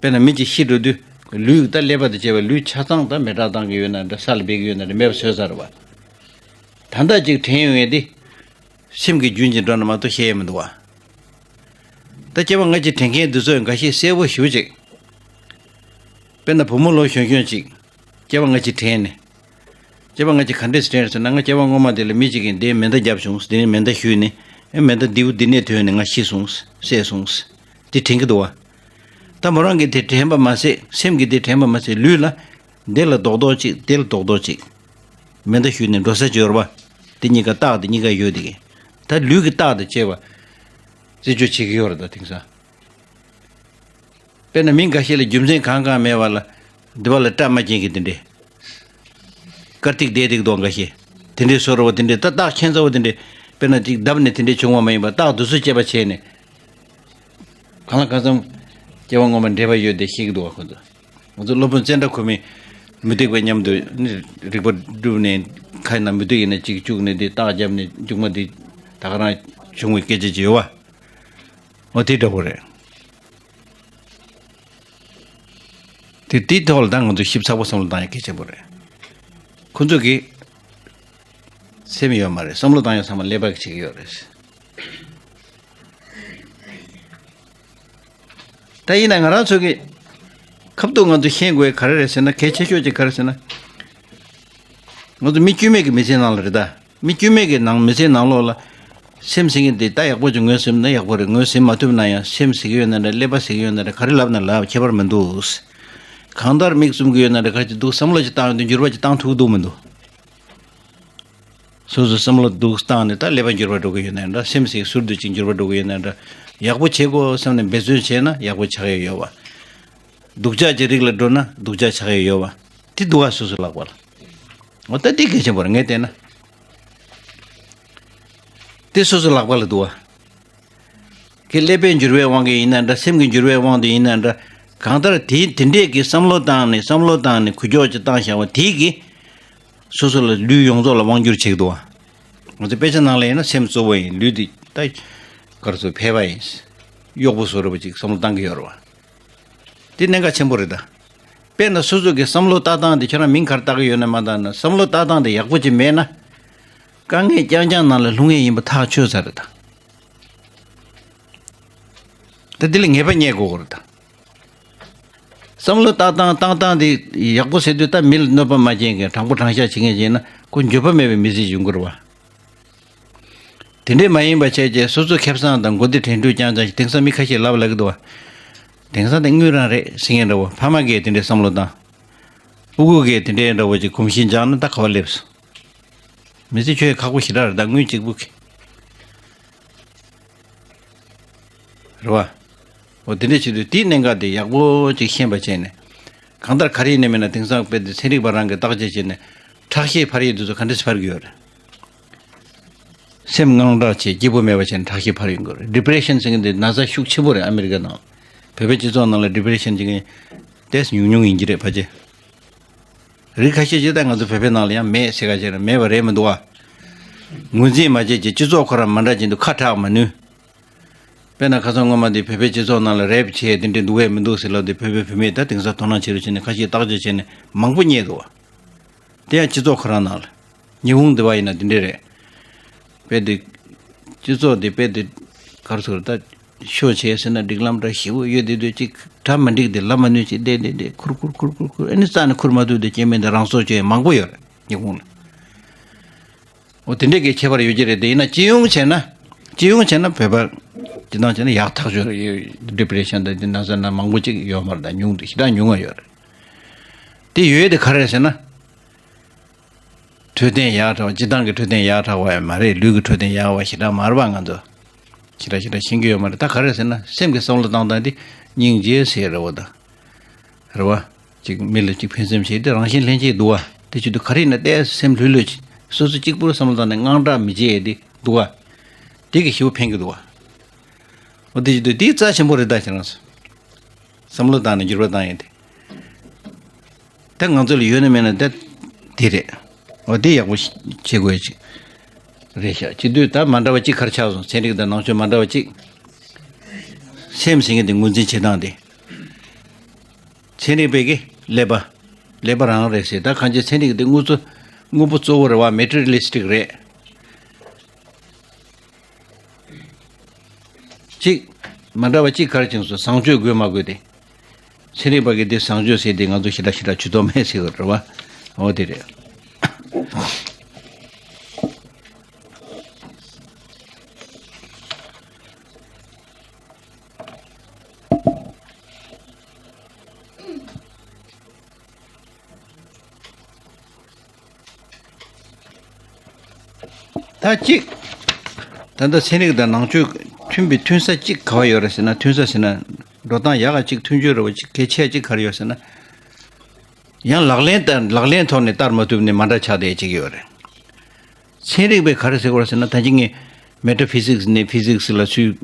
དཔེར་ན་མི་གཅིག་ཤི་འགྲོ་དུས་ལུས་ད་ཀླད་པ་དང་བཅས་པ་ལུས་ཆ་ཚང་ད་མེ་སྲེག་བཏང་གི་ཡོད་ན་འདྲ། ས་ལ་སྦས་ཀྱི་ཡོད་ན་འདྲ། མེད་པ་བཟོས་ཚར་བ། ད་ལྟ་ཅིག་དྲན་ཡོང་ཡས་དེ་སེམས་ཀྱི་རྒྱུན་གྱིས་འགྲོ་ན་མ་གཏོགས་བཤད་ཡས་མི་འདུག་བ། ད་སྐྱེ་བ་སྔ་ཕྱི་དྲན་མཁན་འདི་ཚོས་འགའ་ཤས་གསལ་པོ་ཞེ་པོ་ཅིག་དཔེར་ན་བུ་མོ་ལོ་གཞོན་གཞོན་ཅིག་སྐྱེ་བ་སྔ་ཕྱི་དྲན་ནས། སྐྱེ་བ་སྔ་ཕྱི་ག་འདྲས་སེ་དྲན་ཟེར་ན། ང་སྐྱེ་བ་སྔོན་མ་དེ་ལ་མི་གཅིག་གིས་འདིར་མེ་མདའ་བརྒྱབ་བྱུང་། འདི་ནས་མེ་མདའ་གཞུས་ནས། ཨེ་མེ་མདའ་མདེའུ་འདི་ནས་ཐོན་ནས་ང་ཤི་སོང་། བསད་སོང་། འདི་དྲན་གྱི་འདུག་བ། ད་མོ་རང་གིས་དེ་དྲན་པ་མ་ཟད། སེམས་ཀྱིས་དེ་དྲན་པ་མ་ཟད། ལུས་ལ་འདི་ལ་རྡོག་རྡོག་ཅིག་འདི་ལ་རྡོག་རྡོག་ཅིག་མེ་མདའ་གཞུས་ནས་འགྲོ་ས་ཅིག་ཡོད་རེད་བ། དེ་གཉིས་ཀ་རྟགས་དེ་གཉིས་ཀ་ཡོད་དེ་གི། ད་ལུས་ཀྱི་རྟགས་དང་བཅས་པ་རྩད་གཅོད་བྱེད་ཀྱི་ཡོད་རེད་ད་དེང་སང་། དཔེར་ན་མི་འགའ་ཤས་ལ་རྒྱུ་མཚན་གང་གང་མེད་པ་ལ་འདི་པ་ལ་སྐྲ་མ་སྐྱེས་མཁན་དེ་འདྲས། དཀར་ཐིག་བསྡད་འདུག་འགའ་ཤས། དེ་འདྲས་བཟོ་འདྲ་བོ་དེ་འདྲས། ད་རྟགས་ཁྱད་མཚར་བོ་དེ་འདྲས། དཔེར་ན་ཅིག་བརྡབས་ནས་དེ་འདྲས་བྱུང་བ་མ་ཡིན་པར་རྟགས་དེ་ཚོ་དཔྱད་པ་བྱས་ནས། གང་ལ་གང་འཚམ་སྐྱེ་བ་སྔོན་མ་འབྲེལ་བ་ཡོད་དེ་ཤེས་ཀྱི་འདུག་བ། ཁོ་ཚོ། ང་ཚོ་སློབ་དཔོན་ཙནྡྲ་ཁོ་མོས་མུ་སྟེགས་པ་མཉམ་དུ་ནི་རིག་པ་བསྒྲུབས་ནས། ཁ་ཡིན་ན་མུ་སྟེགས་ཡིན་ན་གཅིག་བཅུག་ནས་དེ་རྟགས་བརྒྱབ་ནས་མཇུག་མ་དེ་ད་ག་རང་བྱུང་བའི་སྐད་ཆ་ཅིག་ཡོད་བ། འོ་དེ་འདྲ་བོ་རེད། དེ་དེའི་ཐོག་ལ་ད་ང་ཚོ་ཞིབ་ཚགས་པོ་བསམ་བློ་བཏང་ཡ་གལ་ཆེན་པོ་རེད། ཁོ་ཚོ་གི་སེམས་ཡོད་མ་རེད། བསམ་བློ་བཏང་ཡ་ཚང་མ་ཀླད་པ་གི་བྱེད་ཀྱི་ཡོད་རེད། ད་ཡིན་ན་ང་རང་ཚོ་གི་ཁ་ཐུག་ང་ཚོ་ཤེས་དགོས་ག་རེ་རེད་ཟེར་ན། གལ་ཆེ་ཤོས་ཅིག་ག་རེ་ཟེར་ན། ང་ཚོ་མི་དཀྱུས་མའི་གི་མི་ཚེ་ནང་ལ་རེད་ད། མི་དཀྱུས་མའི་གི་ནང་མི་ཚེ་ནང་ལོགས་ལ་སེམས་ཟེར་མཁན་དེ་ད་ཡག་པོ་ཅིག་ངོས་ཟིན་ན་ཡག་པོ་རེད། ངོས་ཟིན་མ་ཐུབ་ན་ཡང་སེམས་ཟེར་གི་ཡོད་ན་འདྲ། ཀླད་པ་ཟེར་གི་ཡོད་ན་འདྲ། ག་རེ་ལབ་ན་ལབ་ཁྱད་པར་མི་འདུག། གང་ལྟར་མིག་བཙུམ་གི་ཡོད་ན་འདྲ། ག་རེ་ཅིག་འདུག། བསམ་བློ་ཅིག་བཏང་ཡོང་དུས་འགྱུར་བ་ཅིག་བཏང་ཐུབ་ཀྱི་འདུག་མི་འདུག། སོ་སོ་བསམ་བློ་འདུག་བཏང་ནས་ད་ཀླད་པ་འགྱུར་བ་འགྲོ་གི་ཡོད་ན་འདྲ། སེམས་ཟེར་ཟུར་དུ་ཅིག་འགྱུར་བ་འགྲོ་གི་ཡོད་ན་འདྲ། ཡག་པོ་བྱེད་དགོས་བསམ་ནས་འབད་བརྩོན་བྱས་ན་ཡག་པོ་ཆགས་ཡ་ཡོད་བ། སྡུག་ཅག་གི་རིགས་ལ་འགྲོ་ན་སྡུག་ཅག་ཆགས་ཡ་ཡོད་བ། དེ་འདུག་བ། སོ་སོ་ལག་པ་ལ། འོ་ད་དེ་གལ་ཆེན་པོ་རེད་ངས་བལྟས་ན། དེ་སོ་སོ་ལག་པ་ལ་འདུག་བ། ཀྱི་ཀླད་པའི་འགྱུར་བའི་དབང་གིས་ཡིན་ན་འདྲ། སེམས་ཀྱི་འགྱུར་བའི་དབང་དུ་ཡིན་ན་འདྲ། གང་ལྟར་དེ་དེ་འདྲས་ཀྱི་བསམ་བློ་བཏང་ནས་བསམ་བློ་བཏང་ནས་འགུལ་སྐྱོད་ཅིག་བཏང་བཞག་པ་དེ་གིས་སོ་སོ་ལ་ལུས་ཡོངས་རྫོགས་ལ་དབང་སྒྱུར་བྱེད་ཀྱི་འདུག་བ། ང་ཚོ་དཔེ་ཆ་ནང་ལ་ཡིན་ན་སེམས་གཙོ་བོ་ཡིན། ལུས་འདི་ད་ག་རེ་ཟེར། ཕལ་པ་ཡིན། གཡོག་པོ་བཟོ་འདྲ་བོ་ཅིག་བསམ་བློ་བཏང་གི་ཡོད་རེད་བ། དེ་གནད་འགག་ཆེན་པོ་རེད་ད། དཔེར་ན་སོ་སོ་གི་བསམ་བློ་ལྟ་སྟངས་དེ་ཁྱོད་རང་མིང་ག་རེ་བཏགས་ཀྱི་ཡོད་ན་མ་བཏགས་ན། བསམ་བློ་ལྟ་སྟངས་དེ་ཡག་པོ་ཅིག་མེད་ན། དཀའ་ངལ་རྐྱང་རྐྱང་ནང་ལ་ལྷུང་ངེས་ཡིན་པ་ཐག་ཆོད་ཚར་རེད་ད། ད་དེ་ལ་ངེས་པ་རྙེད་དགོས་ཀྱི་རེད་ད། བསམ་བློ་བཏང་སྟངས་བཏང་སྟངས་དེ་ཡག་པོ་ཟེར་དུས། ད་མི་ལ་གནོད་པ་མ་བྱེད་མཁན། དྲང་པོ་དྲང་བཞག་བྱེད་མཁན་བྱས་ན་ཁོ་འགྱོད་པ་མེད་པའི་མི་ཚེ་ཡོང་གི་རེད་བ། དེ་འདྲས་མ་ཡིན་པ་བྱས་རྗེས་སོ་སོ་ཁེ་བཟང་དང་མགོ་བདེ་དྲན་འཕྲུལ་རྐྱང་རྐྱང་ཞིག། དེང་སང་མི་ཁ་ཤས་ལབ་ལབ་ཀྱི་འདུག་བ། དེང་སང་དེ་དངུལ་རང་རེད་ཟེར་མཁན་འདྲ་བོ། ཕ་མ་གིས་དེ་འདྲས་བསམ་བློ་བཏང་། ཕྲུ་གུ་གིས་དེ་འདྲས་འདྲ་བོ་ཅིག་གོམས་གཤིས་འཇགས་ན་ད་ག་བ་སླེབས་སོང་། མི་ཚེ་ཁྱོན་ཁག་པོ་ཞེ་དྲག་རེད་ད། དངུལ་གཅིག་པུ་གིས། རེད་བ། འོ་དེ་འདྲས་བྱེད་དུས་དེའི་གནད་འགག་དེ་ཡག་པོ་ཅིག་ཤེས་པ་བྱས་ནས། གང་ལྟར་ག་རེ་ཡིན་ནའི་མིན་ན་དེང་སང་དཔེ་དེ་ཚན་རིག་པ་རང་གིས་བརྟག་དཔྱད་བྱས་ནས་ཁྲག་ཤེད་འཕར་ཡས་དེ་ཚོ་ག་འདྲས་འཕར་གྱི་ཡོད་རེད། སེམས་དངངས་སྐྲག་བྱས་སྐྱིད་པོ་མེད་པ་བྱས་ནས་ཁྲག་ཤེད་འཕར་ཡོང་གི་རེད། ཌི་པི་རེ་ཤན་ཟེར་མཁན་དེ་ན་ཚ་ཤུགས་ཆེན་པོ་རེད་ཨ་མི་རི་ཀ་ནང་། བོད་པའི་སྤྱི་ཚོགས་ནང་ལ་ཌི་པི་རེ་ཤན་བྱེད་མཁན་ཏོག་ཙམ་ཉུང་ཉུང་ཡིན་གྱི་རེད་ཕལ་ཆེར། རིགས་ཁ་ཤས་ཅིག་ད་ང་ཚོ་བོད་པའི་ནང་ལ་ཡང་མེད་ཟེར་ག་བྱས་ན་མེད་པ་རེད་མི་འདུག་བ། ངོས་འཛིན་མ་བྱས་ཀྱི་སྤྱི་ཚོགས་ཁོ་རང་མ་འདྲ་བཞིན་དུ་ཁ་གྲག་མ་ནུས། དཔེར་ན་ཁ་སང་སྔོན་མ་དེ་བོད་པའི་སྤྱི་ཚོགས་ནང་ལ་རེབ་བྱས་དེ་འདྲའི་འདུག་གས་མི་འདུག་ཟེར་ལབ་དུས། བོད་པའི་བུད་མེད་ད་དེང་སང་དོ་སྣང་བྱེད་རོགས་བྱས་ནས་ཁ་ཤས་བརྟག་དཔྱད་བྱས་ནས་མང་པོ་རྙེད་འདུག་བ། དེ་ཡང་སྤྱི་ཚོགས་ཁོ་རང་ནང་ལ། ཉི་ཧོང་འདི་པ་ཡིན་ན་དེ་འདྲས་རེད། དཔེ་དེ། སྤྱི་ཚོགས་དེ་དཔེ་དེ། ག་རེ་ཟེར་ད། ཤོ་བྱས་ཟེར་ན་སྒྲིག་ལམ་འདྲ་ཞེ་པོ་ཡོད་དེ་དུས་ཅིག་གྲ་མི་འགྲིག་དེ་ལབ་མ་ནུས་ཅིག་བསྡད་བསྡད་བསྡད་ཁུར་ཁུར་ཁུར་ཁུར་ཁུར། ཨ་ནི་རྩ་ནས་ཁུར་མ་ཐུབ་དེ་སྐྱེ་དམན་དེ་རང་སྲོག་གཅོད་མང་པོ་ཡོད་རེད་ཉི་ཧོང་ལ། འོ་དེ་འདྲས་ཀྱི་ཁྱད་པར་ཡོད་ཀྱི་རེད། དེ་ཡིན་ན་སྤྱི་ཡོངས་བྱས་ན། སྤྱི་ཡོངས་བྱས་ན་བོད་པ་སྤྱི་བཏང་བྱས་ན་ཡག་ཐག་ཆོད་རེད། ཌི་པི་རེ་ཤན་དང་དེ་ན་ཚ་ན་མང་པོ་ཅིག་ཡོད་མ་རེད། ད་ཉུང་དེ་ཞེ་དྲག་ཉུང་བ་ཡོད་རེད། དེ་ཡོད་དེ་ག་རེ་རེད་ཟེར་ན། འཕྲོད་བསྟེན་ཡག་དྲགས་པ། སྤྱི་བཏང་གི་འཕྲོད་བསྟེན་ཡག་དྲགས་པ་ཡང་མ་རེད། ལུས་ཀྱི་འཕྲོད་བསྟེན་ཡག་པ་ཞེ་དྲག་མ་རེད་པ། ང་ཚོ་ཞེ་དྲག་ཞེ་དྲག་ཤེས་ཀྱི་ཡོད་མ་རེད། ད་ག་རེ་ཟེར་ན་སེམས་ཀྱི་བསམ་བློ་བཏང་སྟངས་དེ་སྙིང་རྗེ་ཟེར་རེད་བ་ད། རེད་བ། ཅིག་མི་ལ་ཅིག་ཕན་སེམས་བྱེད་དེ་རང་བཞིན་ལྷན་སྐྱེས་འདུག་བ། དེ་བྱེད་དུས་ག་རེ་ཡིན་ན་ཏོག་ཙམ་སེམས་ལྷོད་ལྷོད་བྱེད། སོ་སོ་གཅིག་པུར་བསམ་བློ་བཏང་ནས་དངངས་སྐྲག་མི་བྱེད་ཡས་དེ་འདུག་བ། དེ་གི་ཞེ་པོ་ཕན་གི་འདུག་བ། འོ་དེ་བྱེད་དུས་དེ་རྩ་ཆེན་པོ་རེད་ད་ཁྱེད་རང་ཚོ། བསམ་བློ་བཏང་ནས་འགྱུར་བ་བཏང་ཡས་དེ། ད་ང་ཚོ་ལ་ཡོད་ན་མེད་ན་ད་དེ་རེད། འོ་དེ་ཡག་པོ་བྱེད་དགོས་ཅིག་རེད་ཤག་བྱེད་དུས་ད་མ་འདྲ་བ་གཅིག་ག་རེ་ཆགས་སོང་། ཚན་རིག་དང་ནང་ཆོས་མ་འདྲ་བ་གཅིག་སེམས་ཟེར་མཁན་དེ་ངོས་འཛིན་བྱེད་སྟངས་དེ། ཚན་རིག་པས་ཀྱི་ཀླད་པ། ཀླད་པ་རང་རེད་ཟེར། ད་གང་ཅི་ཚན་རིག་དེ་དངོས་གཙོ། དངོས་པོ་གཙོ་བོ་རེད་བ། མེ་ཊི་རི་ཡལ་ལི་སི་ཊིག་རེད། གཅིག་མ་འདྲ་བ་གཅིག་ག་རེ་བྱུང་སོང་། བཟང་སྤྱོད་དགོས་མ་དགོས་དེ། ཚན་རིག་པ་གིས་དེ་བཟང་སྤྱོད་ཟེར་དེ་ང་ཚོ་ཞེ་དྲག་ཞེ་དྲག་ཇུས་གཏོགས་མེད་ཟེར་གི་རེད་བ། འོ་དེ་རེད། ད་གཅིག་ད་ལྟ་ཚན་རིག་དང་ནང་ཆོས་མཐུན་པའི་མཐུན་ས་གཅིག་ག་བ་ཡོད་རེད་ཟེར་ན། མཐུན་ས་ཟེར་ན། འགྲོ་སྟངས་ཡག་ག་ཅིག་མཐུན་སྦྱོར་རེ་བ་ཅིག་གལ་ཆེ་ཅིག་ག་རེ་ཡོད་ཟེར་ན། ཡང་ལག་ལེན་ལྟར་ལག་ལེན་ཐོག་ནས་བསྟར་མ་ཐུབ་ནས་མ་འདྲ་ཆགས་བསྡད་ཅིག་ཡོད་རེད། ཚན་རིག་པས་ག་རེ་ཟེར་གི་ཡོད་རེད་ཟེར་ན། ད་ཅི་ངས་མེ་ཊ་ཕི་ཟིག་སི་ནས་ཕི་ཟིག་སི་ལ་ཚུར་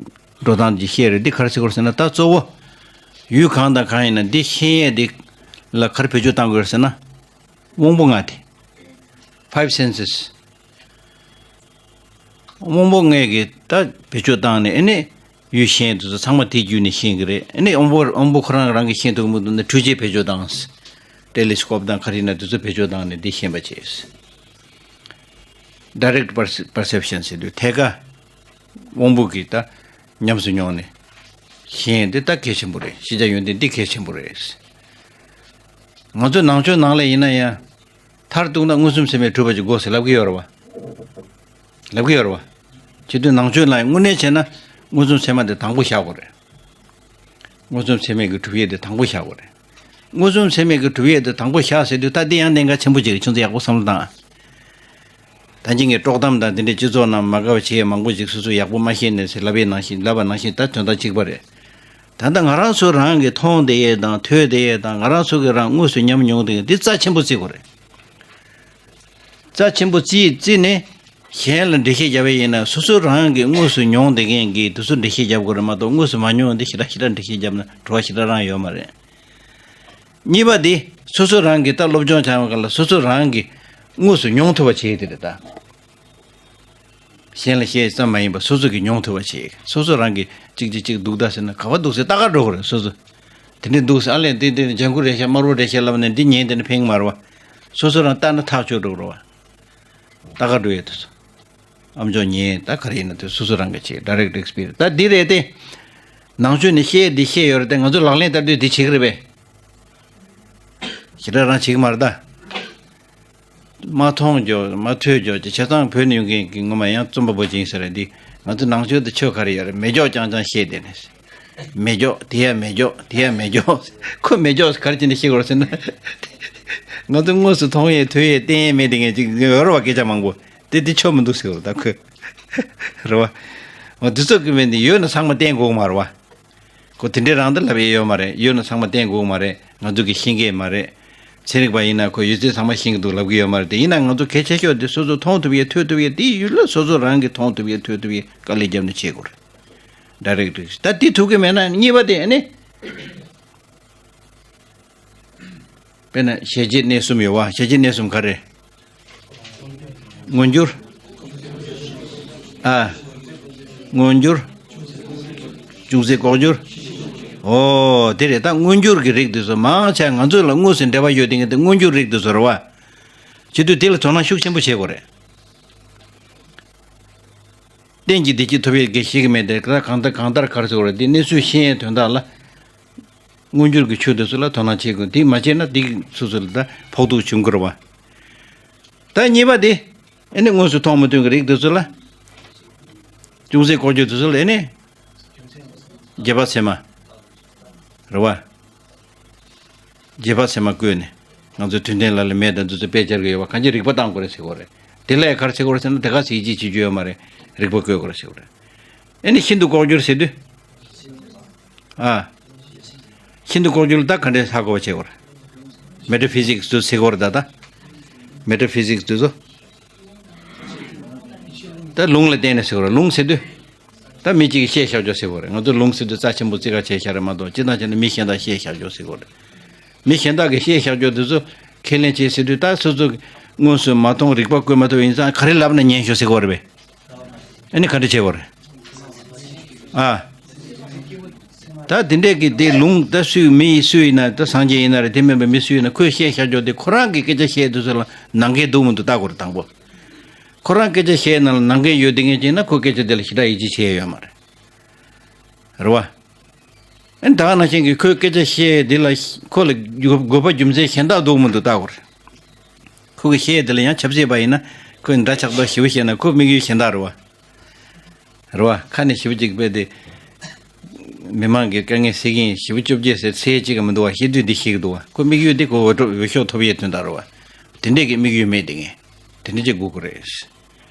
འགྲོ་སྟངས་ཅིག་བཤད་རེད། འདི་ག་རེ་ཟེར་གི་ཡོད་རེད་ཟེར་ན། ད་གཙོ་བོ་ཡུལ་གང་དང་གང་ཡིན་ན་འདི་ཤེས་ཡས་འདི་ལ་ག་རེ་བེད་སྤྱོད་བཏང་དགོས་རེད་ཟེར་ན། དབང་པོ་ལྔ་དེ། Five senses། དབང་པོ་ལྔ་གི་ད་བེད་སྤྱོད་བཏང་ནས་ཨ་ནི་ཡུལ་ཤེས་དུས་ཚོད་ཚང་མ་དེ་བརྒྱུད་ནས་ཤེས་ཀྱི་རེད། ཨ་ནི་དབང་པོ་དབང་པོ་ཁོ་རང་རང་གིས་ཤེས་ཐུབ་མི་འདུག་ན་འཕྲུལ་ཆས་བེད་སྤྱོད་བཏང་། ཊེ་ལི་སི་ཀོབ་དང་ག་རེ་ཡིན་ན་དེ་ཚོ་བེད་སྤྱོད་བཏང་ནས་འདི་ཤེས་པ་བྱས། Direct perce- perception ཟེར་དུས་ཐད་ཀ་དབང་པོ་གིས་ད་ཉམས་སུ་མྱོང་ནས་ཤེས་ཡས་འདི་ད་གལ་ཆེན་པོ་རེད། ཤེས་བྱ་ཡོན་ཏན་འདི་གལ་ཆེན་པོ་རེད། ང་ཚོ་ནང་ཆོས་ནང་ལ་ཡིན་ན་ཡང་མཐར་གཏུགས་ན་མངོན་སུམ་ཚད་མས་གྲུབ་པ་ཅིག་དགོས་ཟེར་ལབ་ཀྱི་ཡོད་རེད་བ། ལབ་ཀྱི་ཡོད་རེད་བ། བྱེད་དུས་ནང་ཆོས་ལ་དངོས་གནས་བྱས་ན་མངོན་སུམ་ཚད་མ་དེ་དང་པོ་བཞག་དགོས་རེད། མངོན་སུམ་ཚད་མས་ཀྱི་གྲུབ་ཡས་དེ་དང་པོ་བཞག་དགོས་རེད། མངོན་སུམ་ཚད་མས་ཀྱི་གྲུབ་ཡས་དེ་དང་པོ་བཞག་ཟེར་དུས་ད་འདི་ཡང་གནད་འགག་ཆེན་པོ་ཅིག་རེད། ཁྱོད་ཚོ་ཡག་པོ་བསམ་བློ་བཏང་ཨ། ད་ཅི་ངས་དཀྲོག་གཏམ་དང་དེ་འདྲའི་སྤྱི་ཚོགས་ནང་མ་དགའ་བ་བྱེད་ཡས་མང་པོ་ཅིག་སོ་སོས་ཡག་པོ་མ་ཤེས་ནས་ཟེར་ལབ་པའི་ནང་བཞིན་ལབ་པ་ནང་བཞིན་ད་དོན་དག་གཅིག་པ་རེད། ད་ལྟ་ང་རང་ཚོ་རང་གིས་མཐོང་བསྡད་ཡས་དང་ཐོས་བསྡད་ཡས་དང་ང་རང་ཚོ་གིས་རང་དངོས་སུ་ཉམས་མྱོང་བསྡད་ཡས་འདི་རྩ་ཆེན་པོ་བརྩི་དགོས་རེད། རྩ་ཆེན་པོ་བརྩིས་བརྩིས་ནས་གཞན་ལ་འགྲེལ་བཤད་རྒྱབ་པ་ཡིན་ན་སོ་སོ་རང་གིས་དངོས་སུ་མྱོང་བསྡད་མཁན་གྱིས་དེ་ཚོ་འགྲེལ་བཤད་རྒྱབ་དགོས་རེད་མ་གཏོགས་དངོས་སུ་མ་མྱོང་བ་འདི་ཞེ་དྲག་ཞེ་དྲག་འགྲེལ་བཤད་རྒྱབ་ན་བྲོ་བ་ཞེ་དྲག་རང་ཡོད་མ་རེད། གཉིས་པ་དེ་སོ་སོ་རང་གིས་ད་སློབ་སྦྱོང་བྱ་བ་ག་ལ་སོ་སོ་རང་གིས་དངོས་སུ་མྱོང་ཐུབ་པ་བྱེད་དེ་རེད་ད། གཞན་ལ་བཤད་ཙམ་མ་ཡིན་པར་སོ་སོ་གིས་མྱོང་ཐུབ་པ་བྱེད། སོ་སོ་རང་གིས་གཅིག་གཅིག་གཅིག་འདུག་ད་ཟེར་ན་ག་པར་འདུག་ཟེར་ལྟ་ག་འགྲོ་གི་རེད། སོ་སོ་དེ་འདྲས་འདུག་ཟེར་ཨ་ལས་འདི་འདི་ལྗང་ཁུ་རེད་ཤག་དམར་པོ་རེད་ཤག་ལབ་ནས་འདི་ཉན་དེ་ནས་ཕན་གི་མ་རེད་བ། སོ་སོ་རང་ལྟ་ན་ཐག་ཆོད་འགྲོ་གི་རེད་བ། ལྟ་ག་འགྲོ་ཡས་དུས་སུ། ཨམ་ཅོག་ཉན་ད་ག་རེ་ཡིན་ན་དེ་སོ་སོ་རང་གིས་བྱེད། Direct experience། ད་འདི་རེད་དེ། ནང་ཆོས་ནས་བཤད་འདི་བཤད་ཡོད་རེད་དེ་ང་ཚོ་ལག་ལེན་བསྟར་དུས་འདི་བྱེད་གི་རེད་པས། ཞེ་དྲག་རང་བྱེད་གི་མ་རེད་ད། མ་མཐོང་རྒྱུ་མ་ཐོས་རྒྱུ་ཅིག་བྱས་ཙང་བོད་ནས་ཡོང་མཁན་གྱི་ངོ་མ་ཡང་རྩོམ་པ་པོ་ཅིག་ཡིན་ས་རེད་འདི། ང་ཚོ་ནང་ཆོས་དེ་ཆོས་ག་རེ་ཡོད་རེད། མེ་སྒྱོགས་རྐྱང་རྐྱང་བཤད་བསྡད་ནས། མེ་སྒྱོགས་དེ་ཡ་མེ་སྒྱོགས་དེ་ཡ་མེ་སྒྱོགས། ཁོ་མེ་སྒྱོགས་ག་རེ་བྱས་ནས་བཤད་དགོས་རེད་ཟེར་ན། ང་ཚོ་དངོས་སུ་མཐོང་ཡས་ཐོས་ཡས་བསྟན་ཡས་མེད་དེ་ངས་ཅིག་ཡོད་རེད་བ། སྐད་ཆ་མང་པོ་དེ་དེ་ཆོ་མི་འདུག་ཟེར་བ་ད་ཁོས། རེད་བ། འོ་དེ་ཚོ་གི་མེད་འདི་ཡོད་ན་ཚང་མ་བསྟན་དགོས་མ་རེད་བ། ཁོ་དེ་འདྲའི་རང་འདི་ལབ་ཡས་ཡོད་མ་རེད། ཡོད་ན་ཚང་མ་བསྟན་དགོས་མ་རེད། ང་ཚོ་གི་ཤེས་མཁན་མ་རེད། ཚན་རིག་པ་ཡིན་ན་ཁོ་ཡོད་ཚད་ཚང་མ་ཤེས་ཀྱི་འདུག་ལབ་ཀྱི་ཡོད་མ་རེད། དེ་ཡིན་ན་ང་ཚོ་གལ་ཆེ་ཤོས་དེ་སོ་སོ་མཐོང་ཐུབ་ཡས་ཐོས་ཐུབ་ཡས་དེའི་ཡུལ་ལ་སོ་སོ་རང་གིས་མཐོང་ཐུབ་ཡས་ཐོས་ཐུབ་ཡས་དཀའ་ལས་བརྒྱབ་ནས་བྱེད་དགོས་རེད། Direct reaction། ད་དེ་ཐུབ་ཀྱི་མེད་ན་གཉིས་པ་དེ་ཨ་ནི། དཔེར་ན་གཞལ་བྱའི་གནས་གསུམ་ཡོད་བ། གཞལ་བྱའི་གནས་གསུམ་ག་རེ། མངོན་གྱུར། ཨ། མངོན་གྱུར། ཅུང་ཟད་ལྐོག་གྱུར། ཨོ་དེ་རེད། ད་མངོན་གྱུར་གྱི་རིགས་དེ་ཚོ་མང་ཆེ་ང་ཚོ་ལ་དངོས་སུ་འབྲེལ་བ་ཡོད་དེ་ངས་དེ་མངོན་གྱུར་རིགས་དེ་ཚོ་རེད་བ། བྱེད་དུས་དེ་ལ་དོ་སྣང་ཤུགས་ཆེན་པོ་བྱེད་དགོས་རེད། གཏན་གྱི་བདེ་སྐྱིད་ཐོབ་ཡས་དགེ་ཤེས་ཀྱི་མེད་དེ་གང་ལྟར་གང་ལྟར་ག་རེ་ཟེར་དགོས་རེད། དེ་གནས་ཚུལ་ཤེས་ཡས་དོན་དག་ལ། མངོན་གྱུར་གྱི་ཆོས་དེ་ཚོ་ལ་དོ་སྣང་བྱེད་དགོས། དེ་མ་བྱས་ན་དེ་སོ་སོ་ལ་ད་ཕོག་ཐུག་བྱུང་གི་རེད་བ། ད་གཉིས་པ་དེ་ཨེ་ནི་དངོས་སུ་མཐོང་མི་ཐོས་ཀྱི་རིགས་དེ་ཚོ་ལ། ཅུང་ཟད་ལྐོག་གྱུར་དེ་ཚོ་ལ་ཨེ་ནི་རྗེས་དཔག་ཚད་མ་རེད་བ། རྗེས་དཔག་ཚད་མ་བཀོད་ནས་ང་ཚོ་དུས་མཐུན་ལ་ལ་མེད་དང་འདི་ཚོ་དཔེ་སྦྱར་གི་ཡོད་བ། གང་ཅི་རིག་པ་བཏང་དགོས་རེད་ཟེར་གོ་རེད། དེ་ལ་ག་རེ་ཟེར་གོ་རེད་ཟེར་ན་དེ་ག་ཟེར་ཡིད་ཆེས་བྱེད་རྒྱུ་ཡོད་མ་རེད། རིག་པ་བཀོད་དགོས་རེད་ཟེར་གོ་རེད། ཨེ་ནི་ཤིན་ཏུ་ལྐོག་གྱུར་ཟེར་དུས། ཨ། ཤིན་ཏུ་ལྐོག་གྱུར་ལ་ད་ག་འདྲས་ཧ་གོ་བ་བྱེད་དགོས་རེད། མེ་ཊ་ཕི་ཟིག་སི་དུ་ཟེར་གོ་རེད་ད་ད། མེ་ཊ་ཕི་ཟིག་སི་དུ་ཚོ། ད་ལུང་ལ་བརྟེན་ནས་ཟེར་གོ་རེད། ལུང་ཟེར་དུས། ད་མི་གཅིག་གིས་བཤད་བཞག་ཆོག་ཟེར་གོ་རེད། ང་ཚོ་ལུང་ཟེར་དུས་རྩ་ཆེན་པོ་རྩིས་ཁ་བྱས་བཞག་རེད་མ་གཏོགས་སྤྱིར་བཏང་བྱས་ན་མི་གཞན་དག་བཤད་བཞག་ཆོག་ཟེར་གོ་རེད། མི་གཞན་དག་གིས་བཤད་བཞག་ཆོག་དེ་ཚོ་ཁས་ལེན་བྱེད་ཟེར་དུས་ད་སོ་སོ་དངོས་སུ་མ་མཐོང་རིག་པ་བཀོད་མ་ཐུབ་ཡིན་ཙང་ག་རེ་ལབ་ན་ཉན་ཤོག་ཟེར་གོ་རེད་པས། ཨ་ནི་ག་འདྲ་བྱེད་དགོས་རེད། ཨ། ད་དེ་འདྲས་ཀྱི་དེ་ལུང་ད་སུས་མི་ཡིས་སུ་ཡིན་ན་ད་སངས་རྒྱས་ཡིན་ན་རེད། དེ་མིན་པའི་མི་སུ་ཡིན་ན་ཁོས་བཤད་བཞག་རྒྱུ་དེ་ཁོ་རང་གི་སྐད་ཆ་བཤད་དུས་ཚོད་ལ་ནང་འགལ་འདུག་མི་འདུག་ལྟ་དགོས་རེད་དང་པོ། ཁོ་རང་སྐད་ཆ་བཤད་ན་ལ་ནང་འགལ་ཡོད་དེ་ངེས་ཅན་ན་ཁོ་སྐད་ཆ་དེ་ལ་ཞེ་དྲག་ཡིད་ཆེས་བྱེད་ཡ་ཡོད་མ་རེད། རེད་བ། ཨན་ད་ག་ནང་བཞིན་གྱི་ཁོས་སྐད་ཆ་བཤད་དེ་ལ་ཁོ་ལ་དགོས་པ་རྒྱུ་མཚན་གཞན་དག་འདུག་མི་འདུག་ལྟ་དགོས་རེད། ཁོ་གི་བཤད་དེ་ལ་ཡང་ཆབ་སྲིད་པ་ཡིན་ན་ཁོས་འདྲ་ཆགས་པ་ཞེ་པོ་བཤད་ན་ཁོ་དམིགས་ཡུལ་གཞན་དག་རེད་བ། རེད་བ། ཁ་ནས་ཞེ་པོ་ཅིག་དཔེ་དེ། མི་མང་གི་དཀའ་ངལ་སེལ་གྱིན་ཞེ་པོ་བཅོ་བརྒྱད་ཟེར་ཚེ་གཅིག་གི་མི་འདུག་བ། བཤད་དུས་འདི་ཤེས་ཀྱི་འདུག་བ། ཁོ་དམིགས་ཡུལ་འདི་ཁོ་འོས་འགྲོ་འོས་ཤོག་ཐོབ་ཡས་དོན་དག་རེད་བ། དེ་འདྲས་ཀྱི་དམིགས་ཡུལ་མེད་དེ་ངས་དེ་འདྲས་ཅིག་དགོས་ཀྱི་རེད།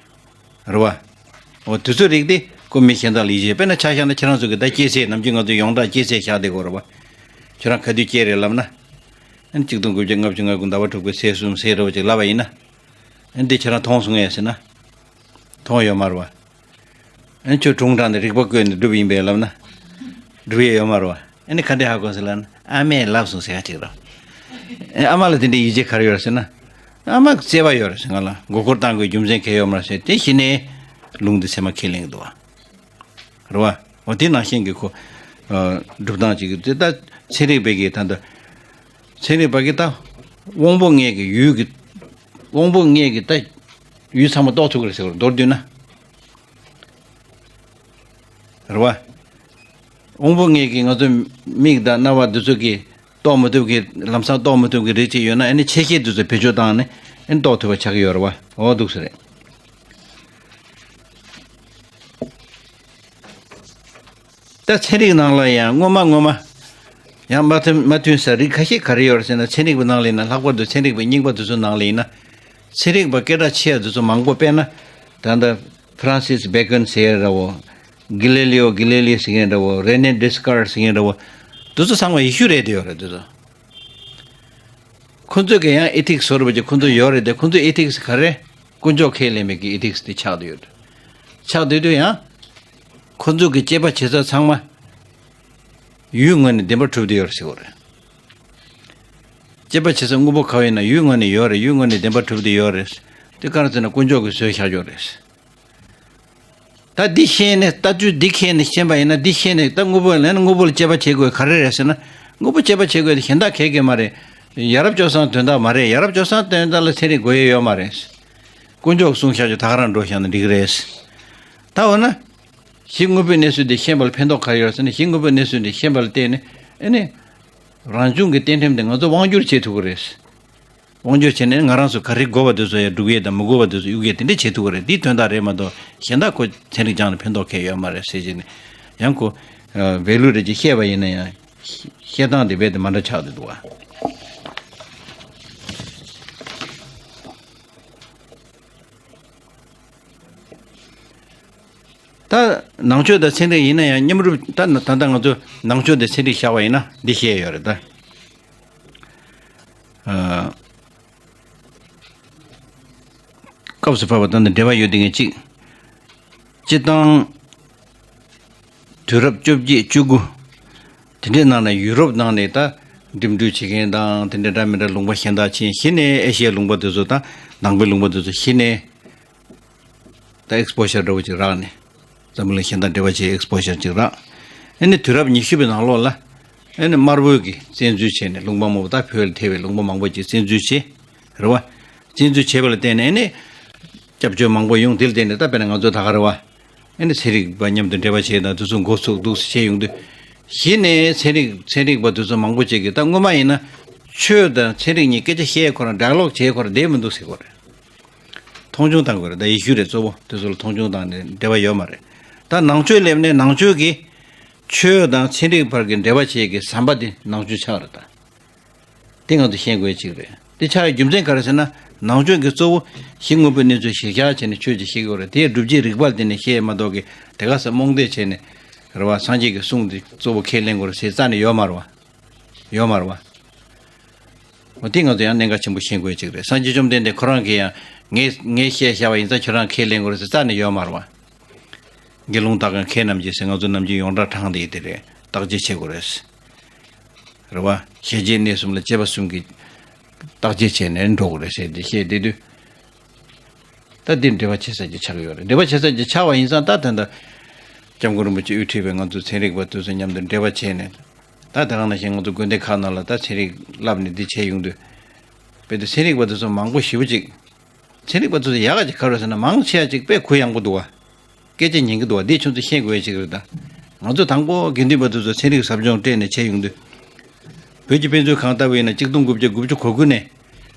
རེད་བ། འོ་དུས་ཚོད་རིག་སྟེ་ ཁོ་མི་གཞན་དག་ལ་ཡིད་ཆེས། དཔེར་ན་ཆ་བཞག་ན་ཁྱེད་རང་ཚོ་གི་ད་སྐྱེས་ཚེས་ནམ་རྒྱུན་ང་ཚོ་ཡོངས་གྲགས་སྐྱེས་ཚེས་བཞག་བསྡད་ཀྱི་ཡོད་རེད་བ། ཁྱོད་རང་ག་དུས་སྐྱེས་རེད་ལབ་ན། ཨ་ནི་གཅིག་སྟོང་དགུ་བརྒྱ་ལྔ་བཅུ་ང་དགུ་ཟླ་བ་དྲུག་པའི་ཚེས་གསུམ་ཟེར་འདྲ་བོ་ཅིག་ལབ་པ་ཡིན་ན། ཨ་ནི་འདི་ཁྱེད་རང་མཐོང་སོང་ངས་ཟེར་ན། མཐོང་ཡོད་མ་རེད་བ། ཨ་ནི་ཁྱོད་དྲུང་དྲངས་ནས་རིག་པ་བཀོད་ནས་སྒྲུབ་ཡིན་པས་ལབ་ན། སྒྲུབ་ཡས་ཡོད་མ་རེད་བ། ཨ་ནི་ག་འདྲས་ཧ་གོ་ཟེར་ལབ་ན། ཨ་མས་ལབ་སོང་ཟེར་ཡ་ཅིག་རེད། ཨ་ཨ་མ་ལ་དེ་འདྲའི་ཡིད་ཆེས་ག་རེ་ཡོད་རེད་ཟེར་ན། ཨ་མ་བརྩེ་བ་ཡོད་རེད་ཟེར། ང་ལ་མགོ་སྐོར་བཏང་དགོས་རྒྱུ་མཚན་གང་ཡང་ཡོད་མ་རེད་ཟེར། དེ་གཞི་ནས་ལུང་དེ་ཚད་མ་ཁས་ལེན་གྱི་འདུག་བ། རེད་བ། འོ་དེ་ནང་བཞིན་གྱི་ཁོ། ཨ། སྒྲུབ་སྟངས་ཅིག་གི་དེ་ད་ཚན་རིག་པའི་གི་ད་ལྟ། ཚན་རིག་པ་གི་ད། དབང་པོ་ལྔའི་གི་ཡུལ་གྱི། དབང་པོ་ལྔའི་གི་ད། ཡུལ་ཚང་མ་རྟོགས་ཐུབ་ཀྱི་རེད་ཟེར་བ་རེད། མདོར་བསྡུས་ན། རེད་བ། དབང་པོ་ལྔའི་གི་ང་ཚོ་མིག་དང་རྣ་བ་འདི་ཚོ་གི་རྟོགས་མི་ཐུབ་ཀྱི། ལམ་སང་རྟོགས་མི་ཐུབ་ཀྱི་རིགས་ཅིག་ཡོད་ན། ཨ་ནི་ཆེ་ཤེལ་འདི་ཚོ་བེད་སྤྱོད་བཏང་ནས་ཨ་ནི་རྟོགས་ཐུབ་པ་ཆགས་ཀྱི་ཡོད་རེད་བ། འོ་འདུག་ཟེར་རེད། ད་ཚན་རིག་ནང་ལ་ཡང་སྔོན་མ་སྔོན་མ། ཡང་མ་མཐུན་མ་མཐུན་ས་རིགས་ཁ་ཤས་ག་རེ་ཡོད་རེད་ཟེར་ན། ཚན་རིག་པའི་ནང་ལ་ཡིན་ན། ལྷག་པར་དུ་ཚན་རིག་པའི་རྙིང་པ་དེ་ཚོའི་ནང་ལ་ཡིན་ན། ཚན་རིག་པ་སྐད་གྲགས་ཆེ་བ་དེ་ཚོ་མང་པོ། དཔེར་ན། ད་ལྟ་ཕ་རན་སིས་བྷེ་ཀོན་ཟེར་ཡ་འདྲ་བོ། གྷི་ལེ་ལི་ཡོ་གྷི་ལེ་ལི་ཟེར་མཁན་འདྲ་བོ། རེ་ནེ་ཌེ་སི་ཀར་ཟེར་མཁན་འདྲ་བོ། དེ་ཚོ་ཚང་མ་ཡེ་ཤུ་རེད་བསྡད་ཡོད་རེད་དེ་ཚོ། ཁོ་ཚོས་ཀྱི་ཡང་ཨེ་ཐིག་སི་བཟོ་འདྲ་བོ་ཅིག་ཁོ་ཚོ་ཡོད་རེད་དེ། ཁོ་ཚོའི་ཨེ་ཐིག་སི་ག་རེ། དཀོན་མཆོག་ཁས་ལེན་མཁན་གྱི་ཨེ་ཐིག་སི་དེ་ཆགས་བསྡད་ཡོད། ཆགས་བསྡད་དུས་ཡང་། ཁོ་ཚོ་གི་དཔྱད་པ་བྱེད་ས་ཚང་མ་ཡུལ་ངོས་ནས་བདེན་པར་གྲུབ་བསྡད་ཡོད་རེད་ཟེར་བ་རེད། དཔྱད་པ་བྱེད་ས་དངོས་པོ་ག་བ་ཡིན་ན་ཡུལ་ངོས་ནས་ཡོད་རེད། ཡུལ་ངོས་ནས་བདེན་པར་གྲུབ་བསྡད་ཡོད་རེད། དེ་ག་རེ་ཟེར་ན་དཀོན་མཆོག་གིས་བཟོས་བཞག་ཡོད་རེད། ད་འདི་ཤེས་ནས། ལྟ་ཚུལ་འདི་མཁྱེན་ནས། ཤེས་པ་ཡིན་ན། འདི་ཤེས་ནས་ད་དངོས་པོ་ལ་ཡིན་ན། དངོས་པོ་ལ་དཔྱད་པ་བྱེད་དགོས་ག་རེ་རེད་ཟེར་ན། དངོས་པོ་དཔྱད་པ་བྱེད་དགོས་དེ་གཞན་དག་གས་གས་མ་རེད། ཡ་རབས་སྤྱོད་བཟང་དོན་དག་མ་རེད། ཡ་རབས་སྤྱོད་བཟང་དོན་དག་ལ་ཚན་རིག་དགོས་ཡས་ཡོད་མ་རེད། དཀོན་མཆོག་གསུངས་བཞག་རྒྱུ་ད་ག་རང་འགྲོ་བཞག་ན་འགྲིག་གི་རེད། ད་འོ་ན། གཞི་དངོས་པོའི་གནས་ཚུལ་འདི་ཤེས་པ་ལ་ཕན་ཐོགས་ག་རེ་ཡོད་ཟེར་ན། གཞི་དངོས་པོའི་གནས་ཚུལ་འདི་ཤེས་པ་ལ་བརྟེན་ནས། ཨ་ནི། རང་བྱུང་གི་རྟེན་ཁྲིམས་འདི་ང་ཚོ་དབང་བསྒྱུར་བྱེད་ཐུབ་ཀྱི་རེད། དབང་བསྒྱུར་བྱས་ནས་ང་རང་ཚོ་ག་རེ་དགོས་པ་དེ་ཚོ་ཡང་སྒྲུབ་ཡས་དང་། མི་དགོས་པ་དེ་ཚོ་གཡུག་ཡས་དེ་འདྲ་བྱེད་ཐུབ་ཀྱི་རེད། འདིའི་དོན་དག་རེད་མ་གཏོགས་གཞན་དག་ཁོ་ཚན་རིག་སྦྱངས་ནས་ཕན་ཐོགས་གང་ཡང་ཡོད་མ་རེད་ཟེར་བྱས་ནས། ཡང་ཁོ་ཝེ་ལུ་རེ་ཅིག་བཤད་པ་ཡིན་ན་ཡང་། བཤད་སྟངས་དེ་རྦད་དེ་མ་འདྲ་ཆགས་བསྡད་འདུག་བ། ད་ནང་ཆོས་དང་ཚན་རིག་ཡིན་ན་ཡང་མཉམ་རུབ། ད་ད་ལྟ་ང་ཚོ་ནང་ཆོས་དང་ཚན་རིག་བཞག་པ་ཡིན་ན་འདི་བཤད་ཡོད་རེད་ད། ཨ། སྐབས་སུ་བབས་པ་དང་དང་འབྲེལ་བ་ཡོད་བསྡད་མཁན་གཅིག། སྤྱིར་བཏང་དུས་རབས་བཅོ་བརྒྱད་བཅུ་དགུ་དེ་འདྲའི་ནང་ནས་ཡུ་རོབ་ནང་ནས་ད་འགྲིམ་འགྲུལ་བྱེད་མཁན་དང་། དེ་འདྲའི་འདྲ་མི་འདྲ་ལུང་པ་གཞན་དག་ཕྱིན། གཞི་ནས་ཨེ་ཤི་ཡའི་ལུང་པ་དེ་ཚོ་དང་། ནང་པའི་ལུང་པ་དེ་ཚོ་གཞི་ནས། ད་ཨེགས་པོ་ཤར་འདྲ་བོ་ཅིག་རག་ནས། འཛམ་བུ་གླིང་གཞན་དང་འབྲེལ་བ་བྱས་ཨེགས་པོ་ཤར་ཅིག་རག། ཨ་ནི་དུས་རབས་ཉི་ཤུ་པའི་ནང་ལོགས་ལ། ཨ་ནི་དམར་པོའི་གི་བཙན་འཛུལ་བྱས་ནས། ལུང་པ་མང་པོ། ད་བོད་ལ་ཐེ་བའི་ལུང་པ་མང་པོ་ཅིག་བཙན་འཛུལ་བྱས། རེད་བ། བཙན་འཛུལ་བྱས་པ་ལ་བརྟེན་ནས། ཨ་ནི་སྐྱབས་བཅོལ་མང་པོ་ཡོང་། དེ་ལ་བརྟེན་ནས་ད་དཔེར་ན་ང་ཚོ་ད་ག་རེད་བ། ཨ་ནི་ཚན་རིག་པ་མཉམ་དུ་འབྲེལ་བ་བྱས་དང་། དེ་ཚོ་འགོ་ཚུགས་འདུག་བྱས་ཡོང་དུས། གཞི་ནས་ཚན་རིག་ཚན་རིག་པ་དེ་ཚོ་མང་པོ་ཅིག་གིས། ད་སྔོན་མ་ཡིན་ན་ཆོས་དང་ཚན་རིག་གཉིས་སྐད་ཆ་བཤད་ཁོ་རང་། ཌའི་ལོག་བྱེད་ཁོ་རང་བསྡད་མི་འདུག་ཟེར་གོ་རེད། མཐོང་ཆུང་བཏང་དགོས་རེད། ད་ཡེ་ཤུ་རེད། གཙོ་བོ་དེ་ཚོ་ལ་མཐོང་ཆུང་བཏང་ནས་འབྲེལ་བ་ཡོད་མ་རེད། ད་ནང་ཆོས་སླེབས་ནས་ནང་ཆོས་ཀྱི་ཆོས་དང་ཚན་རིག་བར་གྱི་འབྲེལ་བ་བྱེད་ཀྱི་ཟམ་པ་དེ་ནང་ཆོས་ཆགས་རེད་ད། དེ་ང་ཚོ་ཤེས་དགོས་ཅིག་རེད། དེ་ཆགས་ཡ་རྒྱུ་མཚན་ག་རེ་ཟེར་ན། ནང་ཆོས་ཀྱི་གཙོ་བོ་གཞི་དངོས་པོའི་གནས་ཚུལ་གཞིར་བཞག་བྱས་ནས་ཆོས་ཅིག་ཤེས་དགོས་རེད། དེ་སྒྲུབ་བྱེད་རིགས་པ་ལ་བརྟེན་ནས་ཤེས་མ་གཏོགས་ཀྱི། དེ་ག་ས་རྨོངས་དད་བྱས་ནས། རེད་བ། སངས་རྒྱས་ཀྱི་གསུང་དེ་གཙོ་བོ་ཁས་ལེན་དགོས་རེད་ཟེར་རྩ་ནས་ཡོད་མ་རེད་བ། ཡོད་མ་རེད་བ། འོ་དེ་ང་ཚོ་ཡང་གནད་འགག་ཆེན་པོ་ཤེས་དགོས་ཅིག་རེད། སངས་རྒྱས་བཅོམ་ལྡན་འདས་ཁོ་རང་གིས་ཡང་། ངས་ངས་བཤད་བཞག་པ་ཡིན་ཙང་ཁྱོད་རང་ཁས་ལེན་དགོས་རེད་ཟེར་རྩ་ནས་ཡོད་མ་རེད་བ། དགེ་སློང་དག་གམ་མཁས་རྣམས་ཀྱིས་ཟེར། ང་ཚོ་ནམ་རྒྱུན་ཡོངས་གྲགས་དྲངས་བསྡད་ཡོད་དེ་རེད། བརྟག་དཔྱད་བྱེད་དགོས་རེད། རེད་བ། ཞེ་བཅད་གནས་གསུམ་ལ་དཔྱད་པ་གསུམ་གྱིས་བརྟག་དཔྱད་བྱས་ནས་འགྲོ་དགོས་རེད་ཟེར་ཏེ་བཤད་བསྡད་དུས། ད་འདིར་འབྲེལ་བ་བྱེད་ས་ཅིག་ཆགས་ཡོད་རེད། འབྲེལ་བ་བྱེད་ས་ཅིག་ཆགས་པ་ཡིན་ཙང་། ད་ད་ལྟ་སྐྱབས་མགོན་རིན་པོ་ཆེ་དབུ་ཁྲིད་པའི་ང་ཚོ་ཚན་རིག་པ་དེ་ཚོ་མཉམ་དུ་འབྲེལ་བ་བྱས་ནས། ད་དེ་ག་ནང་བཞིན་ང་ཚོ་དགོན་སྡེ་ཁག་ནང་ལ་ད་ཚན་རིག་བསླབས་ནས་འདི་བྱས་ཡོང་དུས། དཔེ་དེ་ཚན་རིག་པ་དེ་ཚོ་མང་པོ་ཞེ་པོ་ཅིག་ཚན་རིག་པ་ཚོ་ཡག་ག་ཅིག་ག་རེ་ཟེར་ན། མང་ཆེ་བ་ཅིག་དཔེ་གུ་ཡངས་པོ་འདུག་བ། སྐད་ཆ་ཉན་གི་འདུག་བ། འདི་ཁྱོད་ཚོ་ཤེས་དགོས་ཡ་ཅིག་རེད་ད། ང་ཚོ་དང་པོ་དགེ་འདུན་པ་དེ་ཚོ་ཚན་རིག་ཟབ་སྦྱོང་སྤྲད་ནས་བྱས་ཡོང་དུས། བོད་ཀྱི་དཔེ་མཛོད་ཁང་ལྟ་བུ་ཡིན་ན་གཅིག་སྟོང་དགུ་བརྒྱ་དགུ་བཅུ་གོ་དགུ་ནས་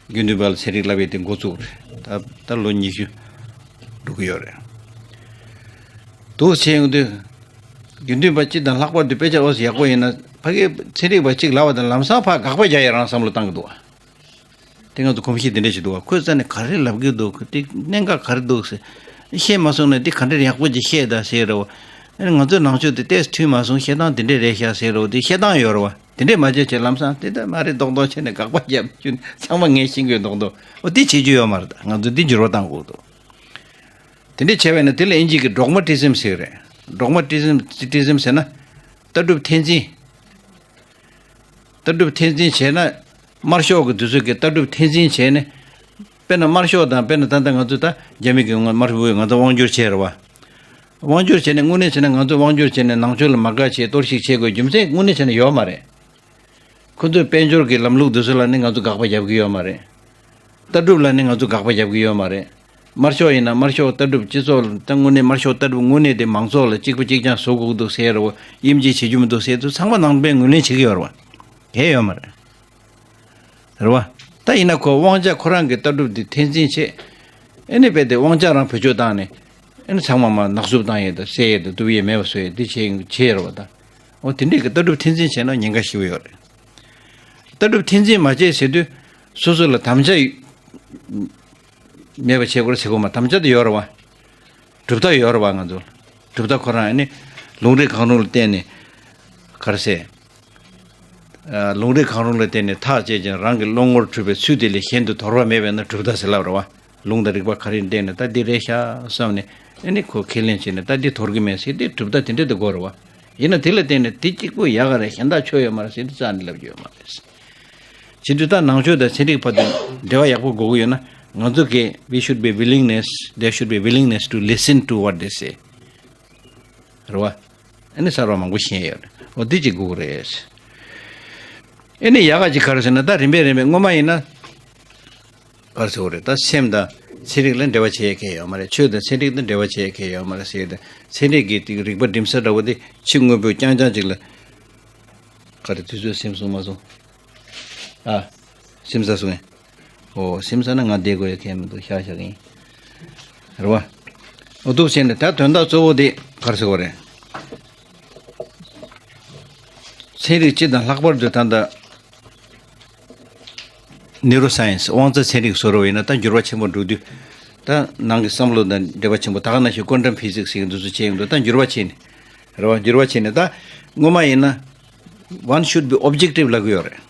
དགེ་འདུན་པ་ལ་ཚན་རིག་བསླབ་ཡས་དེ་འགོ་བཙུགས་རེད། ད་ད་ལོ་ཉི་ཤུ་འགྲོ་གི་ཡོད་རེད། འདུག་བྱས་ཡོང་དུས། དགེ་འདུན་པ་སྤྱི་དང་ལྷག་པར་དུ་དཔེ་ཆ་ཨོ་ཙི་ཡག་པོ་ཡིན་ན། ཕ་གིའི་ཚན་རིག་པ་གཅིག་ལབ་པ་དང་ལམ་སང་ཕར་དགག་པ་རྒྱག་ཡས་རང་བསམ་བློ་བཏང་གི་འདུག་བ། དེ་ང་ཚོ་གོམས་གཤིས་དེ་འདྲ་ཞིག་འདུག་བ། ཁོས་རྩ་ནས་ག་རེ་ལབ་ཀྱི་འདུག་ཁོ་དེ་གནད་འགག་ག་རེ་འདུག་ཟེར། བཤད་མ་སོང་ན་འདི་ག་འདྲ་ཡག་པོ་ཅིག་བཤད་ད་ཟེར་རོ། ཨ་ནི་ང་ཚོའི་ནང་ཆོས་དེ་ཏོག་ཙམ་མཐུན་མ་སོང་། བཤད་སྟངས་དེ་འདྲས་རེད་ཤག་ཟེར་རོ། དེ་བཤད་སྟངས་ཡོད་རེད་བ། དེ་འདྲས་མ་བྱས་བྱས་ལམ་སང་དེ་ལྟར་མ་རེད་མདོག་མདོག་བྱས་ནས་དགག་པ་རྒྱབ་རྒྱུ་ནི་ཚང་མ་ངས་ཤེས་ཀྱི་མདོག་མདོག་འོ་དེ་བྱེད་རྒྱུ་ཡོད་མ་རེད། ད་ང་ཚོ་འདི་འགྱུར་བ་གཏང་དགོས་འདུག་དེ་འདྲས་བྱས་པས་ན་དེ་ལ་དབྱིན་ཇི་གི་ཌོག་མ་ཊི་ཟིམ་ཟེར་གི་རེད། ཌོག་མ་ཊི་ཟིམ། ཊི་ཟིམ་ཟེར་ན་ལྟ་གྲུབ་འཐེན་འཛིན། ལྟ་གྲུབ་འཐེན་འཛིན་བྱས་ན། དམར་ཤོག་གི་དུས་ཚོད་ཀྱི་ལྟ་གྲུབ་འཐེན་འཛིན་བྱས་ནས། དཔེར་ན་དམར་ཤོག་དང་། དཔེར་ན་ད་ལྟ་ང་ཚོ་ད་རྒྱ་མི་གི་ང་དམར་པོས་ང་ཚོ་དབང་བསྒྱུར་བྱས་རེད་བ། དབང་བསྒྱུར་བྱས་ནས་དངོས་གནས་བྱས་ན་ང་ཚོ་དབང་བསྒྱུར་བྱས་ནས་ནང་ཆོས་ལ་མ་དགའ་བྱས་གཏོར་བཤིག་བྱེད་དགོས་རྒྱུ་མཚན་དངོས་གནས་བྱས་ན་ཡོད་མ་རེད། ཁོ་ཚོས་དཔལ་འབྱོར་གྱི་ལམ་ལུགས་དེ་ཚོ་ལ་ནི་ང་ཚོ་དགག་པ་རྒྱབ་ཀྱི་ཡོད་མ་རེད། ལྟ་གྲུབ་ལ་ནི་ང་ཚོ་དགག་པ་རྒྱབ་ཀྱི་ཡོད་མ་རེད། དམར་ཤོག་ཡིན་ན་དམར་ཤོག་ལྟ་གྲུབ་སྤྱི་ཚོགས་ལ་ད་དངོས་གནས་དམར་ཤོག་ལྟ་གྲུབ་དངོས་གནས་དེ་མང་ཚོགས་ལ་གཅིག་པ་གཅིག་རྐྱང་བཟོ་དགོས་འདུག་ཟེར་རོ། དབྱིན་ཇི་བྱེད་རྒྱུ་མི་འདུག་ཟེར་དུས་ཚང་མ་ནང་པའི་ངོས་ལེན་བྱེད་ཀྱི་ཡོད་རེད་བ། དེ་ཡོད་མ་རེད། རེད་བ། ད་ཡིན་ན་ཁོ་དབང་ཆ་ཁོ་རང་གི་ལྟ་གྲུབ་དེ་འཐེན་འཛིན་བྱེད། ཨེ་ནི་རྦད་དེ་དབང་ཆ་རང་བེད་སྤྱོད་བཏང་ནས། ཨེ་ནི་ཚང་མ་མ་ནག་བསུབ་བཏང་ཡས་དང་བསད་ཡས་དང་གཏུབ་ཡས་མེད་པ་བཟོ་ཡས་དེ་བྱེད་བྱེད་ཡས་རེད་བ་ད། འོ་དེ་འདྲས་ཀྱི་ལྟ་གྲུབ་འཐེན་འཛིན་བྱས་ན་ཉེན་ཁ་ཞེ་པོ་ཡོད་རེད། ལྟ་གྲུབ་འཐེན་འཛིན་མ་བྱས་ཟེར་དུས་སོ་སོ་ལ་དམ་བཅའ་ཡོད། མེད་པ་བྱེད་དགོས་རེད་ཟེར་གོ་མ། དམ་བཅའ་དེ་ཡོད་རེད་བ། གྲུབ་མཐའ་ཡོད་རེད་བ། ང་ཚོ་གྲུབ་མཐའ་ཁོ་རང་ཨ་ནི་ལུང་རིགས་གང་རུང་ལ་བརྟེན་ནས་ག་རེ་ཟེར། ཨ། ལུང་རིགས་གང་རུང་ལ་བརྟེན་ནས་ཐག་བཅད་ཅིང་རང་གི་བློ་ངོར་འཁྲུལ་པའི་ཚུལ་དེ་ལས་གཞན་དུ་དོར་བ་མེད་པས་ན་གྲུབ་མཐའ་ཟེར་ལབ་རེད་བ། ལུང་དང་རིགས་པ་ག་རེ་བརྟེན་ནས་ད་འདི་རེད་ཤག་བསམ་ནས་ཨ་ནི་ཁོ་ཁས་ལེན་བྱས་ནས་ད་འདི་དོར་གི་མེད་ཟེར་དེ་གྲུབ་མཐའ་དེ་འདྲ་དེ་དགོས་རེད་བ། ཡིན་ན་དེ་ལ་བརྟེན་ནས་དེ་གཅིག་པུ་ཡག་ག་རེད། གཞན་དག་ཆོ་ཡོད་མ་རེད་ཟེར་དེ་རྩ་ནས་ལབ་རྒྱུ་ཡོད་མ་རེད། བྱེད་དུས་ད་ནང་ཆོས་དང་ཚན་རིག་བར་དུ་འབྲེལ་བ་ཡག་པོ་དགོས་ཀྱི་ཡོད་ན། ང་ཚོ་གིས་we should be willingness, there should be willingness to listen to what they say. རེད་བ། ཨ་ནི་གསར་བ་མང་པོ་ཤེས་ཡོད་རེད། འོ་འདི་གཅིག་དགོས་ཀྱི་རེད། ཨ་ནི་ཡག་ག་ཅིག་ག་རེ་ཟེར་ན། ད་རིམ་པས་རིམ་པས་སྔོན་མ་ཡིན་ན། ག་རེ་ཟེར་དགོས་རེད། ད་སེམས་དང་ཚན་རིག་ལ་འབྲེལ་བ་བྱེད་ཡས་གང་ཡང་ཡོད་མ་རེད། ཆོས་དང་ཚན་རིག་དང་འབྲེལ་བ་བྱེད་ཡས་གང་ཡང་ཡོད་མ་རེད་ཟེར་ཏེ། ཚན་རིག་གི་དེ་རིག་པ་འགྲིམ་ས་འདྲ་བོ་དེ་ཕྱི་དངོས་པོ་རྐྱང་རྐྱང་ཅིག་ལ། ག་རེ་དུས་ཚོད་ཟིན་སོང་མ་སོང་། ཨ། ཟིན་ཚར་སོང་ངས། ཨོ། ཟིན་ཚར་ན་ང་བསྡད་དགོས་ཡ་གང་ཡང་མི་འདུག་བཞག་བཞག་གི་ཡིན། རེད་བ། ཨོ་འདུག་བྱས་ནས་ད་དོན་དག་གཙོ་བོ་དེ་ག་རེ་ཟེར་དགོས་རེད། ཚན་རིག་སྤྱི་དང་ལྷག་པར་དུ་ད་ལྟ་ནེ་རོ་སའེན་སི། དབང་རྩ་ཚན་རིག་བཟོ་འདྲ་བོ་ཡིན་ན་ད་འགྱུར་བ་ཆེན་པོ་འགྲོ་དུས། ད་ནང་གི་བསམ་བློ་དང་འབྲེལ་བ་ཆེན་པོ། ད་ག་ནང་བཞིན་ཀོན་ཊམ་ཕི་ཟིག་སི་ཟེར་གྱི་འདུག་སེ་བྱས་ཡོང་དུས་ད་འགྱུར་བ་ཕྱིན་ནས། རེད་བ། འགྱུར་བ་ཕྱིན་ནས་ད་སྔོན་མ་ཡིན་ན། One should be objective ལབ་ཀྱི་ཡོད་རེད།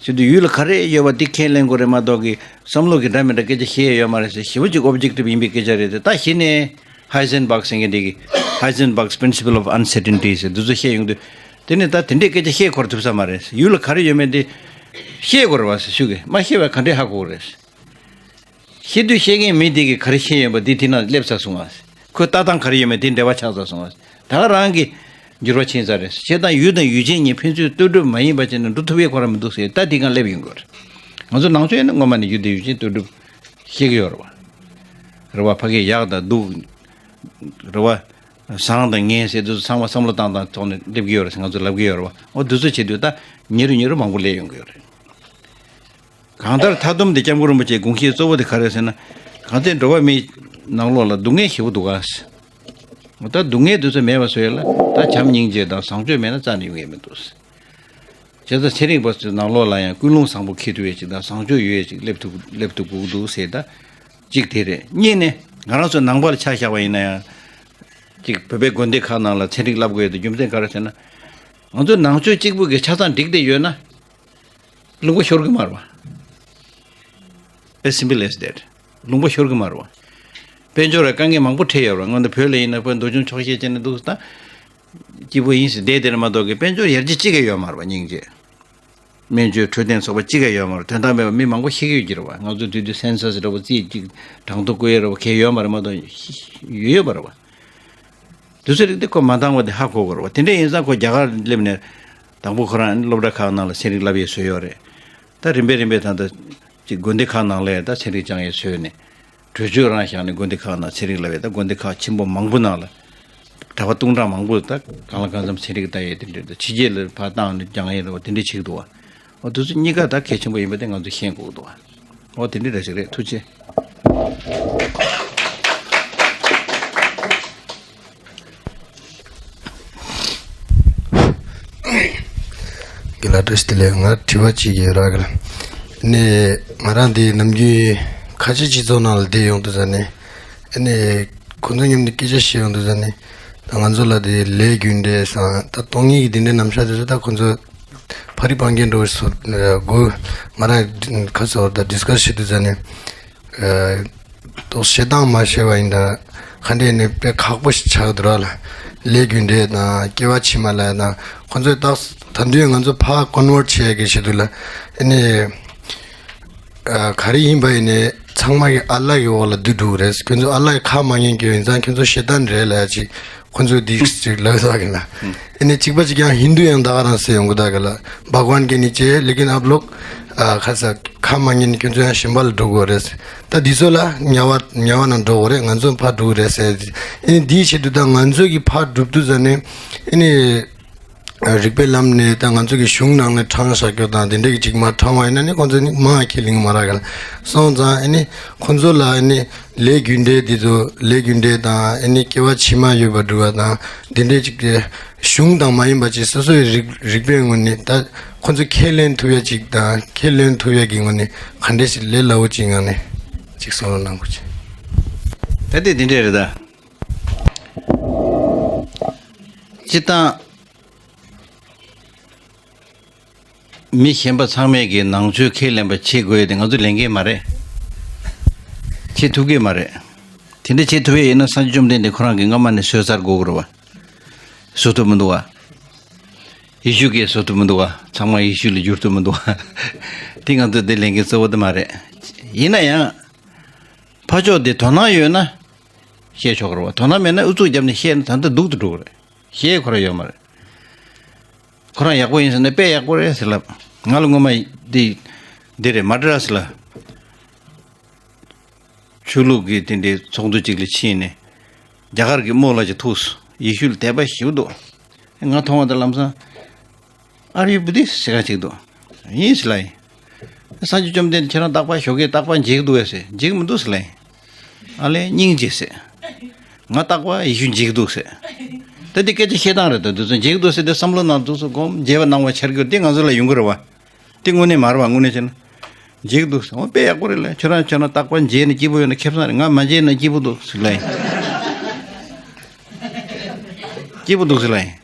ཟེར་དུས་ཡུལ་ལ་ག་རེ་ཡོད་པ་འདི་ཁས་ལེན་དགོས་རེད་མ་གཏོགས་ཀྱི། བསམ་བློ་གི་འདྲ་མི་འདྲ་སྐད་ཆ་བཤད་ཡོད་མ་རེད་ཟེར། ཞེ་པོ་ཅིག་ཨོབ་ཇེག་ཊིབ་ཡིན་པའི་སྐད་ཆ་རེད་དེ། ད་གཞི་ནས་ཧའི་ཛེན་བྷག་ཟེར་མཁན་དེ་གིས་Heisenberg's principle of uncertainty ཟེར་འདི་ཚོ་བཤད་ཡོང་དུས། དེ་ནས་ད་དེ་འདྲའི་སྐད་ཆ་བཤད་འཁོར་ཐུབ་ས་མ་རེད། ཡུལ་ལ་ག་རེ་ཡོད་མེད་འདི་བཤད་དགོས་རེད་བ་ཟེར། ཤུགས་ཀྱིས་མ་བཤད་པ་ག་འདྲས་ཧ་གོ་གི་རེད། བཤད་དུས་བཤད་མཁན་མི་དེ་གིས་ག་རེ་བཤད་ཡོད་པ་འདི་དེ་ནང་སླེབས་ཚར་སོང་ང་། ཁོའི་ལྟ་སྟངས་ག་རེ་ཡོད་མེད་དེ་འབྲེལ་བ་ཆགས་ཚར་སོང་ང་། ད་ག་རང་གི་འགྱུར་བ་ཕྱིན་ཚར་རེད། བྱས་ཙང་ཡུལ་དང་ཡུལ་ཅན་གཉིས་ཕན་ཚུན་ལྟོས་གྲུབ་མ་ཡིན་པ་བྱས་ནས་འགྲོ་ཐུབ་ཡས་ཁོ་རང་མི་འདུག་ཟེར། ད་དེ་གང་སླེབས་ཡོང་གི་རེད། ང་ཚོ་ནང་ཆོས་ཡིན་ན་སྔོན་མ་ནས་ཡུལ་དང་ཡུལ་ཅན་ལྟོས་གྲུབ་ཤེས་ཀྱི་ཡོད་རེད་བ། རེད་བ། ཕ་གིར་ཡག་དང་སྡུག་རེད་བ། བཟང་དང་ངན་ཟེར་དུས་ཚང་མ་བསམ་བློ་བཏང་སྟངས་ཐོག་ནས་སླེབས་ཀྱི་ཡོད་རེད་ཟེར་ང་ཚོ་ལབ་ཀྱི་ཡོད་རེད་བ། འོ་འདི་ཚོ་བྱེད་དུས་ད་ཉེ་རུ་ཉེ་རུ་མང་པོ་སླེབས་ཡོང་གི་ཡོད་རེད། གང་ལྟར་མཐའ་སྡོམ་དེ་སྐྱབས་མགོན་རིན་པོ་ཆེའི་དགོངས་གཞི་གཙོ་བོ་དེ་ག་རེ་ཟེར་ན། གང་ཚེ་འགྲོ་བ་མིའི་ནང་ལོགས་ལ་སྡུག་བསྔལ་ཞེ་པོ་འདུག་ག། ད་སྡུག་བསྔལ་དེ་ཚོ་མེད་པ་བཟོ་ཡས་ལ་ད་བྱམས་སྙིང་རྗེ་དང་བཟང་སྤྱོད་མེད་ན་རྩ་ནས་ཡོང་ཡས་མི་འདུག། བྱས་ཙང་ཚན་རིག་པ་ཚོའི་ནང་ལོགས་ལ་ཡང་ཀུན་སློང་བཟང་པོ་འཁྱེར་ཐུབ་ཡས་ཅིག་དང་བཟང་སྤྱོད་ཡོད་ཡས་ཅིག་སླེབས་ཐུབ་སླེབས་ཐུབ་དགོས་ཀྱི་འདུག་ཟེར། ད་གཅིག་དེ་རེད། གཉིས་ནས་ང་རང་ཚོ་ནང་པ་ལ་ཆ་བཞག་པ་ཡིན་ན་ཡང་། ཅིག་བོད་པའི་དགོན་སྡེ་ཁག་ནང་ལ་ཚན་རིག་བསླབ་དགོས་ཡས་དེ་རྒྱུ་མཚན་ག་རེ་ཟེར་ན། ང་ཚོ་ནང་ཆོས་གཅིག་པུ་གི་ཆ་ཚང་འགྲིག་བསྡད་ཡོད་ན། ལུང་པ་ཤོར་གི་མ་རེད་བ། As simple as that. ལུང་པ་ཤོར་གི་མ་རེད་བ། དཔལ་འབྱོར་ལ་དཀའ་ངལ་མང་པོ་འཕྲད་ཡོད་རེད་བ། སྔོན་དུ་བོད་ལ་ཡིན་ན་བོད་མདོ་ཆུང་ཆོག་ཤེས་བྱས་ནས་འདུག་ད། སྐྱིད་པོ་ཡིན་ཟེར་བསྡད་བསྡད་རེད་མ་གཏོགས་ཀྱི་དཔལ་འབྱོར་ཡར་རྒྱས་གཅིག་ཀྱང་ཡོད་མ་རེད་བ་སྙིང་རྗེ། སྨན་བཅོས་འཕྲོད་བསྟེན་ཚོགས་པ་གཅིག་ཀྱང་ཡོད་མ་རེད། དོན་དག་མེད་པ་མི་མང་པོ་ཤི་གི་ཡོད་ཀྱི་རེད་བ། ང་ཚོ་དུས་དུས་སེན་སས་འདྲ་བོ་རྩིས་གཅིག་གྲངས་ཐོ་བཀོད་ཡོད་རེད་བ། གལ་ཡོད་མ་རེད་མ་གཏོགས་ཡོད་ཡོད་པ་རེད་བ། དུས་ཚོད་རིག་དེ་ཁོ་མ་འདང་བ་དེ་ཧ་གོ་དགོས་རེད་བ། དེ་འདྲ་ཡིན་ཙང་ཁོ་རྒྱ་གར་སླེབས་ནས་དང་པོ་ཁོ་རང་སློབ་གྲྭ་ཁག་ནང་ལ་ཚན་རིག་བསླབ་ཡས་བཟོས་ཡོད་རེད། ད་རིམ་པས་རིམ་པས་ད་ལྟ་ཅིག་དགོན་སྡེ་ཁག་ནང་ལ་ད་ཚན་རིག་སྦྱང་ཡས་བཟོས་ནས། གྲོས་ཆོད་རང་བཞག་ནས་དགོན་སྡེ་ཁག་ནང་ཚན་རིག་བསླབ་ཡས། ད་དགོན་སྡེ་ཁག་ཆེན་པོ་མང་པོ་ནང་ལ་གྲྭ་པ་སྟོང་ཕྲག་མང་པོ་ད་གང་ལ་གང་འཚམ་ཚན་རིག་ལྟ་ཡས་དེ་འདྲ། ད་ཕྱི་རྒྱལ་ལ་ཕར་བཏང་ནས་སྦྱང་ཡས་རེད་བ། དེ་འདྲ་བྱེད་ཀྱི་འདུག་བ། འོ་དེ་ཚོ་གཉིས་ཀ་ད་གལ་ཆེན་པོ་ཡིན་པ་དེ་ང་ཚོས་ཤེས་དགོས་ཀྱི་འདུག་བ། འོ་དེ་འདྲ་འདྲ་ཞིག་རེད། ཐུགས་རྗེ་ཆེ། རྒན་ལགས་བཀྲ་ཤིས་བདེ་ལེགས། ང་དྲི་བ་གཅིག་ཡོད་ར། རྒན་ལགས་ནས་ང་རང་འདི་ནམ་རྒྱུན་ཁ་ཆེ་སྤྱི་ཚོགས་ནང་ལ་བསྡད་ཡོང་དུས་ཙ་ནས་ ཨ་ནི་ཁོང་ཚོ་མཉམ་དུ་སྐད་ཆ་བཤད་ཡོང་དུས་ཙང་ནི། ད་ང་ཚོ་ལ་དེ་ལས་རྒྱུ་འབྲས་སང་ད་སྟོང་ཉིད་ཀྱི་དེ་འདྲའི་རྣམ་གཞག་དེ་ཚོ་ད་ཁོང་ཚོ་ཕ་རི་སྤང་རྒྱན་འགྲོ་བའི་སོ་དགོས། ང་རང་ཁ་སོ་ད་ཌིས་ཀ་སི་བྱེད་དུས་ཙང་ནི། ཨ་ཏོག་བཤད་སྟངས་མ་ཤེས་པ་ཡིན་ད་ག་འདྲས་ནི་དཔེ་ཁག་པོ་ཞིག་ཆགས་འདུག་ར་ལ། ལས་རྒྱུ་འབྲས་དང་སྐྱེ་བ་ཕྱི་མ་ལ་དང་ཁོང་ཚོས་ད་ད་དུང་ང་ཚོ་ཕར་ཀོན་ཝར་ཊི་བྱེད་ཡ་གི་ཆེད་དུ་ལ། ཨ་ནི། ཨ་ག་རེ་ཡིན་པ་ཡིན་ནའི་ཚང་མ་གི་ཨ་ལ་གི་འོག་ལ་བསྡུས་འགྲོ་གི་རེད། ཁྱོད་ཚོ་ཨ་ལ་གི་ཁ་མ་ཉན་གི་ཡིན་ཙང་ཁྱོད་ཚོ་ཤེ་ཏན་རེད་ལབ་ཡ་ཅིག་ཁོང་ཚོས་འདི་ཅིག་ལབ་ས་གི་ལ། ཨ་ནི་གཅིག་པ་གཅིག་ཀྱང་ཧིན་དུ་ཡང་ད་ག་རང་ཟེར་ཡོང་གི་ད་གི་ལ། བྷ་ག་ཝན་གི་ནི་ཅེ་ལེ་ཀིན་ཨབ་ལོག་ཨ་ཁ་ས་ཁ་མ་ཉན་ནི་ཁྱོད་ཚོ་ཡང་གཞན་པ་ལ་འགྲོ་དགོས་རེད། ད་འདི་ཚོ་ལ་ཉ་བ་ཉ་བ་ནང་འགྲོ་དགོས་རེད། ང་ཚོ་ཕར་འགྲོ་གི་རེད་ཟེར། ཨ་ནི་འདིའི་ཆེད་དུ་ད་ང་ཚོ་གི་ཕར་འགྲུབ་དུས་ཙ་ནི་ཨ་ནི། རིག་པའི་ལམ་ནས་ད་ང་ཚོ་གི་གཞུང་ནང་ནས་དྲངས་བཞག་རྒྱུ་དང་དེ་འདྲ་གི་ཅིག་མ་དྲངས་པ་ཡིན་ན་ནི་ཁོང་ཚོ་ནི་མང་ཁས་ལེན་གི་མ་རག་ག་ལ། སོང་ཙང་ཨ་ནི་ཁོང་ཚོ་ལ་ཨ་ནི་ལས་རྒྱུ་འབྲས་འདི་ཚོ་ལས་རྒྱུ་འབྲས་དང་ཨ་ནི་སྐྱེ་བ་ཕྱི་མ་ཡོད་པ་འགྲོ་བ་དང་དེ་འདྲ་ཅིག་གི་གཞུང་དང་མ་ཡིན་པ་ཅིག་སོ་སོའི་རིག་རིག་པའི་ངོས་ནས་ད་ཁོང་ཚོ་ཁས་ལེན་ཐུབ་ཡ་ཅིག་དང་ཁས་ལེན་ཐུབ་ཡ་གི་ངོས་ནས་ག་འདྲ་ཞིག་ལས་སླ་བོ་ཅིག་ངང་ནས་ཅིག་གསུང་རོགས་གནང་དགོས་ཅིག་ད་ལྟའི་འདི་འདྲས་རེད་ད། སྤྱིར་བཏང་། མི་གཞན་པ་ཚང་མས་ཀྱི་ནང་ཆོས་ཁས་ལེན་པ་བྱེད་དགོས་ཡོད་དེ་ང་ཚོ་ལེན་གྱི་མ་རེད། བྱེད་ཐུབ་ཀྱི་མ་རེད། དེ་འདྲ་བྱེད་ཐུབ་ཡས་ཡིན་ན་སངས་རྒྱས་བཅོམ་ལྡན་འདས་ཁོ་རང་གིས་སྔ་མ་ནས་བཟོས་ཚར་དགོས་ཀྱི་རེད་བ། བཟོ་ཐུབ་མི་འདུག་བ། ཡེ་ཤུ་གིས་བཟོ་ཐུབ་མི་འདུག་བ། ཚང་མ་ཡེ་ཤུ་ལ་བསྒྱུར་ཐུབ་མི་འདུག་བ། དེ་ང་ཚོ་དེ་ལེན་གྱི་གཙོ་བོ་དེ་མ་རེད། ཡིན་ན་ཡང་། ཕར་ཕྱོགས་དེ་དོ་སྣང་ཡོད་ན། བཤད་ཆོག་གི་རེད་བ། དོ་སྣང་མེད་ན་ཨུ་ཚུགས་བརྒྱབ་ནས་བཤད་ན་ད་ལྟ་སྡུག་ཏུ་འགྲོ་གི་རེད། བཤད་ཁོ་རང་ཡོད་མ་རེད། ཁོ་རང་ཡག་པོ་ཡིན་ཟེར་ན་དཔེ་ཡག་པོ་རེད་ཟེར་ལབ། ང་ལ་སྔོན་མ་འདི་འདི་རེད་མ་འདྲ་ཟེར་ལ། ཆོས་ལུགས་ཀྱི་དེ་འདྲའི་ཚོགས་འདུ་ཅིག་ལ་ཕྱིན་ནས་རྒྱ་གར་གྱི་རྨོ་ལགས་ཅིག་ཐུག་སོང་། ཡེ་ཤུ་ལ་དད་པ་ཞེ་པོ་འདུག་ང་མཐོང་བ་དང་ལམ་སང་། Are you Buddhist? ཟེར་ག་ཅིག་འདུག་ཡིན་ཟེར་ལ་ཡིན། སངས་རྒྱས་བཅོམ་ལྡན་འདས་ཁྱེད་རང་རྟག་པར་ཞོགས་ཀས་རྟག་པར་མཇལ་གྱི་འདུག་གས་ཟེར། མཇལ་གྱི་མི་འདུག་ཟེར་ལ་ཡིན། ཨ་ལས་སྙིང་རྗེ་ཟེར། ང་རྟག་པར་ཡེ་ཤུ་མཇལ་གྱི་འདུག་ཟེར། ད་འདི་སྐད་ཆ་བཤད་སྟངས་རེད་ད། འདི་ཚོ་མཇལ་གྱི་འདུག་ཟེར་ཏེ་བསམ་བློ་ནང་འདུག་སོ་སྒོམ་བྱས་པ་གནང་བ་འཆར་རྒྱུ་འདི་ང་ཚོ་ལ་ཡོང་གི་རེད་བ། འདི་དངོས་གནས་མ་རེད་བ། དངོས་གནས་བྱས་ན། མཇལ་གྱི་འདུག་ཟེར། འོ་དཔེ་ཡག་པོ་རེད་ལ། ཁྱོད་རང་ཁྱོད་རང་རྟག་པར་མཇལ་ནས་སྐྱིད་པོ་ཡོད་ན་ཁེ་བཟང་རེད། ང་མ་མཇལ་ན་སྐྱིད་པོ་འདུག་ཟེར་ལ་ཡིན། སྐྱིད་པོ་འདུག་ཟེར་ལ་ཡིན།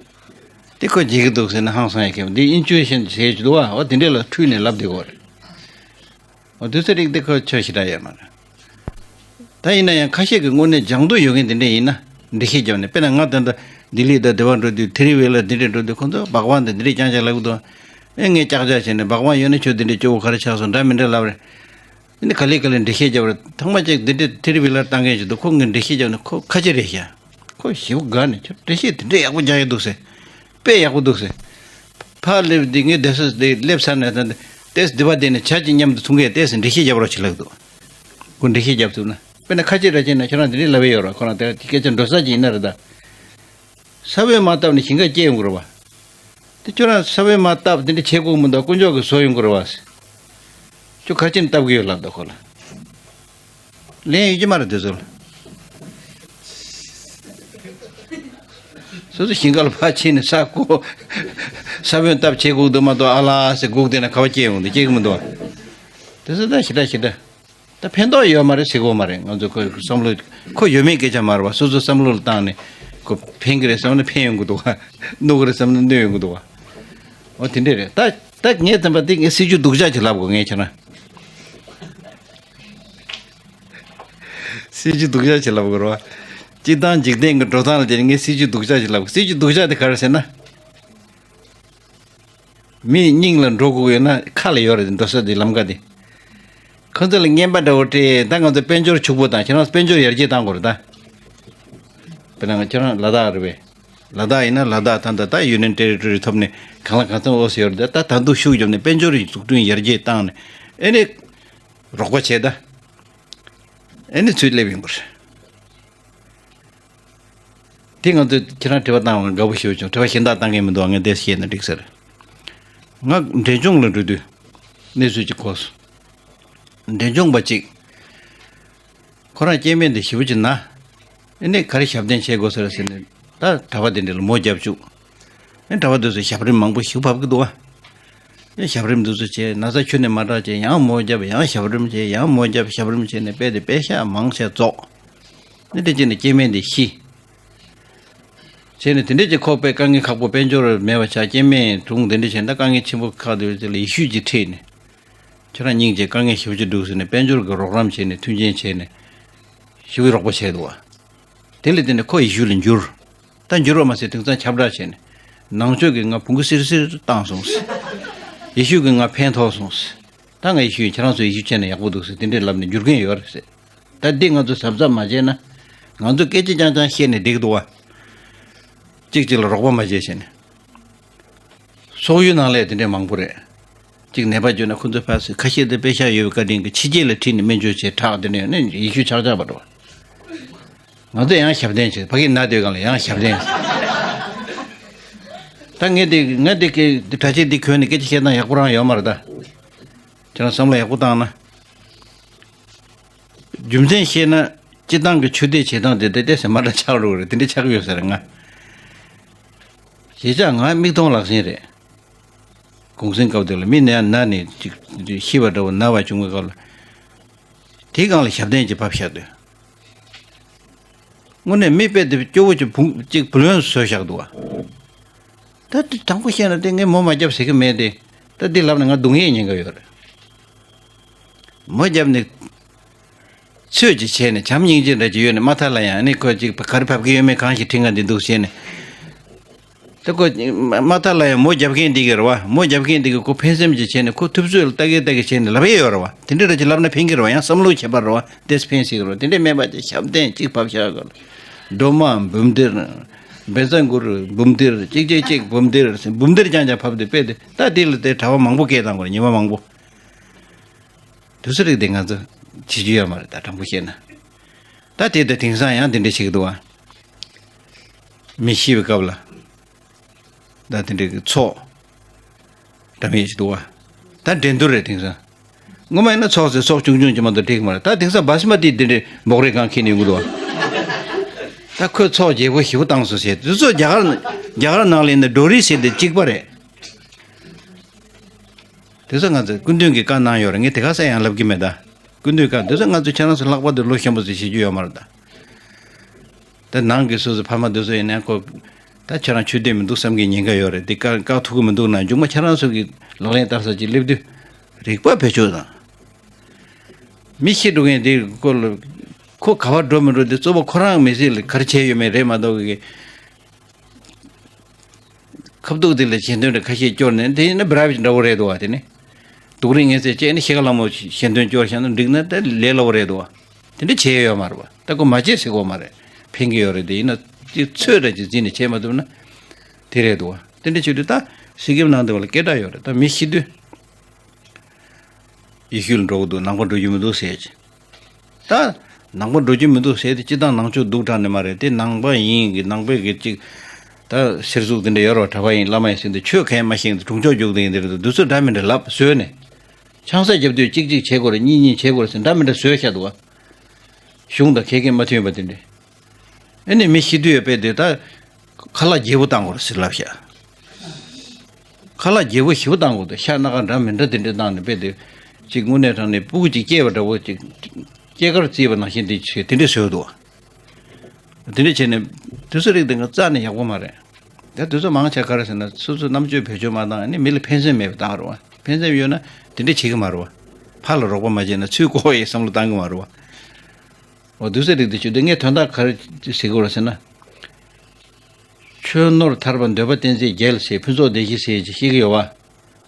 དེ་ཁོ་མཇལ་གྱི་འདུག་ཟེར་ན་ཧང་སང་ཡ་ཁེ་བ་འདི་ཨིན་ཅུ་ཨེ་ཤན་ཟེར་གྱི་འདུག་བ། འོ་དེ་འདྲས་ལ་འཁྲུལ་ནས་ལབ་བསྡད་ཡོད་རེད། འོ་དུས་ཚོད་རིགས་འདི་ཁོ་ཆོས་ཞེ་དྲག་ཡོད་མ་རེད། ད་ཡིན་ན་ཡང་ཁ་ཤས་ཀྱི་དངོས་གནས་སྦྱང་འདོད་ཡོད་མཁན་དེ་འདྲས་ཡིན་ན་འགྲེལ་བཤད་རྒྱབ་ནས། དཔེར་ན་ང་ད་ལྟ་ལྡི་ལི་དང་དེ་བ་འགྲོ་དུས་ཐེ་རི་ཝེ་ལར་འདི་འདྲས་འགྲོ་དུས་ཁོང་ཚོ་བག་ཝང་དང་འདི་འདྲས་རྐྱང་རྐྱང་ལབ་ཀྱི་འདུག་ཨེ་ངས་ཀྱག་ཀྱག་བྱས་ནས་བག་ཝང་ཡོད་ན་ཁྱོད་འདི་འདྲས་སྐྱོ་བོ་ག་རེ་ཆགས་སོང་འདྲ་མི་འདྲ་ལབ་རེད། ཨེ་ནི་ག་ལེ་ག་ལེ་འགྲེལ་བཤད་རྒྱབ་རེད། ཐེངས་མ་གཅིག་འདི་འདྲས་ཐེ་རི་ཝེ་ལར་བཏང་མཁན་ཞིག་འདུག་ཁོ་ངས་འགྲེལ་བཤད་རྒྱབ་ནས་ཁོ་ཁ་ཆེ་རེད་ཤག་ཁོ་ཞེ་པོ་དགའ་ནས་ཁྱོད་འགྲེལ་བཤད་དེ་འདྲས་ཡག་པོ་རྒྱག་ཡོད་འདུག་ཟེར། དཔེ་ཡག་པོ་འདུག་ཟེར། ཕར་སླེབས་དེ་ངས་བསྡད་ས་དེ་སླེབས་ཚར་ནས་ད་ལྟ་སྡིག་པ་དེ་ནས་ཇ་གཅིག་མཉམ་དུ་འཐུང་གས་ཏེ་ཟེར་འགྲེལ་བཤད་རྒྱབ་རོགས་བྱེད་ལབ་འདུག་ཁོ་འགྲེལ་བཤད་རྒྱབ་ཐུབ་ན། དཔེར་ན་ཁ་ཆེ་འདྲ་བྱས་ན་ཁྱོད་རང་དེ་འདྲས་ལབ་ཡོད་རེད། ཁོ་རང་དེ་སྐད་ཆ་འགྲོ་ས་ཅིག་ཡིན་ན་རེད་ད། ས་བོན་མ་བཏབ་ནས་ཞིང་ཁ་སྐྱེ་ཡོང་གི་རེད་བ། དེ་ཁྱོད་རང་ས་བོན་མ་བཏབ་དེ་འདྲ་བྱེད་དགོས་མི་འདུག་དཀོན་མཆོག་གིས་བཟོ་ཡོང་གི་རེད་བ། ཁྱོད་ག་རེ་བྱས་ནས་བཏབ་གི་ཡོད་ལབ་འདུག་ཁོ་ལ། ལན་ཡོད་ཀྱི་མ་རེད་དེ་ཚོ་ལ། སོ་སོ་ཞིང་ཁ་ལ་ཕར་ཕྱིན་ནས་ས་རྐོ། ས་བོན་བཏབ་བྱེད་དགོས་འདུག་མ་གཏོགས་ཨ་ལ་ཟེར་སྒུག་བསྡད་ན་ག་པར་སྐྱེ་ཡོང་འདུག་སྐྱེ་གི་མི་འདུག་བ། དེ་ཚོ་ད་ཞེ་དྲག་ཞེ་དྲག་ད་ཕན་ཐོགས་ཡོད་མ་རེད་ཟེར་གོ་མ་རེད། ང་ཚོ་ཁོ་བསམ་བློ་ཁོ་ཡོད་མེད་སྐད་ཆ་མ་རེད་བ། སོ་སོ་བསམ་བློ་ལ་བཏང་ནས་ཁོ་ཕན་གི་རེད་བསམ་ན་ཕན་ཡོང་གི་འདུག་བ། གནོད་གི་རེད་བསམ་ན་གནོད་ཡོང་གི་འདུག་བ། འོ་དེ་འདྲས་རེད། ད་ད་ངས་བསམ་པ་དེ་ངས་སྲིད་ཇུས་སྡུག་ཅག་ཅིག་ལབ་དགོས་ངས་ཁྱེད་རང་། སྲིད་ཇུས་སྡུག་ཅག་ཅིག་ལབ་དགོས་རེད་བ། སྤྱིར་བཏང་འཇིག་རྟེན་གྱི་འགྲོ་སྟངས་ལ་བལྟས་ནས་ངས་སྲིད་ཇུས་སྡུག་ཅག་ཅིག་ལབ་དགོས། སྲིད་ཇུས་སྡུག་ཅག་དེ་ག་རེ་ཟེར་ན། མི་སྙིང་ལ་འགྲོ་དགོས་ཡོད་ན་ཁ་ལ་ཡོད་རེད། འགྲོ་ས་དེ་ལམ་ཁ་དེ། ཁོ་ཚོ་ལ་རྔན་པ་འདྲ་བོ་སྤྲད། ད་ང་ཚོ་དཔལ་འབྱོར་ཕྱུག་པོ་དང་ཁྱེད་རང་དཔལ་འབྱོར་ཡར་རྒྱས་བཏང་དགོས་རེད་ད། དཔེར་ན་ཁྱེད་རང་ལ་དྭགས་རེད་པས། ལ་དྭགས་ཡིན་ན་ལ་དྭགས་ད་ལྟ་ད་ཡུ་ནི་ཡན་ཊེ་རི་ཊོ་རི་ཐོབ་ནས་གང་ལ་གང་འཚམ་འོས་སུ་ཡོད་རེད། ད་ད་དུང་ཤུགས་བརྒྱབ་ནས་དཔལ་འབྱོར་འཛུགས་སྐྲུན་ཡར་རྒྱས་བཏང་ནས་ཨེ་ནི་རོགས་པ་བྱས་ད། ཨེ་ནི་ཚུར་སླེབས་ཡོང་དགོས་རེད། དེ་ང་ཚོས་ཁྱེད་རང་དྲི་བ་བཏང་བ་དགའ་པོ་ཞེ་པོ་བྱུང་། དྲི་བ་གཞན་དག་བཏང་མཁན་མི་འདུག་ང་འདིར་བཤད་ན་འགྲིག་ས་རེད། ང་འབྲས་ལྗོངས་ལ་འགྲོ་དུས་གནས་ཚུལ་ཅིག་གོ་སོང་། འབྲས་ལྗོངས་པ་ཅིག་ཁོ་རང་སྐྱེ་དམན་དེ་ཞེ་པོ་ཅིག་ན། ཨེ་ནས་ག་རེ་ཞབས་བརྟན་བྱེད་དགོས་ས་རེད་ཟེར་ནས་ད་གྲྭ་པ་དེ་འདྲ་ལ་མོ་རྒྱབ་བཅུག་ཨེ་གྲྭ་པ་དེ་ཚོ་ཞབས་རིམ་མང་པོ་ཞིག་བབས་ཀྱི་འདུག་ཨ། ཨེ་ཞབས་རིམ་དེ་ཚོ་བྱས། ན་ཚ་ཁྱོན་ནས་མ་དྲག་བྱས། ཡང་མོ་རྒྱབ། ཡང་ཞབས་རིམ་བྱས། ཡང་མོ་རྒྱབ། ཞབས་རིམ་བྱས་ནས་དཔེ་དེ་དཔེ་ཤག་མང་ཆེ་རྫོགས། ནི་དེ་བྱས་ནས་སྐྱེ་དམན་དེ་ཤི། བྱས་ནས་དེ་འདྲས་ཀྱི་ཁོ་པའི་དཀའ་ངལ་ཁག་པོ་དཔལ་འབྱོར་མེད་པ་ཆགས། སྐྱེ་དམན་གྲོངས། དེ་འདྲས་བྱས་ན་དཀའ་ངལ་ཆེན་པོ་ཁག་དེ་ལ་ཡེ་ཤུས་ཀྱིས་ཁྲིད་ནས། ཁྱེད་རང་སྙིང་རྗེ། དཀའ་ངལ་ཞེ་པོ་ཅིག་འདུག་ཟེར་ནས་དཔལ་འབྱོར་གྱི་རོགས་རམ་བྱས་ནས། མཐུན་རྐྱེན་བྱས་ནས་ཞེ་པོ་རོགས་པ་བྱས་འདུག་བ། དེ་ལས་དེ་ནས་ཁོ་ཡེ་ཤུ་ལ་འགྱུར། ད་འགྱུར་བ་མ་ཟད་དེང་སང་ཁྱབ་བསྒྲགས་བྱས་ནས། ནང་ཆོས་ཀྱིས་ང་བོང་གུ་སིར་སིར་བཏང་སོང་ཟེར། ཡེ་ཤུ་གིས་ང་ཕན་ཐོགས་སོང་ཟེར། ད་ང་ཡེ་ཤུ་ཡིན། ཁྱེད་རང་ཚོ་ཡེ་ཤུ་བྱས་ན་ཡག་པོ་འདུག་ཟེར། དེ་འདྲས་ལབ་ནས་འགྱུར་མཁན་ཡོད་རེད་ཟེར། ད་འདི་ང་ཚོ་གཟབ་གཟབ་མ་བྱས་ན། ང་ཚོ་སྐད་ཆ་རྐྱང་རྐྱང་བཤད་ནས་འགྲིག་འདུག་བ། གཅིག་གཅིག་ལ་རོགས་པ་མ་བྱས་བྱས་ནས། སོག་ཡུལ་ནང་ལ་དེ་འདྲས་མང་པོ་རེད། གཅིག་ནད་པ་བྱུང་ན་ཁོ་ཚོ་ཕར་ཁ་ཤས་དེ་པེ་ཤག་ཡོད་པའི་བཀའ་དྲིན་གྱིས་ཕྱི་རྒྱལ་ལ་ཁྲིད་ནས་སྨན་བཅོས་བྱས་དྲག། དེ་འདྲས་ཡོད་ན་ཡེ་ཤུ་ཆག་ཆག་པ་འགྲོ། ང་ཚོ་ཡང་ཞབས་བརྟན་བྱེད། ཕ་གི་ན་སྡོད་སྒང་ལ་ཡང་ཞབས་བརྟན་བྱེད། ད་ངས་དེ་ངས་དེ་གི་གྲྭ་ཆས་འདི་གྱོན་ནས་སྐད་ཆ་བཤད་སྟངས་ཡག་པོ་རང་ཡོད་མ་རེད་ད། ཁྱེད་རང་བསམ་བློ་ཡག་པོ་བཏང་ན། རྒྱུ་མཚན་བཤད་ན། སྤྱི་བཏང་གི་ཆོས་དད་བྱེད་སྟངས་དེ་ཏོག་ཙམ་མ་འདྲ་ཆགས་འགྲོ་གི་རེད། དེ་འདྲ་ཆགས་ཀྱི་ཡོད་ས་རེད་ང་། གཞིས་ཆགས་ང་མིག་མཐོང་ལག་ཟིན་རེད། གུང་སེང་སྐབས་དེ་ལ་མི་ནས་ན་ནས་ཅིག་ཤི་བ་འདྲ་བོ་ན་བ་བྱུང་བའི་སྐབས་ལ། དེའི་སྒང་ལ་ཞབས་བརྟན་གྱིས་བབས་བཞག་དུས། དངོས་གནས་མི་དཔེ་དེ་སྐྱོ་བོ་ཅིག་བུང་ཅིག་བུ་ལོན་བཟོས་བཞག་འདུག་བ། ད་དེ་དྲང་པོ་བཤད་ན་དེ་ངས་མོ་མ་རྒྱབ་ཟེར་གི་མེད་དེ། ད་འདི་ལབ་ན་ང་སྡུག་བསྔལ་ཉེན་ཁ་ཡོད་རེད། མོ་རྒྱབ་ནས་ཚོད་ཅིག་བྱས་ནས་བྱམས་སྙིང་རྗེ་འདྲ་ཅིག་ཡོད་ནས། མ་མཐའ་ལ་ཡང་ནི་ཁོ་ཅིག་ག་རེ་ཕབ་གི་ཡོད་མེད་གང་ཞིག་དྲི་ང་འདི་འདུག་བྱས་ནས། ད་ཁོ་མ་མཐའ་ལ་ཡང་མོ་རྒྱབ་མཁན་འདི་གི་རེད་བ། མོ་རྒྱབ་མཁན་འདི་གི་ཁོ་ཕན་སེམས་ཅིག་བྱས་ནས། ཁོ་ཐུབ་ཚོད་ལ་ལྟ་གི་ལྟ་གི་བྱས་ནས་ལབ་ཡས་ཡོད་རེད་བ། དེ་འདྲ་འདྲ་ཅིག་ལབ་ན་ཕན་གི་རེད་བ། ཡང་བསམ་བློ་བྱེད་པ་རེད་བ། དེས་ཕན་སྲིད་གི་རེད་བ། དེ་འདྲ་མེད་པ་ཅིག་ཞབས་བརྟན་གཅིག་བབས་ཤག་གི། སྒྲོལ་མ་འབུམ་སྡེར། བཛྲ་གུ་རུ་འབུམ་སྡེར། གཅིག་གཅིག་གཅིག་འབུམ་སྡེར། འབུམ་སྡེར་རྐྱང་རྐྱང་ཕབ་དུས་དཔེ་དེ་ད་དེ་ལ་དེ་གྲྭ་པ་མང་པོ་སྐད་བཏང་དགོས་རེད། ཉི་མ་མང་པོ། དུས་ཚོད་རིགས་དེ་ང་ཚོ་བྱེད་རྒྱུ་ཡོད་མ་རེད་ད། དྲང་པོ་བཤད་ན། ད་དེ་ད་དེང་སང་ཡང་དེ་འདྲ་བྱེད་ཀྱི་འདུག་བ། མི་ཤི་བའི་སྐབས་ལ། ད་དེ་འདྲའི་གི་ཚོགས་འདྲ་མི་ཞིག་འདུག་བ། ད་འགྲན་བསྡུར་རེད་དེང་སང་། སྔོན་མ་ཡིན་ན་ཚོགས་ཟེར་ཚོགས་ཆུང་ཆུང་ཅིག་མ་གཏོགས་འགྲིག་མ་རེད། ད་དེང་སང་བྷ་སི་མ་ཏི་དེ་འདྲའི་འབོག་རེས་གང་འཁྱེར་ནས་ཡོང་གི་འདུག་བ། ད་ཁོས་ཚོགས་རྒྱས་པོ་ཞེ་པོ་བཏང་སོང་ཟེར། དེ་ཚོ་རྒྱ་གར་རྒྱ་གར་ནང་ལ་ཡིན་ན་ཌོ་རི་ཟེར་དེ་གཅིག་པ་རེད། དེ་ཚོ་ང་ཚོ་སྐུ་མདུན་གྱིས་བཀའ་གནང་ཡོད་རེད། ངས་དེ་ག་ས་ཡང་ལབ་ཀྱི་མེད་ད། སྐུ་མདུན་བཀའ་དེ་ཚོ་ང་ཚོ་ཁྱེད་རང་ཚོ་ལྷག་པར་དུ་ལོ་གཞོན་པ་ཚོ་ཤེས་རྒྱུ་ཡོད་མ་རེད་ད། ད་ནང་གི་སོ་སོ་ཕ་མ་དེ་ཚོ་ཡིན་ན་ཁོ། ད་ཁྱེད་རང་ཆོས་དད་མི་འདུག་བསམ་གྱི་ཉེན་ཁ་ཡོད་རེད། དེ་བཀག་བཀག་ཐུབ་ཀྱི་མི་འདུག་ན། མཇུག་མ་ཁྱེད་རང་ཚོ་གི་ལག་ལེན་བསྟར་ས་ཅིག་སླེབས་དུས་རིག་པ་བེད་སྤྱོད་དང་། མི་ཤི་འགྲོ་མཁན་དེ་སྐོར་ལ་ཁོ་ག་པར་འགྲོ་མི་འགྲོ་དེ་གཙོ་བོ་ཁོ་རང་མི་ཚེ་ལ་ག་རེ་བྱས་ཡོད་མེད་རེད་མ་གཏོགས་གི། ཁ་བཏུག་དེ་ལ་ཞལ་འདོན་རེ་ཁ་ཤས་སྐྱོར་ནས། དེ་ཡིན་ན་བི་ར་བི་འདྲ་བོ་རེད་འདུག་བ། དེ་ནི་སྡུག་རུས་ངལ་སེལ་བྱས་ནས་ཤི་ཁ་ལ་མོ་ཞལ་འདོན་སྐྱོར་བཞག་ན་འགྲིག་ན་དེ་ལས་སླ་བོ་རེད་འདུག་བ། དེ་འདྲ་བྱས་ཡོད་མ་རེད་བ། ད་ཁོ་མ་བྱས་ཟེར་གོ་མ་རེད། ཕན་གྱི་ཡོད་རེད། དེ་ཡིན་ན་དེ་ཚོད་འདྲ་ཅིག་འཛིན་ནས་བྱས་མ་ཐུབ་ན་དེ་རེད་འདུག་བ། དེ་འདྲ་བྱེད་དུས་ད་སི་ཀིམ་ནང་དུ་བ་ལ་སྐད་གྲགས་ཡོད་རེད། ད་མི་ཤི་དུས། ཡེ་ཤུ་ལ་འགྲོ་གི་འདུག། ནང་པ་འགྲོ་རྒྱུ་མི་འདུག་ཟེར་གྱི། ད་ནང་པ་འགྲོ་རྒྱུ་མི་འདུག་ཟེར་དེ་སྤྱི་བཏང་ནང་ཆོས་སྡུག་དྲགས་ནི་མ་རེད། དེ་ནང་པ་ཡིན་གྱི་ནང་པའི་གི་ཅིག་ད་གསེར་གཟུགས་དེ་འདྲ་ཡོད་རེད་བ། གྲྭ་པ་ཡིན་བླ་མ་ཡིན་ཟེར་དེ་ཆོས་གང་ཡང་མ་ཤེས་དེ་གྲུང་ཆོག་རྒྱུག་དེ་ཡིན་དེ་རེད། དུས་ཚོད་འདྲ་མི་འདྲ་ལབ་བཟོས་ནས། ཆང་ས་རྒྱབ་དུས་གཅིག་གཅིག་བྱེད་དགོས་རེད། གཉིས་གཉིས་བྱེད་དགོས་རེད་ཟེར་འདྲ་མི་འདྲ་བཟོས་བཞག་འདུག་བ། གཞུང་དང་ཁེ་ཁེ་མ་མཐུན་པ་དེ་འདྲ། ཨེ་ནི་མི་ཤི་དུས་ཡོད་པས་དེ་ད། ཁ་ལག་རྒྱས་པོ་བཏང་དགོས་རེད་ཟེར་ལབ་ཤག། ཁ་ལག་རྒྱས་པོ་ཞེ་པོ་བཏང་དགོས་འདུག། ཤ་སྣ་ཁ་འདྲ་མི་འདྲ་དེ་འདྲ་བཏང་ནས་དཔེ་དེ། ཅིག་དངོས་གནས་དྲང་གནས་སྤུ་གུ་ཅིག་སྐྱེས་པ་འདྲ་བོ་ཅིག། སྐྱེས་སྐར་བརྩིས་པ་ནང་བཞིན་དེ་བྱས་དེ་འདྲ་བཟོས་འདུག། དེ་འདྲ་བྱས་ནས་དུས་ཚོད་རིགས་དེ་ང་རྩ་ནས་ཡག་པོ་མ་རེད། ད་དུས་ཚོད་མང་ཆེ་ག་རེ་ཟེར་ན། སོ་སོའི་རྣམ་དཔྱོད་བེད་སྤྱོད་མ་བཏང་ནས་མི་ལ་ཕན་སེམས་མེད་པ་བཏང་རེད་བ། ཕན་སེམས་ཡོད་ན་དེ་འདྲ་བྱེད་ཀྱི་མ་རེད་བ། ཕར་ལ་རོགས་པ་མ་བྱས་ན་ཚུར་བཀོག་ཡའི་བསམ་བློ་བཏང་གི་མ་རེད་བ། འོ་དུས་ཚོད་རིགས་དེ་བྱེད་དུས་ངས་དོན་དག་ག་རེ་ཟེར་དགོས་རེད་ཟེར་ན། ཆོས་ནོར་ཐར་པ་འདོད་པ་བསྟེན་ཚེ་རྒྱལ་ཟེར་ཕུན་ཚོགས་སྡེ་བཞི་ཟེར་ཅིག་བཤད་ཀྱི་ཡོད་བ།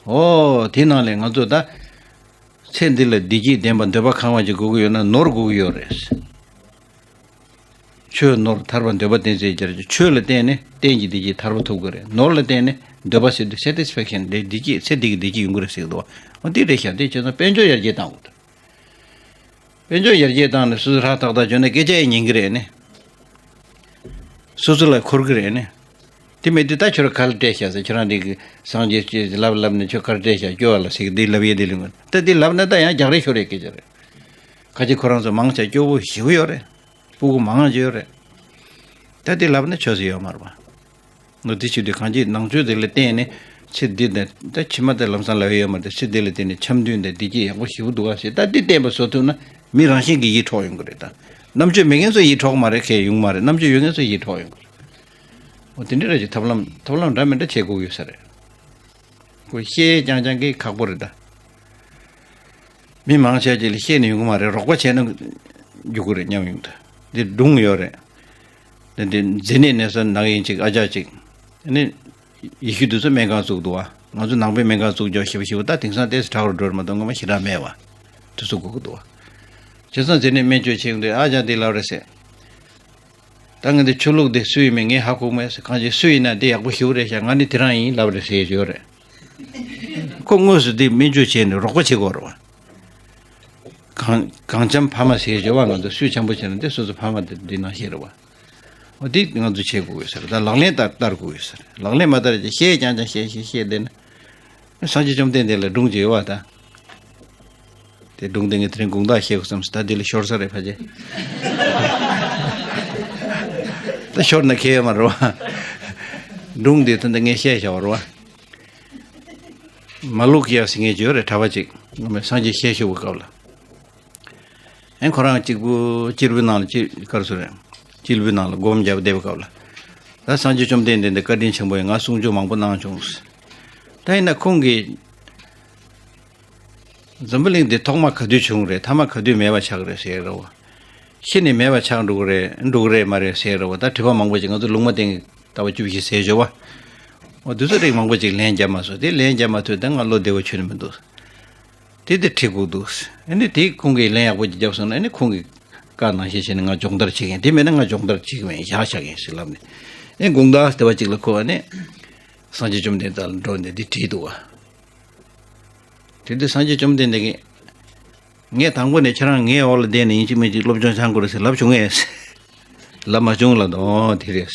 འོ་དེ་ནང་ལས་ང་ཚོ་ད་ཚེ་འདི་ལ་བདེ་སྐྱིད་ལྡན་པ་འདོད་པ་ཁེངས་པ་ཅིག་དགོས་ཀྱི་ཡོད་ན་ནོར་དགོས་ཀྱི་ཡོད་རེད། ཆོས་ནོར་ཐར་པ་འདོད་པ་བསྟེན་ཚེ་རྒྱལ། ཆོས་ལ་བརྟེན་ནས་གཏན་གྱི་བདེ་སྐྱིད་ཐར་པ་ཐོབ་དགོས་རེད། ནོར་ལ་བརྟེན་ནས་འདོད་པ་ཟེར་དུས་སེ་ཊི་སི་ཕེག་ཤན་དེ་བདེ་སྐྱིད་ཚེ་འདི་གི་བདེ་སྐྱིད་ཡོང་གི་རེད་ཟེར་གི་འདུག། འོ་དེ་རེད་ཤག། དེ་བྱས་ཙང་དཔལ་འབྱོར་ཡར་རྒྱས་བཏང་དགོས་འདུག། དཔལ་འབྱོར་ཡར་རྒྱས་བཏང་ནས་སོ་སོ་རག་ཐག་ཐག་བྱུང་ན་སྐད་ཆ་ཡང་ཉན་གི་རེད་ནི། སོ་སོ་ལ་འཁོར་གི་རེད་ནི། དེ་མེད་དུས་ད་ཁྱོད་རང་ག་ལ་སྤྲད་ཤག་ཟེར། ཁྱོད་རང་འདི་གི་སངས་རྒྱས་ཆོས་ལབ་ལབ་ནས་ཁྱོད་ག་ལ་སྤྲད་ཤག་སྐྱོ་བ་ལ་ཟེར་གི། འདི་ལབ་ཡས་འདི་ལུས་ངོ་ད་འདི་ལབ་ན་ད་ཡང་རྒྱག་རེས་ཤོར་ཡས་སྐད་ཆ་རེད། ཁ་ཅིག་ཁོ་རང་ཚོ་མང་ཆེ་སྐྱོ་བོ་ཞེ་པོ་ཡོད་རེད། སྤུ་གུ་མང་ཆེ་ཡོད་རེད། ད་འདི་ལབ་ན་ཆོས་སུ་ཡོད་མ་རེད་པ། ང་འདི་བྱེད་དུས་གང་ཅི་ནང་ཆོས་དེ་ལ་བརྟེན་ནས་ཚེ་འདི་དང་ད་ཕྱི་མ་དེ་ལམ་སང་ལབ་ཡས་ཡོད་མ་རེད། ཚེ་འདི་ལ་བརྟེན་ནས་འཆམ་མཐུན་དང་བདེ་སྐྱིད་ཡག་པོ་ཞེ་པོ་འདུག་ག་ཟེར། ད་འདི་བསྟན་པ་བཟོ་ཐུབ་ན་མི་རང་བཞིན་གྱིས་ཡིད་འཕྲོག་ཡོང་གི་རེད། ད་ རྣམ་དཔྱོད་མེད་མཁན་ཚོ་ཡིད་འཕྲོག་མ་རེད། ཁས་ཡོང་མ་རེད། རྣམ་དཔྱོད་ཡོད་མཁན་ཚོ་ཡིད་འཕྲོག་ཡོང་གི་རེད། འོ་དེ་འདྲ་རེད་ཀྱི་ཐབས་ལམ་ཐབས་ལམ་འདྲ་མི་འདྲ་བྱེད་དགོས་ཡོད་ས་རེད། ཁོ་བཤད་རྐྱང་རྐྱང་གིས་ཁག་པོ་རེད་ད། མི་མང་ཆེ་ཅིག་ལ་བཤད་ནས་ཡོང་གི་མ་རེད། རོགས་པ་བྱས་ན་རྒྱུག་གི་རེད་སྙམ་ཡོང་ད། འདི་སྒྲུང་ཡོད་རེད། འདི་འདི་མཛེ་ནད་ནས་སོ་ནག་ཡིན་ཅིག་ཨ་ཅག་ཅིག་ཨ་ནི་ཡེ་ཤུ་དུས་ཚོད་སྨན་ཁང་བཙུགས་འདུག་བ། ང་ཚོ་ནང་པའི་སྨན་ཁང་བཙུགས་རྒྱུ་ཞེ་པོ་ཞེ་པོ་ད་དེང་སང་ཏོག་ཙམ་དྲག་རུ་འགྲོ་རེད་མ་གཏོགས་སྔོན་མ་ཞེ་དྲག་མེད་བ། དུས་ཚོད་འགོར་གི་འདུག་བ། བྱས་ཙང་མཛེ་ནད་སྨན་བཅོས་བྱས་ཡོང་དུས་ཨ་ཅག་འདི་ལབ་རེད་ཟེར། ད་ངས་འདི་ཆོས་ལུགས་འདི་སུ་ཡིན་མིན་ངས་ཧ་གོ་མེད་ཟེར། གང་ཅི་སུ་ཡིན་ན་འདི་ཡག་པོ་ཞེ་པོ་རེད་ཤག་ང་ནི་དེ་རང་ཡིན་ལབ་རེད་ཟེར་ཡོད་རེད། ཁོ་དངོས་སུ་འདི་སྨན་བཅོས་བྱས་ནས་རོགས་པ་བྱེད་དགོས་རེད་བ། གང་གང་འཆམ་ཕ་མ་ཟེར་བྱས་བ། ང་ཚོ་སུས་འཆམ་པོ་བྱས་ན་འདི་སོ་སོ་ཕ་མ་འདི་འདི་ནང་བཞིན་རེད་བ། འོ་འདི་ང་ཚོ་བྱེད་དགོས་ཡོད་ཟེར། ད་ལག་ལེན་བསྟར་བསྟར་དགོས་ཡོད་ཟེར། ལག་ལེན་མ་བསྟར་ཅིག་བཤད་རྐྱང་རྐྱང་བཤད་བཤད་བཤད་བསྡད་ན། སངས་རྒྱས་བཅོམ་ལྡན་འདས་ལ་སྒྲུང་ཅིག་ཡོད་བ་ད། དེ་སྒྲུང་དེ་ངས་དེ་རིང་དགོང་དག་བཤད་དགོས་བསམ་སོང་། ད་དེ་ལས་ཤོར་ས་རེད་ཕ་ཆེ། ད་ཤོར་ན་ཁེལ་ཡོད་མ་རེད་བ། སྒྲུང་དེ་ད་ལྟ་ངས་བཤད་བཞག་པ་རེད་བ། མ་ལུག་ཡ་ཟེར་མཁན་ཅིག་ཡོད་རེད། གྲྭ་པ་ཅིག་སྔོན་མ་སངས་རྒྱས་ཞལ་བཞུགས་པའི་སྐབས་ལ། ཨེ་ཁོ་རང་གཅིག་པུ་སྐྱིད་པོའི་ནང་ལ་ཅི་ག་རེ་ཟེར་རེད། སྐྱིད་པོའི་ནང་ལ་སྒོམ་རྒྱབ་བསྡད་པའི་སྐབས་ལ། ད་སངས་རྒྱས་བཅོམ་ལྡན་འདས་འདི་བཀའ་དྲིན་ཆེན་པོ་ཡིན། ང་གསུང་ཆོས་མང་པོ་གནང་བྱུང་། ད་ཡིན་ན་ཁོང་གིས་འཛམ་བུ་གླིང་འདི་ཐོག་མ་ག་དུས་བྱུང་རེད། ཐ་མ་ག་དུས་མེད་པ་ཆགས་རེད་ཟེར་རོ། ཤི་ནས་མེད་པ་ཆགས་འགྲོ་གི་རེད་འགྲོ་གི་རེད་མ་རེད་ཟེར་རོ། ད་དྲི་བ་མང་པོ་ཅིག་ང་ཚོ་ལུང་མ་བསྟན་གྱི་ལྟ་བ་བཅུ་བཞི་ཟེར་བརྗོད་པ། འོ་དུས་ཚོད་རིགས་མང་པོ་ཅིག་ལན་རྒྱབ་མ་སོང་། དེ་ལན་རྒྱབ་མ་ཐུབ་ད་ང་བློ་བདེ་བོ་ཁྱོན་ནས་མི་འདུག་དེ་དེ་ཁྲིད་དགོས་འདུག་ཨ་ནི་དེ་ཁོང་གིས་ལན་ཡག་པོ་ཅིག་རྒྱབ་སོང་ན་ཨ་ནི་ཁོང་གིས་བཀའ་ནང་བཞིན་བྱས་ནས་ང་སྦྱོང་བརྡར་བྱེད་མཁན། དེ་མེད་ན་ང་སྦྱོང་བརྡར་བྱེད་ཀྱི་མེད། བཞག་བཞག་ཡིན་ཟེར་ལབ་ནས། ཨེ་དགོང་དག་དེ་བ་ཅིག་ལ་ཁོ་ཨ་ནི་སངས་རྒྱས་བཅོམ་ལྡན་འདས་ལ་འགྲོ་ནས་འདི་བྲིས་འདུག་བ། དེ་དུས་སངས་རྒྱས་བཅོམ་ལྡན་འདས་ཀྱིས། ངས་དང་པོ་ནས་ཁྱེད་རང་ངའི་འོག་ལ་བསྡད་ནས་ཡིན་གཅིག་མིན་གཅིག་སློབ་སྦྱོང་སྦྱང་དགོས་རེད་ཟེར་ལབ་བྱུང་ངས། ལབ་མ་བྱུང་ལབ་དང་། ཨོ་དེ་རེད།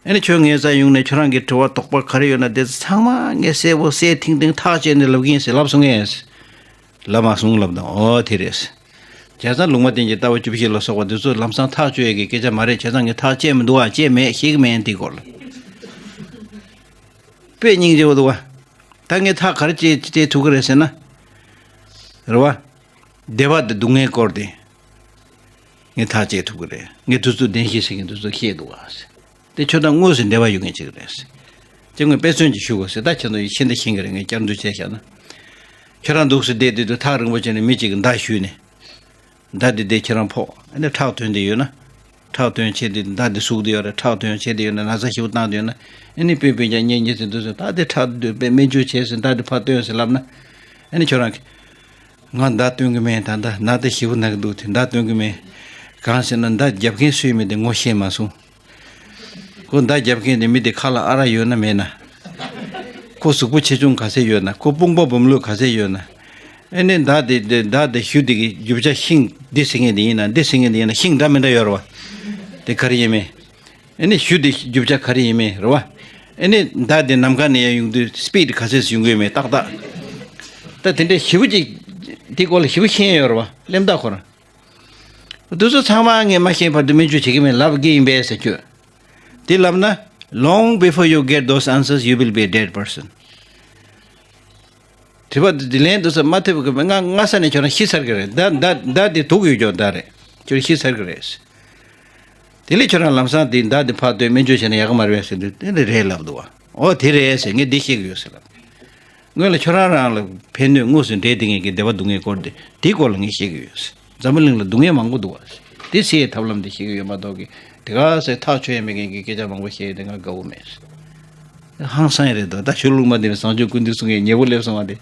ཨ་ནི་ཁྱོད་ངའི་རྩ་ཡོང་ནས་ཁྱོད་རང་གི་དྲི་བ་དོགས་པ་ག་རེ་ཡོད་ན་དེ་ཚང་མ་ངས་གསལ་པོ་གསལ་ཐིང་ཐིང་ཐག་བཅད་ནས་ལབ་གི་ཡིན་ཟེར་ལབ་སོང་ངས། ལབ་མ་སོང་ལབ་དང་། ཨོ་དེ་རེད། བྱས་ཙང་ལུང་མ་བསྟན་གྱི་ལྟ་བ་བཅུ་བཞི་ལ་སོགས་པ་འདི་ཚོ་ལམ་སང་ཐག་གཅོད་ཡས་ཀྱི་སྐད་ཆ་མ་རེད། བྱས་ཙང་ངས་ཐག་བཅད་མི་འདུག་ཨ། བཅད་མེད། ཤེས་ཀྱི་མེད་འདི་སྐོར་ལ། དཔེ་སྙིང་རྗེ་པོ་འདུག་བ། ད་ངས་ཐག་ག་རེ་བཅད་བཅད་ཐུབ་ཀྱི་རེད་ཟེར་ན། རེད་བ། བདེ་བ་དང་སྡུག་བསྔལ་སྐོར་དེ། ངས་ཐག་བཅད་ཐུབ་ཀྱི་རེད། ངས་དུས་ཚོད་བདེན་བཞི་ཟེར་མཁན་དུས་ཚོད་ཤེས་འདུག་བ། དེ་ཁྱོད་དང་དངོས་སུ་འབྲེལ་བ་ཡོད་མཁན་ཅིག་རེད། དེ་ངས་དཔེ་མཚོན་ཅིག་ཞུ་དགོས་ཟེར། ད་ཁྱེད་ཚོ་ཤེས་འདི་ཤེས་ཀྱི་རེད། ངས་བསྐྱར་ཟློས་བྱས་བཞག་ན། ཁྱོད་རང་འདུག་སེ་བསྡད་དུས་དུས་ཐག་རིང་པོ་བྱས་ནས་མི་གཅིག་གིས་མདའ་གཞུས་ནས། མདའ་འདི་འདི་ཁྱེད་རང་ཕོག་ཨ་ནི་ཁྲག་ཐོན་བསྡད་ཡོད་ན། ཁྲག་ཐོན་བྱས་ཏེ་མདའ་འདི་ཟུག་བསྡད་ཡོད་རེད། ཁྲག་ཐོན་བྱས་བསྡད་ཡོད་ན། ན་ཚ་ཞེ་པོ་བཏང་བསྡད་ཡོད་ན། ཨ་ནི་སྤུན་སྤུན་ཀྱག་གཉེན་ཉེ་ཚན་དུས་ཚོད་ད་འདི་ཁྲག་འདི་དཔེ་སྨན་བཅོས་བྱས་ཟེར་མདའ་འདི་ཕར་བཏོན་ཟེར་ལབ་ན། ཨ་ནི་ཁྱོད་རང་གིས། ང་མདའ་བཏོན་གི་མེད། ད་ལྟ་ན་ད་ཞེ་པོ་ན་གི་འདུག་དེ་མདའ་བཏོན་གི་མེད། གང་ཟེར་ན་མདའ་རྒྱབ་མཁན་སུ་ཡིན་མིན་དེ་ངོ་ཤེས་མ་སོང་། ཁོ་མདའ་རྒྱབ་མཁན་དེ་མི་དེ་ཁ་ལ་ཨ་རག་ཡོད་ན་མེད་ན། ཁོ་གཟུགས་པོ་ཆེ་ཆུང་ག་ཚད་ཡོད་ན། ཁོ་དཔུང་པ་སྦོམ་ལོས་ག་ཚད་ཡོད་ན། ཨེ་ནི་མདའ་དེ་དེ་མདའ་དེ་གཞུ་དེ་གི་རྒྱུ་ཆ་ཤིང་འདི་ཟེར་མཁན་དེ་ཡིན་ན་འདི་ཟེར་མཁན་དེ་ཡིན་ན་ཤིང་འདྲ་མི་འདྲ་ཡོད་རེད་བ། དེ་ག་རེ་ཡིན་མིན། ཨེ་ནི་གཞུ་དེ་རྒྱུ་ཆ་ག་རེ་ཡིན་མིན་རེད་བ། ཨེ་ནི་མདའ་དེ་ནམ་མཁའ་ནས་ཡར་ཡོང་དུས་སི་པིཌ་ག་ཚད་ཡོང་གི་ཡོད་མེད་ཏག་ཏག་ད་དེ་འདྲའི་ཞེ་པོ་ཅིག་དེ་སྐོར་ལ་ཞེ་པོ་ཤེས་ཡོད་རེད་བ། གླེན་རྟགས་ཁོ་རང་། དེ་ཚོ་ཚང་མ་ངས་མ་ཤེས་བར་དུ་སྨན་བཅོས་བྱེད་ཀྱི་མེད་ལབ་ཀྱི་ཡིན་པས་ཟེར་ཁྱོད། དེ་ལབ་ན། Long before you get those answers, you will be a dead person. དྲི་བ་འདི་ལན་དུ་ས་མ་ཐེབས་གི་མེད། ང་སྔ་ས་ནས་ཁྱོད་རང་ཤི་ཚར་གི་རེད། མདའ་མདའ་མདའ་འདི་དུག་ཡོད་ཀྱོག་མདའ་རེད། ཁྱོད་ཤི་ཚར་གི་རེད། དེ་ལས་ཁྱོད་རང་ལམ་སང་འདི་མདའ་འདི་ཕར་བཏོན་སྨན་བཅོས་བྱས་ན་ཡག་གི་མ་རེད་པས་ཟེར་དུས་དེ་འདི་རེད་ལབ་འདུག་བ། ཨོ་དེ་རེད་ཟེར། ངས་འདི་ཤེས་གི་ཡོད་ཟེར་ལབ། སྔོན་ལ་ཁྱོད་རང་རང་ལ་ཕན་གནོད་དངོས་སུ་འབྲེལ་བསྡད་མཁན་གྱི་བདེ་བ་སྡུག་བསྔལ་སྐོར་དེ་དེའི་སྐོར་ལ་ངས་བཤད་ཀྱི་ཡོད། འཛམ་བུ་གླིང་ལ་སྡུག་བསྔལ་མང་པོ་འདུག་བ། དེ་སེལ་ཐབས་ལམ་དེ་བཤད་ཀྱི་ཡོད་མ་གཏོགས་ཀྱི་དེ་ག་ཚོད་ཐག་ཆོད་ཡ་མེད་མཁན་གྱི་སྐད་ཆ་མང་པོ་བཤད་ཡོད་དེ་ང་དགའ་བོ་མེད། ཧང་སང་ཡ་རེད་དོ། ད་ཆོས་ལུགས་མ་འདི་ནས་བཟང་སྤྱོད་ཀུན་འདུས་གསུང་མཁན་ཉེ་པོ་སླེབས་སོང་བ་དེ།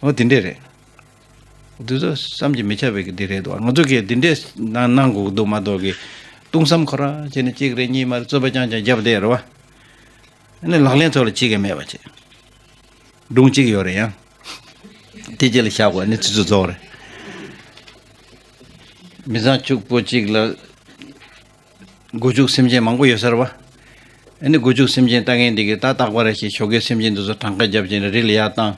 འོ་དེ་འདྲས་རེད། འདི་ཚོ་བསམ་གྱིས་མི་ཁྱབ་པའི་གི་འདི་རེད་དོ། ང་ཚོ་གིས་འདི་འདྲས་གནང་གནང་དགོས་ཀྱི་འདུག་མ་གཏོགས་ཀྱི་སྟོང་བསམ་ཁོ་རང་བྱས་ནས་གཅིག་རེ་གཉིས་མ་རེད་རྩོད་པ་རྐྱང་རྐྱང་བརྒྱབ་བསྡད་རེད་བ། ཨ་ནི་ལག་ལེན་ཐོག་ལ་བྱེད་ཀྱི་མེད་པ་བྱས། སྒྲུང་གཅིག་ཡོད་རེད་ཡང་། དེ་རྗེས་ལ་བཞག་དགོས། ཨ་ནི་ཚིག་ཚོད་རྫོགས་རེད། མི་ཚང་ཕྱུག་པོ་གཅིག་ལ་སྒོ་ཕྱུགས་སེམས་ཅན་མང་པོ་ཡོད་ས་རེད་བ། ཨ་ནི་སྒོ་ཕྱུགས་སེམས་ཅན་ལྟ་མཁན་འདི་གིས་ད་རྟག་པར་ཞིག་ཞོགས་ཀའི་སེམས་ཅན་འདི་ཚོ་གྲངས་ཀ་བརྒྱབ་བྱས་ནས་རི་ལ་ཡར་བཏང་།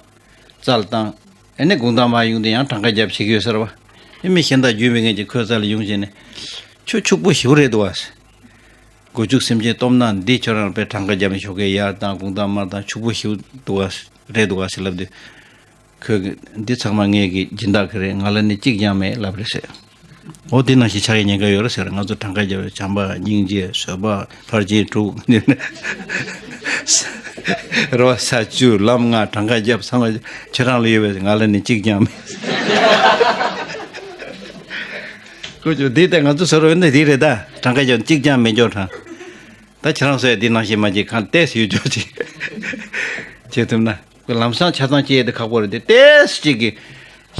རྩལ་བཏང་། ཨ་ནི་དགོང་དག་མར་ཡོང་དུས་ཡང་གྲངས་ཀ་བརྒྱབ་བྱེད་ཀྱི་ཡོད་ས་རེད་བ། ཨ་མི་གཞན་དག་རྒྱུས་མེད་མཁན་གྱིས་ཁོའི་རྩ་ལ་ཡོང་བྱས་ནས། ཁྱོད་ཕྱུག་པོ་ཞེ་པོ་རེད་འདུག་བ། སྒོ་ཕྱུགས་སེམས་ཅན་སྟོབས་ན་འདི་ཁྱོད་རང་དཔེ་གྲངས་ཀ་བརྒྱབ་ནས་ཞོགས་ཀས་ཡར་བཏང་དགོང་དག་མར་བཏང་ཕྱུག་པོ་ཞེ་པོ་འདུག་བ། རེད་འདུག་བ་ཟེར་ལབ་དུས། ཁོས་འདི་ཚང་མ་ངེད་ཀྱི་སྦྱིན་བདག་གི་རེད། ང་ལ་ནི་གཅིག་ཀྱང་མེད་ལབ་རེད་ཟེར། འོ་དེ་ནང་བཞིན་ཆགས་ཡ་ཉེན་ཁ་ཡོད་རེད་ཟེར། ང་ཚོ་གྲངས་ཀ་རྒྱབ། བྱམས་པ་སྙིང་རྗེ་བཟོད་པ་ཕར་ཕྱིན་དྲུག་རེད་བ། ས་བཅུ་ལམ་ལྔ་གྲངས་ཀ་རྒྱབ་ཚང་མ་ཁྱེད་རང་ལ་ཡོད་པས། ང་ལ་ནི་གཅིག་ཀྱང་མེད། ཁོ་ཚོ་འདི་ལྟ་ང་ཚོ་བཟོ་རོགས་ཡོད་ན་འདི་རེད་ད། གྲངས་ཀ་རྒྱབ་གཅིག་ཀྱང་མེད་འཇོག་དྲང་། ད་ཁྱེད་རང་ཚོས་འདི་ནང་བཞིན་མ་བྱེད་གང་ལྟས་ཡོད་འཇོག་ཅིག་བྱེད་ཐུབ་ན། ལམ་སང་ཆ་ཚང་སྐྱེས་དེ་ཁག་པོ་རེད་དེ། ཏེས་གཅིག་གིས་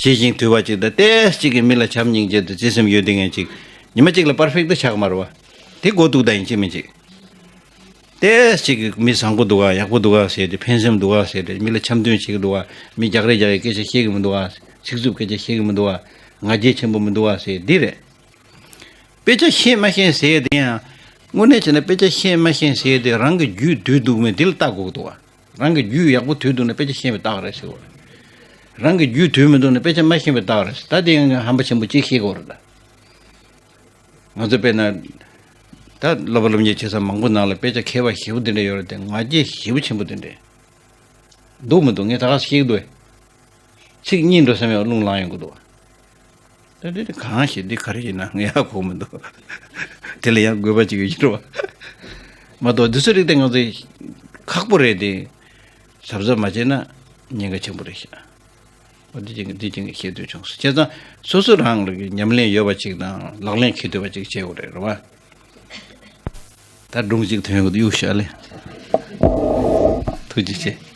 ཞི་ཞིང་དུལ་བ་གཅིག་དང་། ཏེས་གཅིག་གིས་མི་ལ་བྱམས་སྙིང་རྗེ་དང་བརྩེ་སེམས་ཡོད་དེ་ངན་གཅིག། ཉི་མ་གཅིག་ལ་པར་ཕེག་ཏུ་ཆགས་མ་རེད་བ། དེ་གོ་འདུག་ད་ཡིན་གཅིག་མིན་གཅིག། ཏེས་གཅིག་གིས་མི་བཟང་པོ་འདུག་ག་ཡག་པོ་འདུག་ག་ཟེར་ཏེ། ཕན་སེམས་འདུག་ག་ཟེར་ཏེ། མི་ལ་འཆམ་མཐུན་བྱེད་ཀྱི་འདུག་ག་མི་རྒྱག་རེས་རྒྱག་ཡའི་སྐད་ཆ་བཤད་ཀྱི་མི་འདུག་ག་ཚིག་རྩུབ་སྐད་ཆ་བཤད་ཀྱི་མི་འདུག་ག་ང་རྒྱལ་ཆེན་པོ་མི་འདུག་ག་ཟེར་འདི་རེད། དཔེ་ཆ་ཤེས་མ་ཤེས་ཟེར་དེ་ཡང་། དངོས་གནས་བྱས་ན་དཔེ་ཆ་ཤེས་མ་ཤེས་ཟེར་དེ་རང་གི་རྒྱུད་དུལ་འདུག་མེད་འདི་ལ་བལྟ་དགོས་ཀྱི་འདུག་བ། རང་གི་རྒྱུད་ཡག་པོ་དུལ་འདུག་ན་དཔེ་ཆ་ཤེས་པའི་རྟགས་རེད་ཟེར་བ། རང་གི་རྒྱུད་དུལ་མི་འདུག་ན་དཔེ་ཆ་མ་ཤེས་པའི་རྟགས་རེད་ཟེར། ད་དེ་ཡང་ཧམ་པ་ཆེན་པོ་གཅིག་ཤེས་དགོས་རེད་ད། ང་ཚོ་དཔེར་ན། ད་སློབ་པ་སློབ་གཉེར་བྱེད་ས་མང་པོ་ནང་ལ་དཔེ་ཆ་མཁས་པ་ཞེ་པོ་དེ་འདྲ་ཡོད་རེད་དེ། ང་རྒྱལ་ཞེ་པོ་ཆེན་པོ་དེ་འདྲ། འདུག་མི་འདུག་ངས་ད་ག་ཤེས་ཀྱི་འདུག་ཚིག་གཉིས་འགྲོ་བསམ་ཡང་རླུང་ལངས་ཡོང་གི་འདུག་ད་འདི་དེ་གང་ཞིག་འདི་ག་རེ་ཡིན་ན་ངས་ཧ་གོ་མི་འདུག་དེ་ལ་ཡང་དགོས་པ་ཅིག་ཡོད་ཀྱི་རེད་བ། མ་གཏོགས་འདི་ཚོ་རིགས་དེ་ང་ཚོས་ཁག་པོ་རེད་དེ། གཟབ་གཟབ་མ་བྱས་ན་ཉེན་ཁ་ཆེན་པོ་རེད་ཤག་འོ་འདི་ཅིག་འདི་ཅིག་བཤད་འདོད་བྱུང་སོང་། བྱས་ཙང་སོ་སོ་རང་ལ་ཉམས་ལེན་ཡོད་པ་ཅིག་དང་ལག་ལེན་འཁེལ་འདོད་པ་ཅིག་བྱེད་དགོས་རེད་རེད་བ། ད་སྒྲུང་གཅིག་ཐོན་ཡོང་གི་འདུག་གཡུག་ཞག་ལས། ཐུགས་རྗེ་ཆེ།